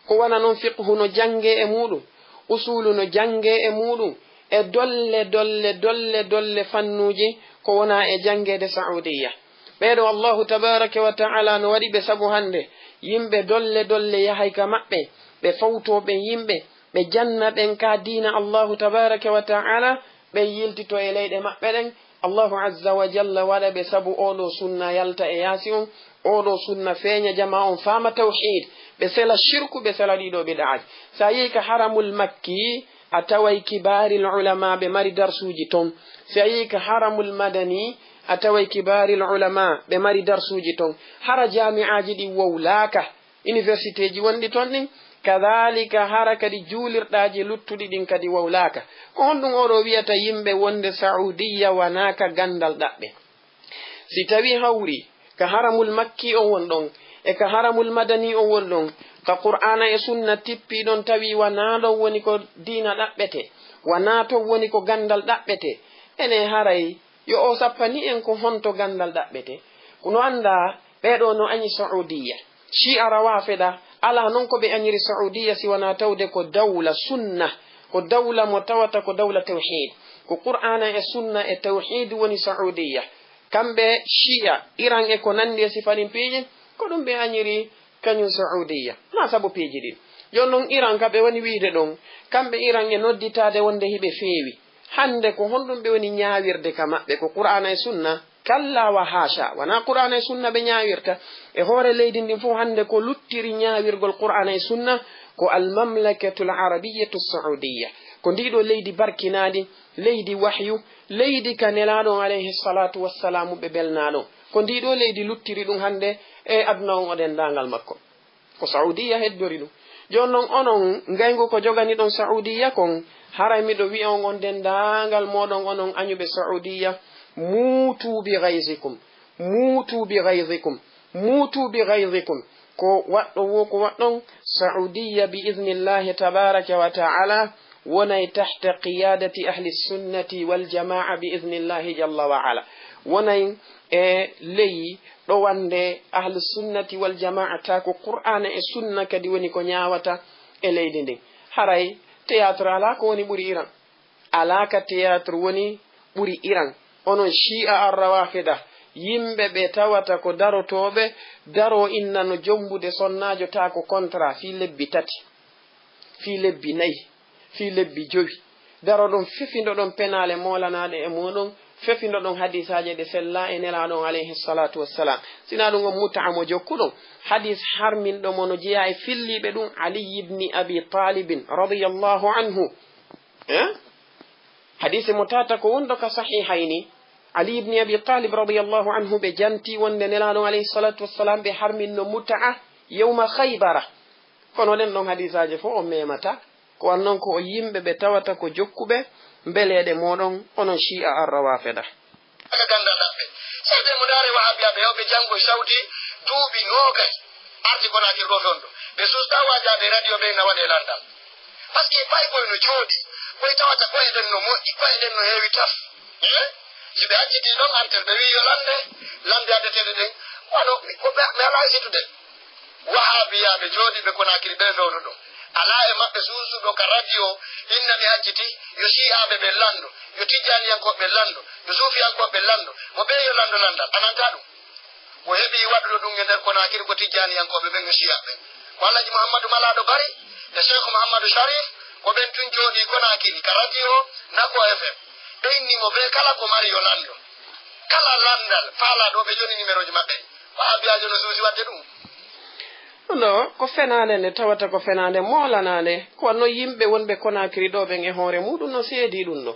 Ko wano non fiqhu no janngee e muuɗum, usuulu no janngee e muuɗum, e dolle, dolle, dolle, dolle fannuuji ko wonaa e janngeede Sa'uudiyya. Ɓee ɗoo Allahu tabaaraka wa ta'aala no waɗi ɓe sabu hannde, yimɓe dolle dolle yahay ka maɓɓe, ɓe fawtoo ɓen yimɓe, ɓe janna ɓen ka diina Allahu tabaaraka wa ta'aala, ɓen yiltitoo e leyɗe maɓɓe ɗen. Allahu azza wa jalla waɗa ɓe sabu oo ɗoo sunna yalta e yaasi on, oo ɗoo sunna feeña, jamaa on faama tawhiid, ɓe sela shirku, ɓe sela ɗii ɗoo bid'aaji. Si a yehi ka Haramul Makki, a taway kibaaril ulamaa ɓe mari darsuuji ton. Si a yehi ka Haramul Madani, a taway kibaaril ulamaa ɓe mari darsuuji ton. Hara jaami'aaji ɗin wowlaaka, iniwersiteeji wonɗi ton ɗin, kadaalika hara kadi juulirɗaaji luttuɗi ɗin kadi wowlaaka. Ko honɗum oo ɗoo wi'ata yimɓe wonde Sa'uudiyya wonaa ka ganndal ɗaɓɓe? Si tawii hawri ka Haramul Makki on won ɗon, e ka Haramul Madani on won ɗon, ka Qur'aana e Sunna tippii ɗon, tawii wonaa ɗon woni ko diina ɗaɓɓetee, wonaa ton woni ko ganndal ɗaɓɓetee, ene haray yo o sappani en ko honto ganndal ɗaɓɓetee. Kono anndaa, ɓee ɗoo no añi Sa'uudiyya. Shi'a Rawaafida, alaa non ko ɓe añiri Sa'uudiyya si wonaa tawde ko dawla sunna, ko dawla mo tawata ko dawla tawhiid. Ko Qur'aana e Sunna e tawhiid woni Sa'uudiyya. Kamɓe Shi'a, Iran e ko nanndi e sifa ɗin piiji, ko ɗum ɓe añiri kañum Sa'uudiyya. Maa sabu piiji ɗin. Jooni non Iran ka ɓe woni wiide ɗon, kamɓe Iran e nodditaade wonde hiɓe feewi. Hannde ko honɗum ɓe woni ñaawirde ka maɓɓe? Ko Qur'aana e Sunna? Kallaa wa haasha, wonaa Qur'aana e Sunna ɓe ñaawirta. E hoore leydi ndin fof hannde ko luttiri ñaawirgol Qur'aana e Sunna ko Al Mamlakatul Arabiyyatu Sa'udiyya. Ko ndii ɗoo leydi barkinaandi, leydi wahyu, leydi ka Nelaaɗo on alayhi salaatu wassalaamu ɓe belnaa ɗon. Ko ndii ɗoo leydi luttiri ɗum hannde e aduna on o denndaangal makko. Ko Sa'uudiyya heddori ɗum. Jooni non onon ngayngu ko jogani ɗon Sa'uudiyya kon, haray miɗo wi'a on, on denndaangal mooɗon onon añuɓe Sa'uudiyya, muutuu bi ghayzikum, muutuu bi ghayzikum, muutuu bi ghayzikum. Ko waɗɗon woo ko waɗɗon, Sa'uudiyya bi idnillahi tabaaraka wa ta'aala wonay tahta qiyaadati ahli sunnati wal jamaa'a bi idnillahi jalla wa ala. wonay e ley ɗowannde Ahlu Sunnati wal Jama'a, ta ko Qur'aana e Sunna kadi woni ko ñaawata e leydi ndin. Haray théâtre alaa ko woni ɓuri Iran. Alaa ka théâtre woni ɓuri Iran. Onon Shi'a Ar-Rawafida, yimɓe ɓe tawata ko darotooɓe, daroo inna no jommbude sonnaajo ta ko contrat fii lebbi tati, fii lebbi nayi, fii lebbi jowi. Daroɗon fefindoɗon penaale moolanaaɗe e muɗum, fefindoɗon hadiisaaji ɗe sellaa e Nelaaɗo on alayhi salaatu wassalaam. Sinaa ɗum on muta'a mo jokkuɗon. Hadiis harminɗo mo no jeyaa e filliiɓe ɗum, Ali ibni Abi Talibin radiyallahu anhu. Eh? Hadiise mo tata ko wonɗo ka Sahihayni, Ali ibni Abi Talib radiyallahu anhu ɓe janti wonde Nelaaɗo on alayhi salatu wassalam ɓe harminno muta'a yawma Khaybara. Kono ɗen ɗon hadiisaaji fof o memata, ko wan non ko o yimɓe ɓe tawata ko jokkuɓe mbeleeɗe mooɗon, onon Shi'a Ar-Rawafida. Aga gandal ɗaɓɓe. Sey ɓe mo ndaare Wahabiyaaɓe, yo ɓe janngo Sawdi duuɓi noogay. Arti Konaakiri ɗo fewndo. Ɓe susta waajaaɓe radio ɓe na waɗe landal. Parce que paykoy no jooɗi. Koy tawata koye ɗen no moƴƴi, koye ɗen no heewi taf. Eh? Si ɓe acciti ɗon antel, ɓe wi'i yo lande, lande addeteeɗe ɗen. Wano, mi, ko ɓe, mi alaa e situde. Wahabiyaaɓe jooɗiiɓe Konaakiri ɓe fewndo ɗon. Alaa e maɓɓe suusuɗo ka radio, inna mi acciti, yo Shi'aaɓe ɓe lando, yo Tijjaaniyankooɓe ɓe lando, yo Suufiyankooɓe ɓe lando. Mo ɓe yo lando landal, a nanta ɗum. Ko heɓi waɗuɗo ɗum e nder Konaakiri ko Tijjaaniyankooɓe ɓen e Shi'aaɓe. Ko Alhaji Muhammadu Malaaɗo Bari e Sheikh Muhammadu Sharif, ko ɓen tun jooɗii Konaakiri ka radio Nako F M. Ɓe inni mo ɓe kala ko mari yo lando. Kala landal faalaaɗo ɓe joni numéroji maɓɓe. Wahabiyaajo no suusi waɗde ɗum. Ɗo ko fenaande nde tawata ko fenaande moolanaande. Ko wanno yimɓe wonɓe Konaakiri ɗo ɓen e hoore muɗum no seedii ɗum ɗo.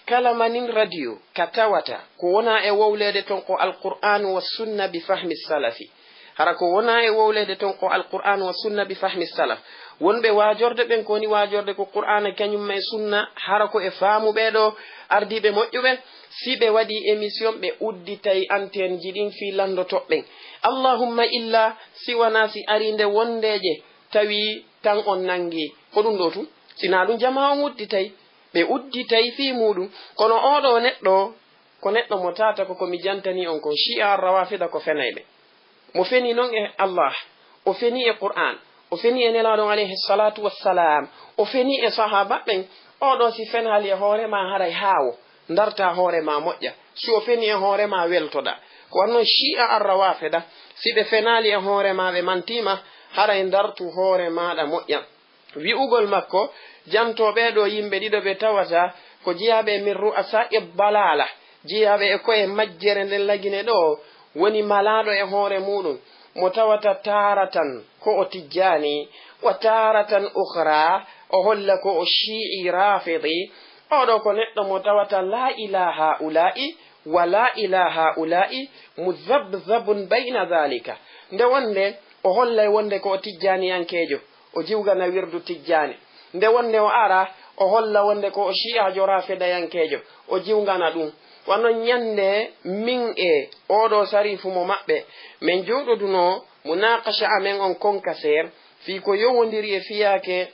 Kala manin radio ka tawata ko wona e wowleede ton ko Alqur'aanu wa Sunna bi fahmi salafi. Hara ko wona e wowleede ton ko Alqur'aanu wa Sunna bi fahmi salaf. Wonɓe waajorde ɓen ko woni waajorde ko Qur'aana kañum ma e Sunna, hara ko e faamu ɓee ɗo ardiiɓe moƴƴuɓe. Si ɓe waɗii émission, ɓe udditay antenne ji ɗin fii landotoɓɓen. Allahumma illa si wanaa si arii nde wondeeje tawi tan on nanngi. Ko ɗum ɗo tun. Sinaa ɗum jamaa on udditay. Ɓe udditay fii muuɗum. Kono oo ɗoo neɗɗo, ko neɗɗo mo tata ko ko mi jantanii on kon. Shi'a Rawafida ko fenayɓe. Mo feni non e Allah, o feni e Qur'an, o feni e Nelaaɗo on alayhi salatu wassalam, o feni e sahaaba ɓen. Oo ɗoo si fenaali e hoore ma haray haawo, ndarta hoore ma moƴƴa. Si o feni e hoore ma weltoɗa. Ko wanno Shi'a Ar-Rawafida, si ɓe fenaali e hoore ma ɓe mantiima, haray ndartu hoore maɗa moƴƴa. Wi'ugol makko, janto ɓee ɗoo yimɓe ɗiɗo ɓe tawata ko jeyaaɓe e min ru'asa e balala, jeyaaɓe e koye majjere nden Lagine ɗo, woni malaaɗo e hoore muɗum, mo tawata taaratan ko o Tijjaani, wa taaratan ukhra o holla ko o Shi'i Rafidi. Oo ɗoo ko neɗɗo mo tawata laa ilaa haa'ulaa'i wa laa ilaa haa'ulaa'i, muzabzabun bayna dhalika. Nde wonde o hollay wonde ko o Tijjaaniyankeejo, o jiwgana wirdu Tijjaani. Nde wonde o ara, o holla wonde ko o Shi'aajo Rafidayankeejo, o jiwgana ɗum. Wano ñande min e oo ɗoo sarifu mo maɓɓe, min jooɗodunoo munaqasha amen on konkaseer, fii ko yowondiri e fiyaake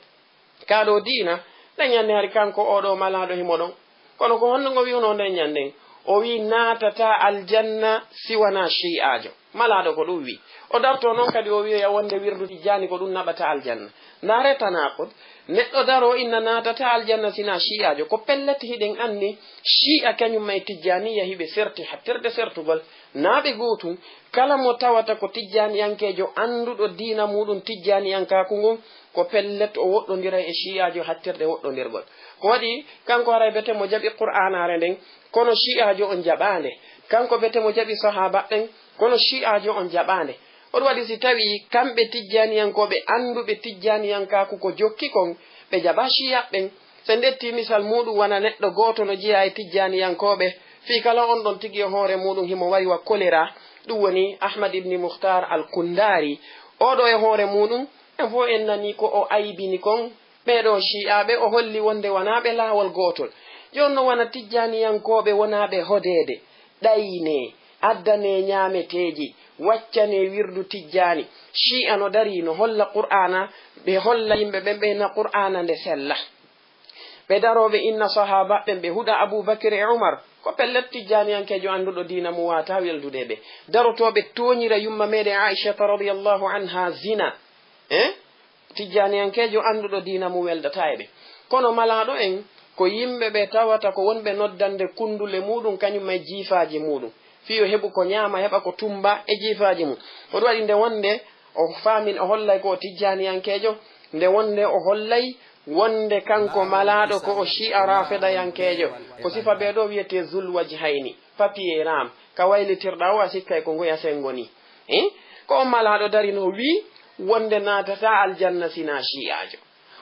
kaa ɗoo diina, nde ñande hari kanko oo ɗoo malaaɗo himo ɗon. Kono ko honno ngo wi'unoo nden ñanden? O wi'i naatataa aljanna si wanaa Shi'aajo. Malaaɗo ko ɗum wi'i. O dartoo non kadi o wi'oya wonde wirdu Tijjaani ko ɗum naɓata aljanna. Ndaaree tanaaqud. Neɗɗo daroo inna naatataa aljanna si naa Shi'aajo. Ko pellet hiɗen anndi Shi'a kañum e Tijjaaniya hiɓe serti hattirde sertugol. Naa ɓe gootun. Kala mo tawata ko Tijjaaniyankeejo annduɗo diina muɗum Tijjaaniyankaaku ngun, ko pellet o woɗɗondiray e Shi'aajo hattirde woɗɗondirgol. Ko waɗi kanko haray bete mo jaɓi Qur'aanaare nden, kono Shi'aajo on jaɓaande. Kanko bete mo jaɓi sahaaba ɓen, kono Shi'aajo on jaɓaande. On waɗi si tawi kamɓe Tijjaaniyankooɓe annduɓe Tijjaaniyankaaku ko jokki kon, ɓe jaɓa Shi'a ɓen. Si en ƴetti misal muɗum wano neɗɗo gooto no jeyaa e Tijjaaniyankooɓe, fii kala on ɗon tigi e hoore muɗum himo wa'i wa kolera, ɗum woni Ahmad ibni Mukhtar al-Kundari. Oo ɗoo e hoore muɗum, en fow en nanii ko o aybini kon. Ɓee ɗoo Shi'aaɓe o holli wonde wanaa ɓe laawol gootol. Jooni no wano Tijjaaniyankooɓe wonaa ɓe hodeede, ɗaynee, addanee ñaameteeji, waccanee wirdu Tijjaani. Shi'a no darii no holla Qur'aana, ɓe holla yimɓe ɓen ɓe na Qur'aana nde sella. Ɓe daroo ɓe inna sahaaba ɓen ɓe huɗa Abuu Bakr e Umar, Ko pellet, tijjaaniyankeejo annduɗo diina mum waawataa weldude e ɓe. Darotooɓe tooñira yumma meeɗen Aishata radiyallahu anha zina. Eh? Tijjaaniyankeejo annduɗo diina mum weldataa e ɓe. Kono malaaɗo en ko yimɓe ɓe tawata ko wonɓe noddande kunndule muuɗum, kañum e jiifaaji muuɗum. Fii yo heɓu ko ñaama, heɓa ko tummba e jiifaaji mum. Ko ɗum waɗi nde wonde o faamin, o hollay ko o tijjaaniyankeejo, nde wonde o hollay wonde kanko malaaɗo ko o Shi'a Rafidayankeejo. Ko sifa ɓee ɗoo wiyetee Zul Wajhayni, papier ram, ka waylitirɗaa o, a sikkay ko ngoya senngo nii. Eh? Ko on malaaɗo darino wii wonde naatataa aljanna sinaa Shi'aajo.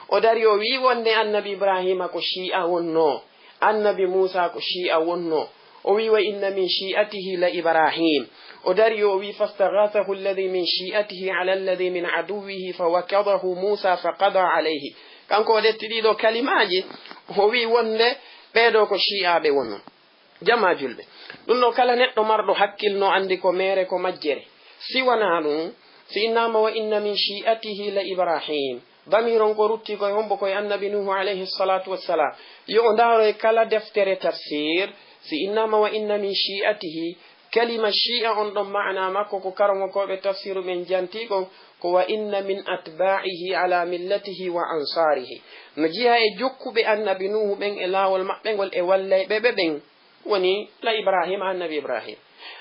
O dari o wii wonde Annabi Ibraahiima ko Shi'a wonnoo, Annabi Muusaa ko Shi'a wonnoo. O wii: "Wa inna min shi'atihi la Ibrahim." O dari o wii: "Fastaghathahu alladhi min shi'atihi ala alladhi min aduwwihi fawakadahu Muusaa faqada alayhi." Kanko o ƴetti ɗii ɗoo kalimaaji, o wii wonde ɓee ɗoo ko Shi'aaɓe wonnoo. Jamaa julɓe, ɗum ɗoo kala neɗɗo marɗo hakkil no anndi ko meere ko majjere. Si wanaa ɗum, si innaama: "Wa inna min shi'atihi la Ibrahim", damiir on ko rutti ko e hombo? Ko e Annabi Nuuhu alayhi salatu wassalam. Yo o ndaaro e kala deftere tafsir, si innaama: "Wa inna min shi'atihi", kalima Shi'a on ɗon maana makko ko karamokooɓe tafsiru ɓen janti kon, ko: "Wa inna min atba'ihi ala millatihi wa ansarihi." No jeyaa e jokkuɓe Annabi Nuuhu ɓen e laawol maɓɓe ngol e wallayɓe ɓe ɓen. Woni la Ibrahim, Annabi Ibrahim.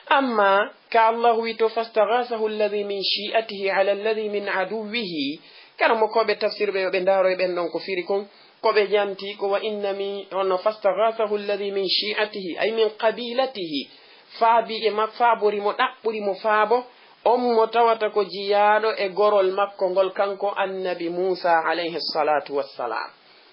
Amma ka Allahu wi to, "Fastaghasahu alladhi min shi'atihi ala alladhi min aduwwihi", karamokooɓe tafsir ɓe, yo ɓe ndaaro e ɓen ɗon ko firi kon, ko ɓe janti ko: "Wa inna min", hono, "Fastaghasahu alladhi min shi'atihi", ay min qabilatihi, faabi e ma-, faabori mo, ɗaɓɓori mo faabo, on mo tawata ko jiyaaɗo e gorol makko ngol, kanko Annabi Muusa alayhi salatu wassalam.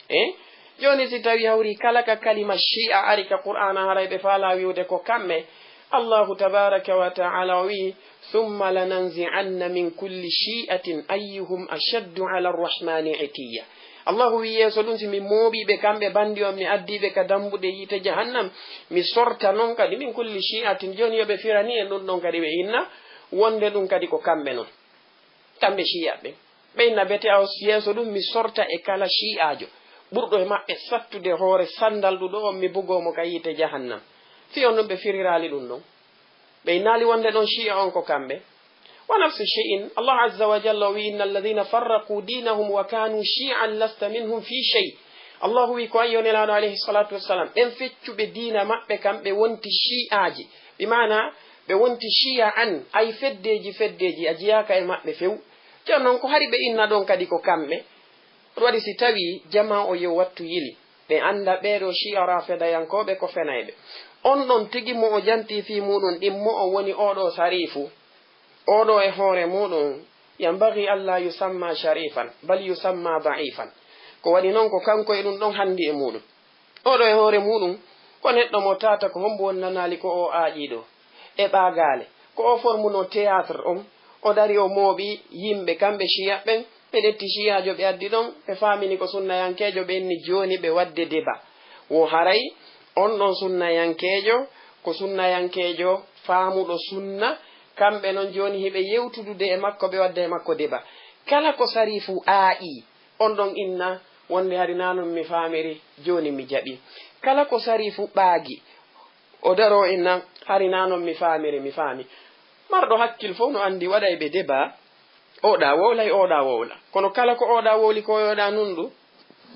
Eh? Jooni, si tawi hawri kala ka kalima Shi'a ari ka Qur'aana, haray ɓe faala wi'ude ko kamɓe. Allahu tabaraka wa ta'ala o wi'i: "Thumma lananzi'anna min kulli shi'atin ayyuhum ashaddu ala arrahmani itiyya." Allahu wi'i, yeeso ɗum, si mi mooɓii ɓe kamɓe bandi on, mi addii ɓe ka dambuɗe yiite jahannam, mi sorta non kadi min kulli shi'atin. Jooni, yo ɓe firani en ɗum ɗon kadi, ɓe inna wonde ɗum kadi ko kamɓe non. Kamɓe Shi'a ɓen. Ɓe inna bete aw yeeso ɗum, mi sorta e kala Shi'aajo ɓurɗo e maɓɓe sattude hoore sandal ɗuɗo on, mi bugoo mo ka yiite jahannam. Fii on ɗum ɓe firiraali ɗum ɗon. Ɓe innaali wonde ɗon Shi'a on ko kamɓe. Wa nafsi shay'in, Allah azza wa jalla o wi'i: "Inna alladhina farraqu dinahum wa kanu shi'an lasta minhum fi shay." Allahu wi'i ko an yo Nelaaɗo alayhi salatu wassalam, ɓen feccuɓe diina maɓɓe kam ɓe wonti Shi'aaji. Bi maana, ɓe wonti Shi'a an, ay feddeeji, feddeeji, a jiyaaka e maɓɓe few. Jooni non, ko hari ɓe inna ɗon kadi ko kamɓe? Ɗum waɗi si tawi jamaa o yo wattu yili, ɓe annda ɓee ɗoo Shi'a Rafidayankooɓe ko fenayɓe. On ɗon tigi mo o janti fii muuɗum ɗimmo on woni oo ɗoo Sariifu. Oo ɗoo e hoore muuɗum, yanbaghi alla yusamma sharifan, bal yusamma da'ifan. Ko waɗi non ko kanko e ɗum ɗon hanndi e muuɗum. Oo ɗoo e hoore muuɗum, ko neɗɗo mo tawata ko hombo wonnanaali ko o aaƴii ɗoo e ɓaagaale, ko o formunoo théâtre on, o dari o mooɓi yimɓe, kamɓe Shi'a ɓen, ɓe ƴetti Shi'aajo ɓe addi ɗon, ɓe faamini ko sunnayankeejo, ɓe inni jooni ɓe waɗde débat. Wo haray on ɗon sunnayankeejo, ko sunnayankeejo faamuɗo sunna, kamɓe non jooni hiɓe yewtudude e makko, ɓe waɗda e makko débat. Kala ko Sariifu aaƴii, on ɗon inna wonde hari naa non mi faamiri, jooni mi jaɓi. Kala ko Sariifu ɓaagi, o daroo inna hari naa non mi faamiri, mi faami. Marɗo hakkil fow no anndi waɗay ɓe débat, oɗa wowlay, oɗa wowla. Kono kala ko oɗa wowli ko oɗa nunɗu,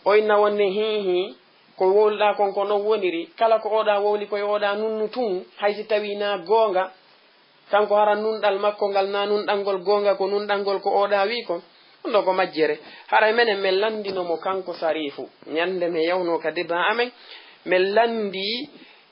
o inna wonde hii hii, ko wowluɗaa kon ko non woniri. Kala ko oɗa wowli ko oɗa nunnu tun, hay si tawi naa goonga, kanko hara nunɗal makko ngal naa nunɗal ngol goonga, ko nunɗal ngol ko oɗa wi'i kon. Ɗum ɗoo ko majjere. Haray menen men lanndino mo kanko Sariifu. Ñannde men yawnoo ka débat amen, men lanndii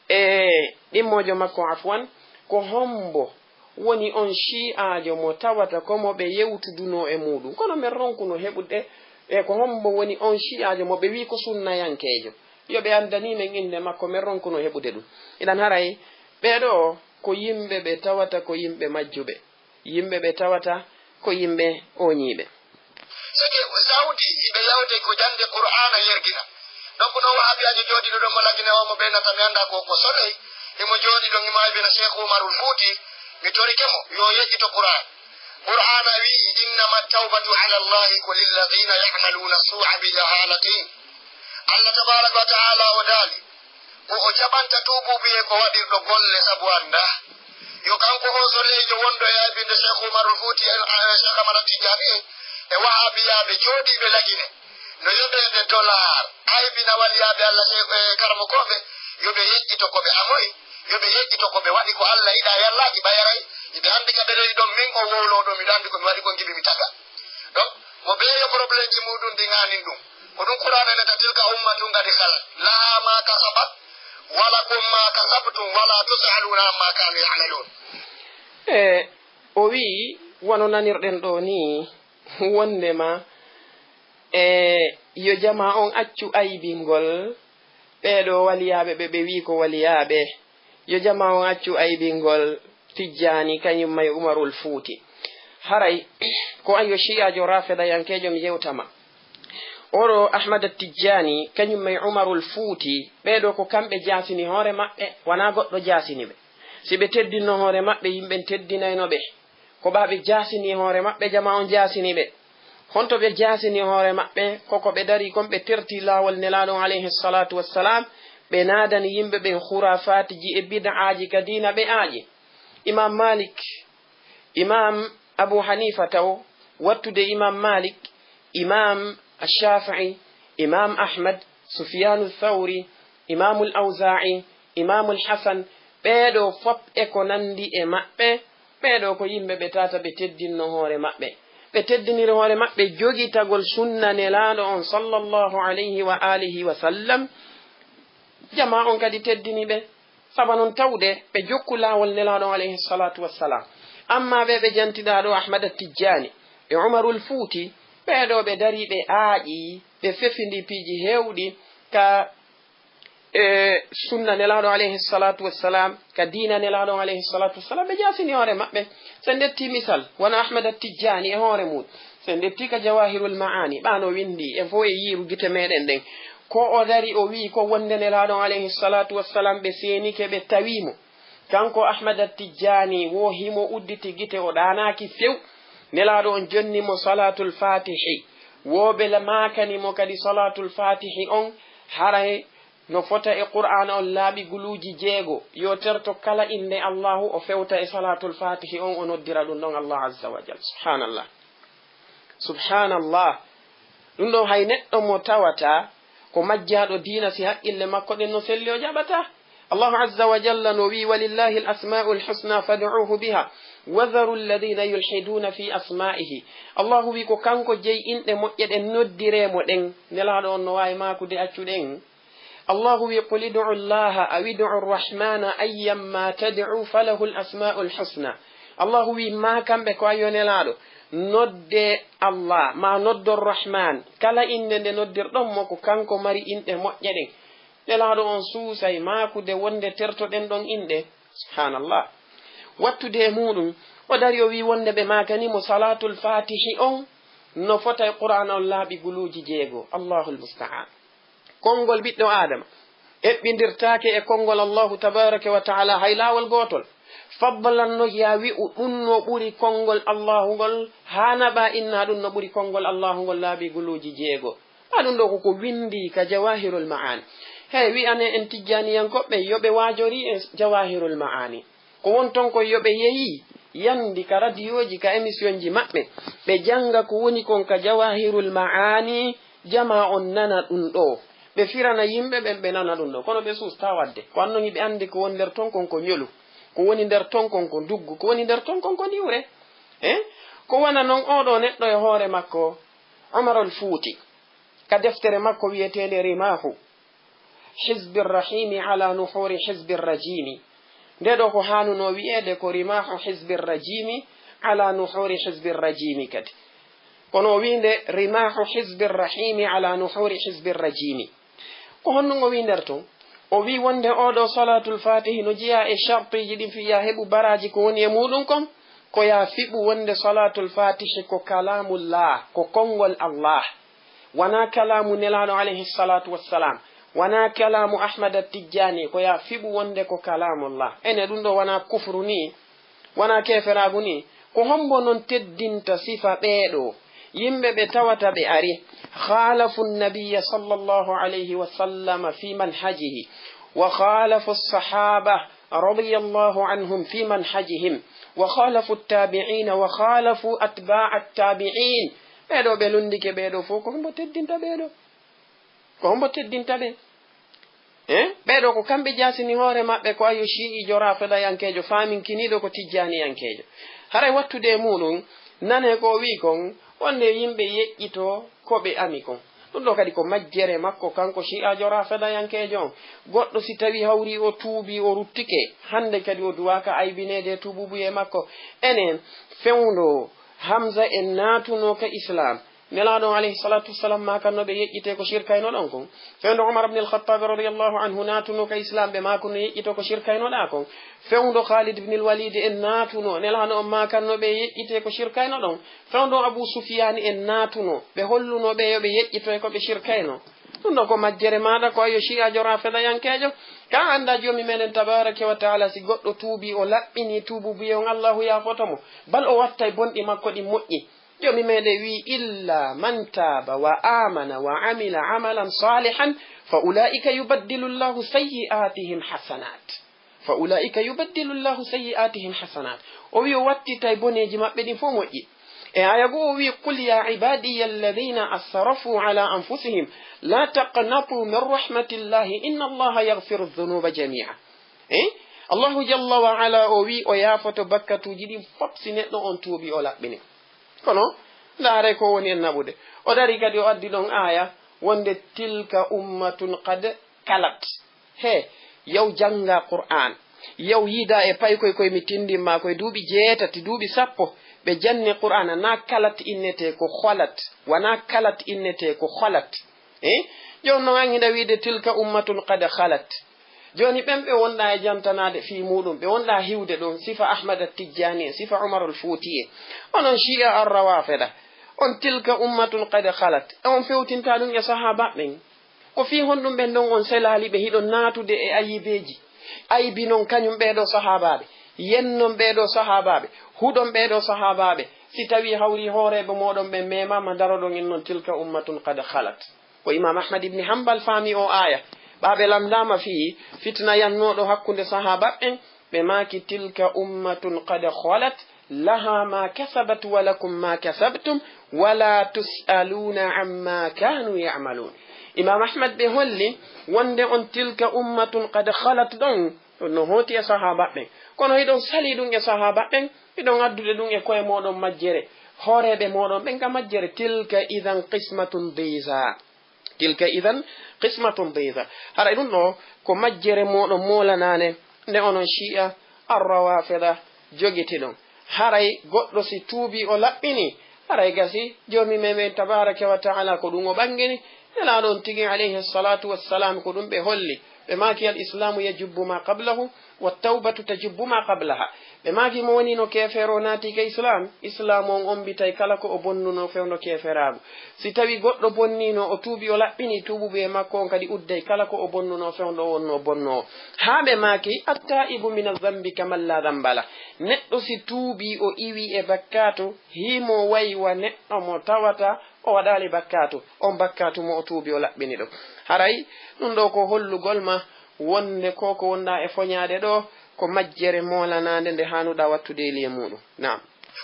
e ɗimmoojo makko, afwan, ko hombo woni on Shi'aajo mo tawata ko mo ɓe yewtudunoo e muuɗum. Kono men ronkuno heɓude, e ko hombo woni on Shi'aajo mo ɓe wi'i ko sunnayankeejo. Yo ɓe anndanii men innde makko, men ronkuno heɓude ɗum. Iɗan haray ɓee ɗoo ko yimɓe ɓe tawata ko yimɓe majjuɓe, yimɓe ɓe tawata ko yimɓe ooñiiɓe. Sake Saudi, iɓe yawte ko jannde Qur'aana yergina. Donc, no wahabiyaajo jooɗiiɗo ɗon mo Lagine o, mo ɓe nata mi annda ko, ko soɗoy, imo jooɗii ɗon, imo aybina Cheikh Umarul Fouti, mi torike mo, yo yeƴƴito Qur'aan. Qur'aana wi'i: "Innama tawbatu ala Allahi ko lilladhina ya'maluna su'a bi jahalatin." Allah tabaraka wa ta'ala o daali, Ko o jaɓanta tuubuubu e ko waɗirɗo golle sabu anndaa. Yo kanko o so leyjo wonɗo e aybinde Cheikh Umarul Fuuti en, eh, Cheikh Amara Tijjaani en e Wahaabiyaaɓe jooɗiiɓe Lagine. No yoɓeede dollar, aybina waliyaaɓe Alla Cheikh, eh, karamokooɓe, yo ɓe yejjito ko ɓe amoyi, yo ɓe yejjito ko ɓe waɗi ko Alla yiɗaa e Alla, ɗi ɓayaray, iɓe anndi ka ɓe rewi ɗon, min o wowloo ɗoo, miɗo anndi ko mi waɗi ko ngiɗumi taga. Donc, mo ɓeeyo problème ji muɗum ɗi ŋaanin ɗum. Ko ɗum Qur'aana neta, "Tilka ummatun qad khalat, laha ma kasabat, wa lakum ma kasabtum, wa la tus'aluna amma kanu ya'malun." E, o wi'i, wano nanirɗen ɗoo nii, wondema, e, yo jamaa on accu aybingol ɓee ɗoo waliyaaɓe ɓe ɓe wi'i ko waliyaaɓe. Yo jamaa on accu aybingol Tijjaani, kañum may Umarul Fuuti. Haray ko an yo Shi'aajo Raafidayankeejo mi yewta ma. Oɗo Ahmada Tijjaani, kañum may Umarul Fuuti, ɓee ɗoo ko kamɓe jaasini hoore maɓɓe, wanaa goɗɗo jaasini ɓe. Si ɓe teddinno hoore maɓɓe, yimɓe teddinayno ɓe. Ko ɓaa ɓe jaasini hoore maɓɓe, jamaa on jaasini ɓe. Honto ɓe jaasini hoore maɓɓe? Ko ko ɓe dari kon, ɓe terti laawol Nelaaɗo on alayhi salaatu wassalaam, ɓe naadani yimɓe ɓen khuraafaatiji e bid'aaji ka diina, ɓe aaƴi. Imaam Maalik, Imaam Abu Haniifa taw, wattude Imaam Maalik, Imaam Shaafi'i, Imaam Ahmad, Sufyaanu Thawri, Imaamul Awzaa'i, Imaamul Hasan, ɓee ɗoo fof e ko nanndi e maɓɓe, ɓee ɗoo ko yimɓe ɓe tata ɓe teddinno hoore maɓɓe. Ɓe teddiniri hoore maɓɓe jogitagol sunna Nelaaɗo on sallallahu alayhi wa aalihi wa sallam. Jamaa on kadi teddini ɓe. Saba non tawde ɓe jokku laawol Nelaaɗo on alayhi salaatu wassalaam. Amma ɓe ɓe jantiɗaa ɗoo Ahmada Tijjaani e Umarul Fuuti, ɓee ɗoo ɓe darii ɓe aaƴii, ɓe fefindii piiji heewɗi ka e sunna Nelaaɗo alayhi salaatu wassalaam, ka diina Nelaaɗo alayhi salaatu wassalaam, ɓe jaasini hoore maɓɓe. So en ƴettii misal, wano Ahmada Tijjaani e hoore mum, so en ƴettii ka Jawaahirul Ma'aani, ɓaa no winndi, en fof e yiiru gite meɗen ɗen. Ko o dari o wi'i ko wonde Nelaaɗo alayhi salaatu wassalaam ɓe seenike ɓe tawii mo. Kanko Ahmada Tijjaani wo himo udditi gite o ɗaanaaki few. Nelaaɗo on jonni mo Salaatul Faatihi. Wo ɓe la maakani mo kadi Salaatul Faatihi on haray no fota e Qur'aana on laaɓi guluuji jeego. Yo terto kala innde Allaahu, o fewta e Salaatul Faatihi on, o noddira ɗum ɗon Allah Azza wa Jal. Subhaanallah. Subhaanallah. Ɗum ɗon hay neɗɗo mo tawata ko majjaaɗo diina, si haqqille makko ɗen no selli, o jaɓataa. Allahu Azza wa Jalla no wi'i, "Walillahi al-asma'ul husna fad'uhu biha, wa dharu alladhina yulhiduna fi asma'ihi." Allahu wi'i ko kanko jeyi inɗe moƴƴe ɗen, noddiree mo ɗen. Nelaaɗo on no waawi maakude, accu ɗen. Allahu wi'i, "Qul ud'u Allaha aw ud'u Rahmana, ayyan ma tad'u falahu al-asma'ul husna." Allahu wi'i, "Ma kamɓe ko, a yo Nelaaɗo, nodde Allah, ma noddo Rahman, kala innde nde noddirɗon mo, ko kanko mari inɗe moƴƴe ɗen." Nelaaɗo on suusay maakude wonde tertoɗen ɗon inɗe. Subhaanallah. Wattude e muuɗum, o dari o wi'i wonde ɓe maakani mo Salaatul Faatihi on no fota e Qur'aana on laaɓi guluuji jeego. Allahul musta'aan. Konngol ɓiɗɗo Aadama eɓɓindirtaake e konngol Allahu tabaaraka wa ta'aala hay laawol gootol. Fadlan no yaa wi'u ɗum no ɓuri konngol Allahu ngol, haa naɓa inna ɗum no ɓuri konngol Allahu ngol laaɓi guluuji jeego. Haa ɗum ɗoo ko ko winndi ka Jawaahirul Ma'aani. Hey, wi'anee en Tijjaaniyankoɓe yo ɓe waajori e Jawaahirul Ma'aani. Ko won ton ko yo ɓe yehi yandi ka radiyooji, ka emisiyonji maɓɓe, ɓe jannga ko woni kon ka Jawaahirul Ma'aani, jamaa on nana ɗum ɗoo. Ɓe firana yimɓe ɓen, ɓe nana ɗum ɗoo. Kono ɓe suustaa waɗde. Ko annon hiɓe anndi ko woni nder ton kon ko ñolu. Ko woni nder ton kon ko nduggu. Ko woni nder ton kon ko niwre. Eh? Ko wona non oo ɗoo neɗɗo e hoore makko, Umarul Fuuti, ka deftere makko wi'eteende Rimaahu Hizbir Rahiimi ala nuhuuri Hizbir Rajiimi. Nde ɗoo ko haanunoo wi'eede ko Rimaahu Hizbir Rajiimi ala nuhuuri Hizbir Rajiimi kadi. Kono o wi'i nde Rimaahu Hizbir Rahiimi ala nuhuuri Hizbir Rajiimi. Ko honno o wi'i nder ton? O wi'i wonde oo ɗoo Salaatul Faatihi no jeyaa e shartiiji ɗin fii yaa heɓu baraaji ko woni e muuɗum kon, ko yaa fiɓu wonde Salaatul Faatihi ko kalaamullah, ko konngol Allah. Wanaa kalaamu Nelaaɗo alayhi salaatu wassalaam. Wanaa kalaamu Ahmada Tijjaani, ko yaa fiɓu wonde ko kalaamullah. Ene ɗum ɗoo wanaa kufru nii, wanaa keeferaagu nii. Ko hombo non teddinta sifa ɓee ɗoo? Yimɓe ɓe tawata ɓe ari, khaalafu nabiyya sallallahu alayhi wa sallama fi manhajihi. وخالفوا الصحابة رضي الله عنهم في منهجهم، وخالفوا التابعين، وخالفوا أتباع التابعين. Ɓee ɗoo ɓe lunndike ɓee ɗoo fof, ko hombo teddinta ɓee ɗoo? Ko hombo teddinta ɓe? Eh? Ɓee ɗoo ko kamɓe jaasini hoore maɓɓe ko ayo shi'iijo raafidayankeejo, faaminkiniiɗo ko tijjaaniyankeejo. Haray wattude e muuɗum, nane ko o wi'i kon, wonde yimɓe yeƴƴitoo ko ɓe ami kon. Ɗum ɗoo kadi ko majjere makko, kanko shi'aajo raafidayankeejo on. Goɗɗo si tawii hawri o tuubii, o ruttike, hannde kadi o duwaaka aybineede e tuubuubuyee makko. Enen, fewndo Hamza en naatunoo ka Islaam, Nelaaɗo on alayhi salaatu wassalaam maakanno ɓe yeƴƴitee ko shirkaynoɗon kon. Fewndo Umar ibn al-Khattab radiyallahu anhu naatunoo ka Islaam, ɓe maakunoo yeƴƴitoo ko shirkaynoɗaa kon. Fewndo Khalid ibn al-Walid en naatunoo, Nelaaɗo on maakanno ɓe yeƴƴitee ko shirkaynoɗon. Fewndo Abu Sufyaan en naatunoo, ɓe hollunoo ɓe yo ɓe yeƴƴitoo e ko ɓe shirkaynoo. Ɗum ɗoo ko majjere maaɗa, ko ayo shi'aajo raafidayankeejo. Ka anndaa Joomi meɗen tabaaraka wa ta'ala si goɗɗo tuubii, o laɓɓinii tuubuubuyee on, Allaahu yaafoto mo, bal o wattay bonɗi makko ɗin moƴƴi. Joomi meɗen wi'i, "إلا من تاب وآمن وعمل عملا صالحا فأولئك يبدل الله سيئاتهم حسنات. فأولئك يبدل الله سيئاتهم حسنات." O wi'i o wattitay boneeji maɓɓe ɗin fof moƴƴi. E aaya goo o wi'i, "قل يا عبادي الذين أسرفوا على أنفسهم لا تقنطوا من رحمة الله إن الله يغفر الذنوب جميعا." Eh? Allahu jalla wa ala o wi'i o yaafoto bakkatuuji ɗin fof si neɗɗo on tuubii o laɓɓini. Kono, ndaaree ko woni en naɓude. O darii kadi o addi ɗon aaya wonde, "تلك أمة قد خلت." He, yaw janngaa Qur'aan. Yaw yiidaa e paykoy koy mi tinndin maa koy duuɓi jeetati, duuɓi sappo, ɓe janni Qur'aana, naa kalat innetee ko xolat, wanaa kalat innetee ko xolat. Eh? Jooni non an hiɗa wi'ude, "تلك أمة قد خلت." Jooni ɓen ɓe wonɗaa e jantanaade fii muuɗum, ɓe wonɗaa hiwde ɗum, sifa Ahmad At-Tijjaani en, sifa Umar Al-Fuuti en. Onon Shi'a Ar-Rawafida, on, "تلك أمة قد خلت." E on fewtinta ɗum e sahaaba ɓen. Ko fii honɗum ɓen ɗon on selaali ɓe hiɗon naatude e ayibeeji? Aybi non kañum ɓee ɗoo sahaabaaɓe, yen non ɓee ɗoo sahaabaaɓe, huɗon ɓee ɗoo sahaabaaɓe. Si tawii hawrii hooreeɓe mooɗon ɓen memaama, ndaroɗon en non, "تلك أمة قد خلت." Ko Imaam Ahmad ibn Hanbal faami oo aaya. Ɓaa ɓe lamndaama fii fitna yannooɗo hakkunde sahaaba ɓen, ɓe maaki, "تلك أمة قد خلت لها ما كسبت ولكم ما كسبتم ولا تسألون عما كانوا يعملون." Imaam Ahmad ɓe holli wonde on, "تلك أمة قد خلت" ɗon, ɗon no hooti e sahaaba ɓen. Kono hiɗon salii ɗum e sahaaba ɓen, hiɗon addude ɗum e koye mooɗon majjere, hooreeɓe mooɗon ɓen ka majjere. "تلك إذا قسمة ضيزى." "تلك إذا قسمة ضيزى." Haray ɗum ɗoo ko majjere mooɗon moolanaande nde onon Shi'a Ar-Rawafida jogitiɗon. Haray goɗɗo si tuubii o laɓɓinii, haray gasi Joomi meɗen tabaaraka wa ta'ala ko ɗum o ɓanngini. Nelaaɗo on tigi alayhi salaatu wassalaam ko ɗum ɓe holli. Ɓe maaki, "الإسلام يجب ما قبله والتوبة تجب ما قبلها." Ɓe maaki, "Mo woniino keefeero o naati ka Islaam, Islaam on ommbitay kala ko o bonnunoo fewndo keeferaagu." Si tawii goɗɗo bonniino, o tuubii, o laɓɓinii, tuubuubuyee makko on kadi udday kala ko o bonnunoo fewndo o wonnoo bonnoowo. Haa ɓe maaki, "التائب من الذنب كمن لا ذنب له." Neɗɗo si tuubii, o iwii e bakkaatu, himo wayi wa neɗɗo mo tawata o waɗaali bakkaatu, on bakkaatu mo o tuubii, o laɓɓini ɗum. Haray ɗum ɗoo ko hollugol ma wonde ko ko wonɗaa e foñaade ɗoo, ko majjere moolanaande nde haanuɗaa wattude e liye muuɗum. Naam.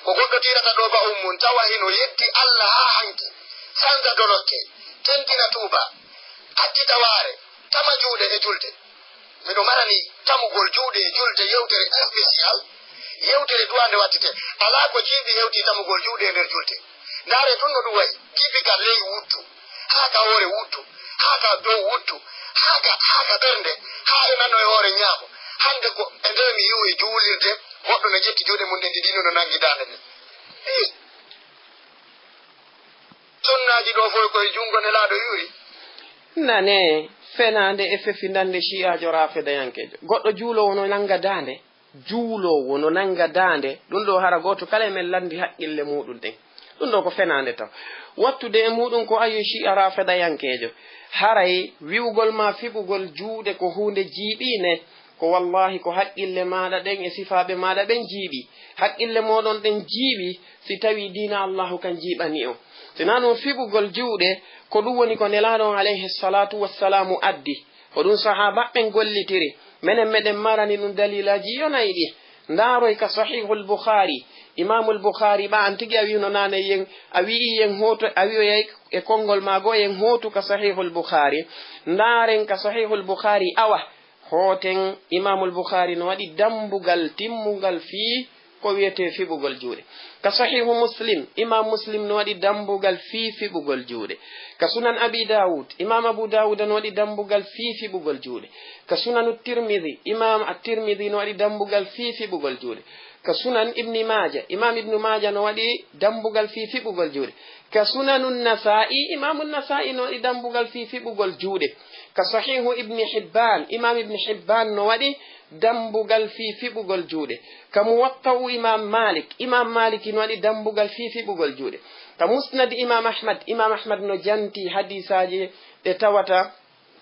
Ko goɗɗo tiirata ɗoo ba'um mum, tawa hino yeddi Allah haa hanki, sansa dolokke, tentina tuuba, accita waare, tama juuɗe e julde. Miɗo marani tamugol juuɗe e julde, yewtere spécial, yewtere duwaa nde wattete. Alaa ko jiiɓi hewti tamugol juuɗe e nder julde. Ndaaree tun no ɗum wayi, jiiɓi ka ley wuttu, haa ka hoore wuttu, haa ka dow wuttu, haa ka, haa ka ɓernde, haa e nano e hoore ñaamo. Hannde ko e nde mi yi'u e juulirde, goɗɗo no ƴetti juuɗe mum ɗen ɗiɗi no nangi daande nden. Ih! Sunnaaji ɗoo fof ko e junngo Nelaaɗo iwri. Nane, fenaande e fefindannde Shi'aajo Raafidayankeejo. Goɗɗo juuloowo no nannga daande, juuloowo no nannga daande, ɗum ɗoo hara gooto kala e men lanndi haqqille muuɗum ɗen. Ɗum ɗoo ko fenaande taw. Wattude e muuɗum ko ayo Shi'a Raafidayankeejo. Haray wi'ugol ma fiɓugol juuɗe ko huunde jiiɓiinde, ko wallaahi ko haqqille maaɗa ɗen e sifaaɓe maaɗa ɓen jiiɓi. Haqqille mooɗon ɗen jiiɓi si tawii diina Allaahu kan jiiɓanii on. Sinaa ɗum, fiɓugol juuɗe, ko ɗum woni ko Nelaaɗo on alayhi salaatu wassalaamu addi. Ko ɗum sahaabaɓe ɓen gollitiri. Menen meɗen marani ɗum daliilaaji yo nayi ɗi. Ndaaroy ka Sahihul Bukhari. Imamul Bukhari ɓa an tigi a wi'uno naane yen, a wi'i yen hooto, a wi'oyay e konngol maa goo yen hootu ka Sahihul Bukhari. Ndaaren ka Sahihul Bukhari awa. Hooten, Imamul Bukhari no waɗi dambugal timmungal fii ko wi'etee fiɓugol juuɗe. Ka Sahihu Muslim, Imam Muslim no waɗi dambugal fii fiɓugol juuɗe. Ka Sunan Abi Dawud, Imam Abu Dawud no waɗi dambugal fii fiɓugol juuɗe. Ka Sunanu Tirmidhi, Imam At-Tirmidhi no waɗi dambugal fii fiɓugol juuɗe. Ka Sunan Ibni Maaja, Imam Ibnu Maaja no waɗi dambugal fii fiɓugol juuɗe. Ka Sunanu Nasa'i, Imamu Nasa'i no waɗi dambugal fii fiɓugol juuɗe. Ka Sahihu Ibni Hibban, Imam Ibni Hibban no waɗi dambugal fii fiɓugol juuɗe. Ka Muwatta'u Imam Malik, Imam Malik no waɗi dambugal fii fiɓugol juuɗe. Ka Musnad Imam Ahmad, Imam Ahmad no janti hadiisaaji ɗe tawata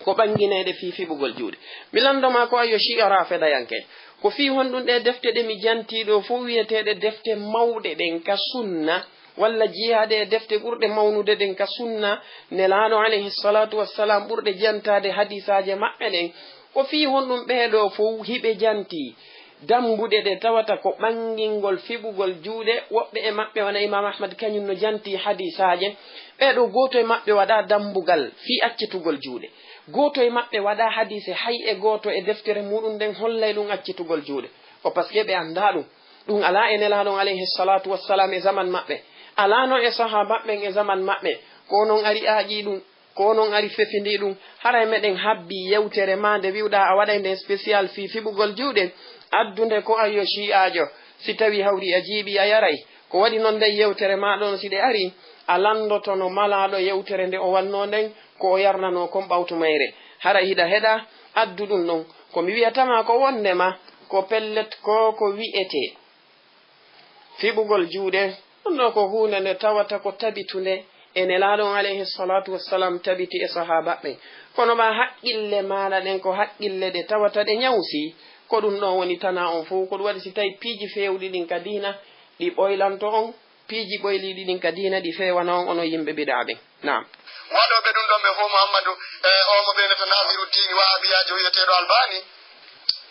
ko ɓanngineyɗe fii fiɓugol juuɗe. Mi lanndo maa ko ayyo Shi'a Rafidayanke. Ko fii honɗum ɗee defte ɗe mi jantii ɗoo fof wi'eteeɗe defte mawɗe ɗen ka sunna, walla jeyaaɗe e defte ɓurɗe mawnude ɗen ka sunna, Nelaaɗo alayhi salatu wassalam ɓurɗe jantaade hadiisaaje maɓɓe ɗen? Ko fii honɗum ɓee ɗoo fof hiɓe jantii dambuɗe ɗe tawata ko ɓanngingol fiɓugol juuɗe? Woɓɓe e maɓɓe, wano Imam Ahmad, kañum no jantii hadiisaaje. Ɓee ɗoo, gooto e maɓɓe waɗaa dambugal fii accitugol juuɗe. Gooto e maɓɓe waɗaa hadiise, hay e gooto e deftere muɗum nden hollay ɗum accitugol juuɗe. Ko parce que ɓe anndaa ɗum. Ɗum alaa e Nelaaɗo on alayhi salatu wassalam e zaman maɓɓe. Alaano e sahaabaɓe ɓen e zaman maɓɓe. Ko onon ari aaƴii ɗum. Ko onon ari fefindii ɗum. Haray meɗen habbii yewtere maa nde wi'uɗaa a waɗay nden spécial fii fiɓugol juuɗe. Addu nde ko ayyo Shi'aajo. Si tawii hawri a jiiɓii a yaray. Ko waɗi non nden yewtere maa ɗon si ɗe arii, a lanndoto no malaaɗo yewtere nde o wannoo nden, ko o yarnanoo kon ɓawto mayre. Haray hiɗa heɗaa, addu ɗum ɗon. Ko mi wi'ata maa ko wonndema, ko pellet ko ko wi'etee fiɓugol juuɗe, ɗum ɗoo ko huunde nde tawata ko tabitunde e Nelaaɗo on alayhi salatu wassalam, tabiti e sahaabaɓe ɓen. Kono ɓaa haqqille maaɗa ɗen ko haqqille ɗe tawata ɗe ñawsii, ko ɗum ɗon woni tanaa on fow. Ko ɗum waɗi si tawii piiji feewɗi ɗin ka diina ɗi ɓoylanto on, piiji ɓoyliiɗi ɗin ka diina ɗi feewana on, onon yimɓe bidaa ɓen. Naam. Waɗooɓe ɗum ɗon ɓe fow, Muhammadu, e o mo ɓeynata Nasiru Diini Wahabiyaajo wi'eteeɗo Albani,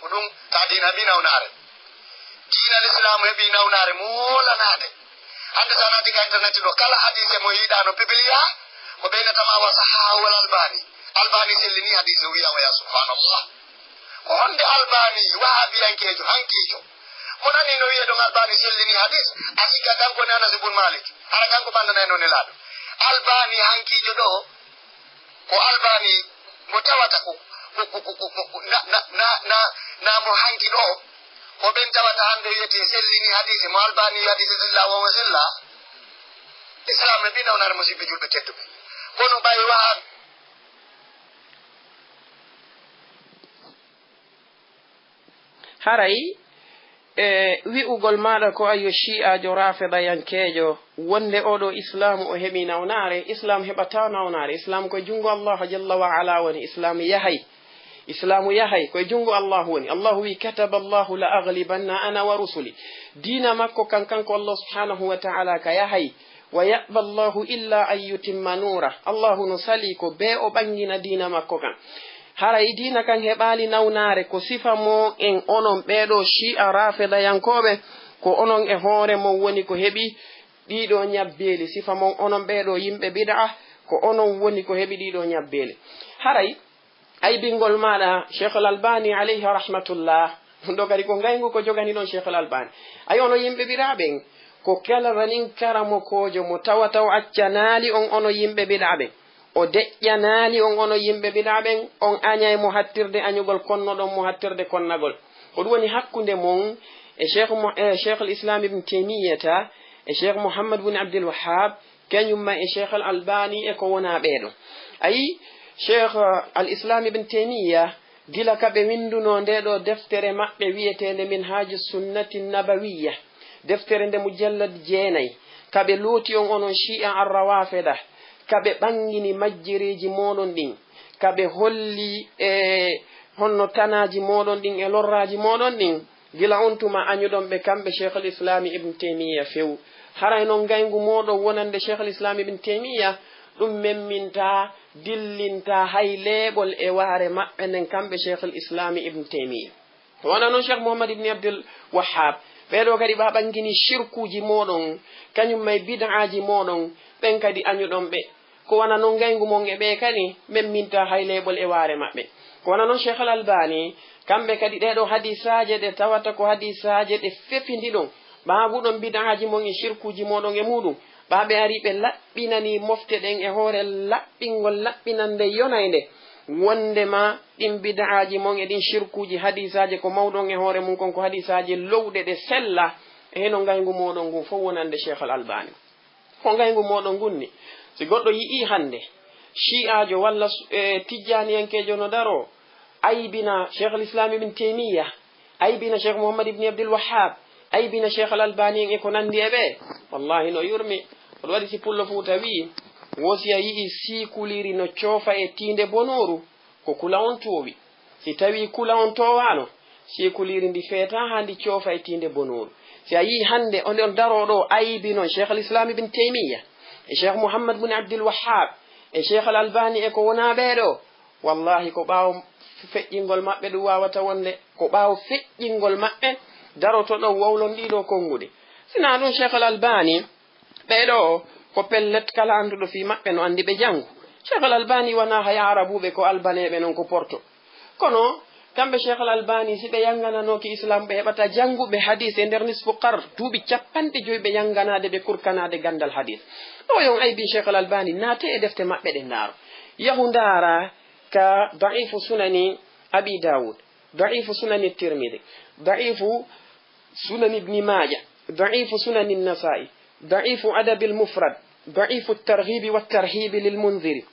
ko ɗum ka diina heɓi nawnaare. Diina Lislaamu heɓi nawnaare moolanaade. Hannde so a naati ka internet ɗo, kala hadiise mo yiɗaa no pibiliyaa, ko ɓeynata ma wa sahahahul Albani. Albani sellini hadiise, o wi'a o ya subhanallah. Ko honde Albani wahabiyankeejo hankiijo? Mo nani no wi'e ɗon Albani sellini hadis, a sikka kanko ne Anas ibn Malik. Hara kanko ɓanndanayno Nelaaɗo. Albani hankiijo ɗo, ko Albani mo tawata ko, ko, ko, ko, ko, ko, na, na, na, na, na mo hanki ɗo, ko ɓen tawata hande wi'ete sellini hadise, mo Albani wi'i hadise sella, o sella. Islam e ɗi nawnaare, musidɓe julɓe tedduɓe. Kono ɓay waha- Haray, e wi'ugol maaɗa ko ayyo shi'aajo raafidayankeejo, wonde oo ɗoo Islaamu o heɓii nawnaare, Islaam heɓataa nawnaare. Islaam ko e junngo Allaahu jalla wa ala woni. Islaam yahay. Islaamu yahay, ko e junngo Allaahu woni. Allaahu wi'i, "Kataba Allaahu la aghlibanna ana wa rusuli." Diina makko kan, kanko Allah subhanahu wa ta'ala ka yahay. "Wa ya'ba Allahu illa an yutimma nuura." Allahu no salii ko bee o ɓanngina diina makko kan. Haray diina kan heɓaali nawnaare, ko sifa mon en onon ɓee ɗoo Shi'a Raafidayankooɓe, ko onon e hoore mon woni ko heɓi ɗii ɗoo ñabbeeli. Sifa mon onon ɓee ɗoo yimɓe bid'a, ko onon woni ko heɓi ɗii ɗoo ñabbeeli. Haray aybingol maaɗa, Cheikhul Albani alayhi rahmatullah, ɗum ɗoo kadi ko ngayngu ko jogani ɗon Cheikhul Albani. Ay, onon yimɓe bid'a ɓen, ko kala ranin karamokoojo mo tawata o accanaali on, onon yimɓe bid'a ɓen, o deƴƴanaali on, onon yimɓe bid'a ɓen, on añay mo hattirde añugol, konnoɗon mo hattirde konnagol. Ko ɗum woni hakkunde mon e Cheikh Mo-, e Cheikhul Islam Ibn Taymiyyata e Cheikh Muhammad bin Abdul Wahhab, kañum ma e Cheikh Al Albani e ko wonaa ɓee ɗoo. Ayi, Cheikh Al Islam Ibn Taymiya, gila ka ɓe winndunoo ndee ɗoo deftere maɓɓe wi'eteende Minhaaju Sunnati Nabawiyya, deftere nde mujallad jeenay, ka ɓe looti on onon Shi'a Ar-Rawafida, ka ɓe ɓanngini majjereeji mooɗon ɗin, ka ɓe holli e honno tanaaji mooɗon ɗin e lorraaji mooɗon ɗin, gila on tuma añuɗon ɓe kamɓe Cheikhul Islami Ibn Taymiya few. Haray non ngayngu mooɗon wonande Cheikhul Islami Ibn Taymiya, Ɗum memmintaa, dillintaa hay leeɓol e waare maɓɓe nden, kamɓe Cheikhul Islami Ibn Taymiya. Wona noon Cheikh Mouhammad Ibn Abdul Wahhab, ɓee ɗoo kadi ɓa ɓangini shirkuuji mooɗon, kañum may bid'aaji mooɗon, ɓen kadi añuɗon ɓe. Ko wona noon ngayngu mon e ɓee kadi memmintaa hay leeɓol e waare maɓɓe. Ko wona noon Cheikh Al Albani, kamɓe kadi ɗee ɗoo hadisaaje ɗe tawata ko hadisaaje ɗe fefindi ɗon, ɓaaguɗon bid'aaji mon e shirkuuji mooɗon e muuɗum, ɓa ɓe ari ɓe laɓɓinanii mofte ɗen e hoore laɓɓingol laɓɓinannde yonaynde, wonndema ɗin bid'aaji mon e ɗin shirkuuji hadisaaje ko mawɗon e hoore mum kon ko hadisaaje lowɗe ɗe sella, e hino ngayngu mooɗon ngun fof wonande Cheikh Al Albani. Ko ngayngu mooɗon ngun ni, si goɗɗo yi'ii hannde shi'aajo walla su-, e tijjaaniyankeejo no daroo, aybina Cheikh Al Islam Ibn Taymiya, aybina Cheikh Mouhammad Ibn Abdul Wahhab, aybina Cheikh Al Albani en e ko nanndi e ɓee, wallahi no yurmi. Ko ɗum waɗi si Pullo Fuuta wi'i, wo si a yi'ii siikuliiri no coofa e tiinde bonooru, ko kula on toowi. Si tawii kula on toowaano, siikuliiri ndi feetaa haa ndi coofa e tiinde bonooru. Si a yi'ii hannde on, on daroo ɗoo aybi non Cheikh Al Islam Ibn Taymiya, e Cheikh Mouhammad Ibn Abdul Wahhab, e Cheikh Al Albani e ko wonaa ɓee ɗoo, wallahi ko ɓaawo feƴƴingol maɓɓe ɗum waawata wonde, ko ɓaawo feƴƴingol maɓɓe daroto ɗoo wowlon ɗii ɗoo konnguɗi. Si naa ɗum Cheikh Al Albani, ɓee ɗoo ko pellet kala annduɗo fii maɓɓe no anndi ɓe janngu. Cheikh Al Albani wanaa haya Arabuuɓe ko Albaneeɓe non ko Porto. Kono kamɓe Cheikh Al Albani si ɓe yanngananooki Islam ɓe heɓata jannguɓe hadiis e nder nisfu qar, duuɓi cappanɗe jowi ɓe yannganaade ɓe kurkanaade ganndal hadiis. Ɗoo yon aybi Cheikh Al Albani naate e defte maɓɓe ɗe ndaaro. Yahu ndaara ka Da'ifu Sunani Abi Dawud, Da'ifu Sunani Tirmidi, Da'ifu Sunan Ibni Maaja, Da'ifu Sunan Nasaa'i, Da'ifu Adabil Mufrad, Da'ifu Targhibi wa Tarhibi lil Mundhiri.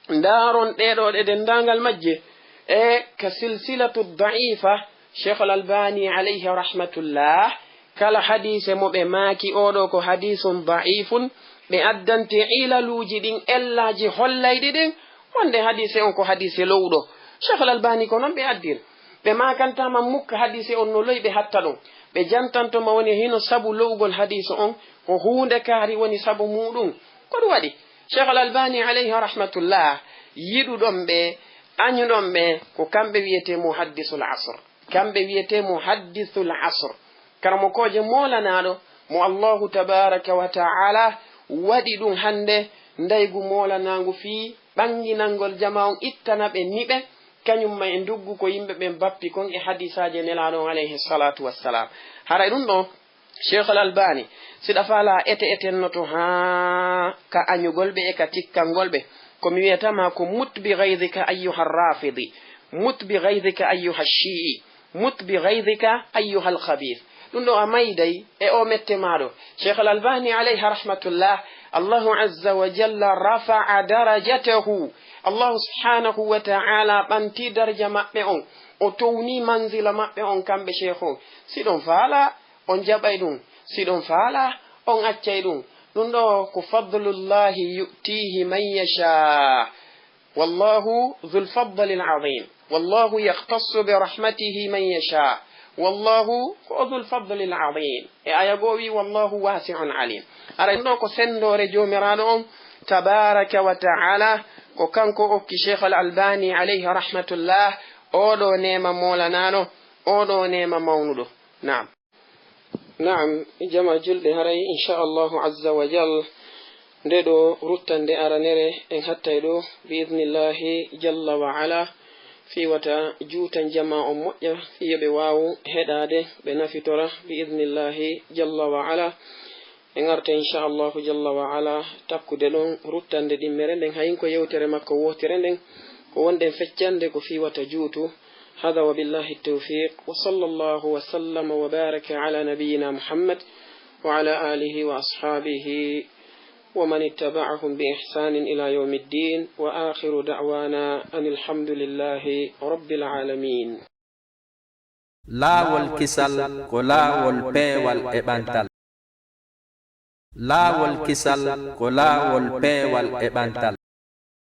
Ndaaron ɗee ɗoo ɗe denndaangal majje e ka Silsilatu Da'ifa, Cheikhul Albani alayhi rahmatullah, kala hadiise mo ɓe maaki oo ɗoo ko hadiisun da'ifun, ɓe addante ilaluuji ɗin, ellaaji hollayɗi ɗin, wonde hadiise on ko hadiise lowɗo. Cheikhul Albani ko non ɓe addiri. Ɓe maakantaa ma mukka hadiise on no loy ɓe hatta ɗum. Ɓe jantanto ma woni hino sabu lowgol hadiise on, ko huunde kaari woni sabu muuɗum. Ko ɗum waɗi, Cheikhul Albani alayhi rahmatullah, yiɗuɗon ɓe, añuɗon ɓe, ko kamɓe wiyetee muhaddisul asr. Kamɓe wiyetee muhaddisul asr. Karamokooje moolanaaɗo mo Allahu tabaraka wa ta'ala waɗi ɗum hannde ndaygu moolanaangu fii ɓannginangol jamaa on, ittana ɓe niɓe, kañum ma e nduggu ko yimɓe ɓen bappi kon e hadiisaaji Nelaaɗo on alayhi salatu wassalam. Haray ɗum ɗoo, Cheikhul Albani, si ɗa faalaa ete etennoto haa ka añugol ɓe e ka tikkangol ɓe, ko mi wiyata ma ko mut bi ghaydhika ayyuha rafidi, mut bi ghaydhika ayyuha shi'i, mut bi ghaydhika ayyuha al-khabith. Ɗum ɗoo a mayday e oo mette maa ɗoo. Cheikhul Albani alayhi rahmatullah, Allahu azza wa jalla rafa'a darajatahu. Allahu subhanahu wa ta'ala ɓanti darja maɓɓe on. O towni manzila maɓɓe on kamɓe Cheikh on. Si ɗon faalaa, on jaɓay ɗum. Si ɗon faalaa, on accay ɗum. Ɗum ɗoo ko fadlullahi yu'tihi man yasha. Wallahu dhul fadlil azim. Wallahu yakhtassu bi rahmatihi man yasha. Wallahu ko dhul fadlil azim. E aya goo wi, wallahu wasi'un alim. Ara ɗum ɗoo ko senndoore Joomiraaɗo on tabaraka wa ta'ala, ko kanko okki Cheikh Al Albani alayhi rahmatullah oo ɗoo neema moolanaano, oo ɗoo neema mawnuɗo. Naam. Naam, jamaa julɓe, haray, inchallahu azza wa jal, nde ɗoo ruttande aranere en hattay ɗoo, bi idnillahi jalla wa ala, fii wata juutan jamaa on moƴƴa, fii yo ɓe waawu heɗaade, ɓe nafitora, bi idnillahi jalla wa ala. En arta, inchallahu jalla wa ala, takkude ɗon ruttande ɗimmere nden, hayin ko yewtere makko wootere nden, ko wonɗen feccande ko fii wata juutu. هذا وبالله التوفيق، وصلى الله وسلم وبارك على نبينا محمد وعلى آله وأصحابه ومن اتبعهم بإحسان إلى يوم الدين، وآخر دعوانا أن الحمد لله رب العالمين. Laawol kisal ko laawol peewal e ɓantal. Laawol kisal ko laawol peewal e ɓantal.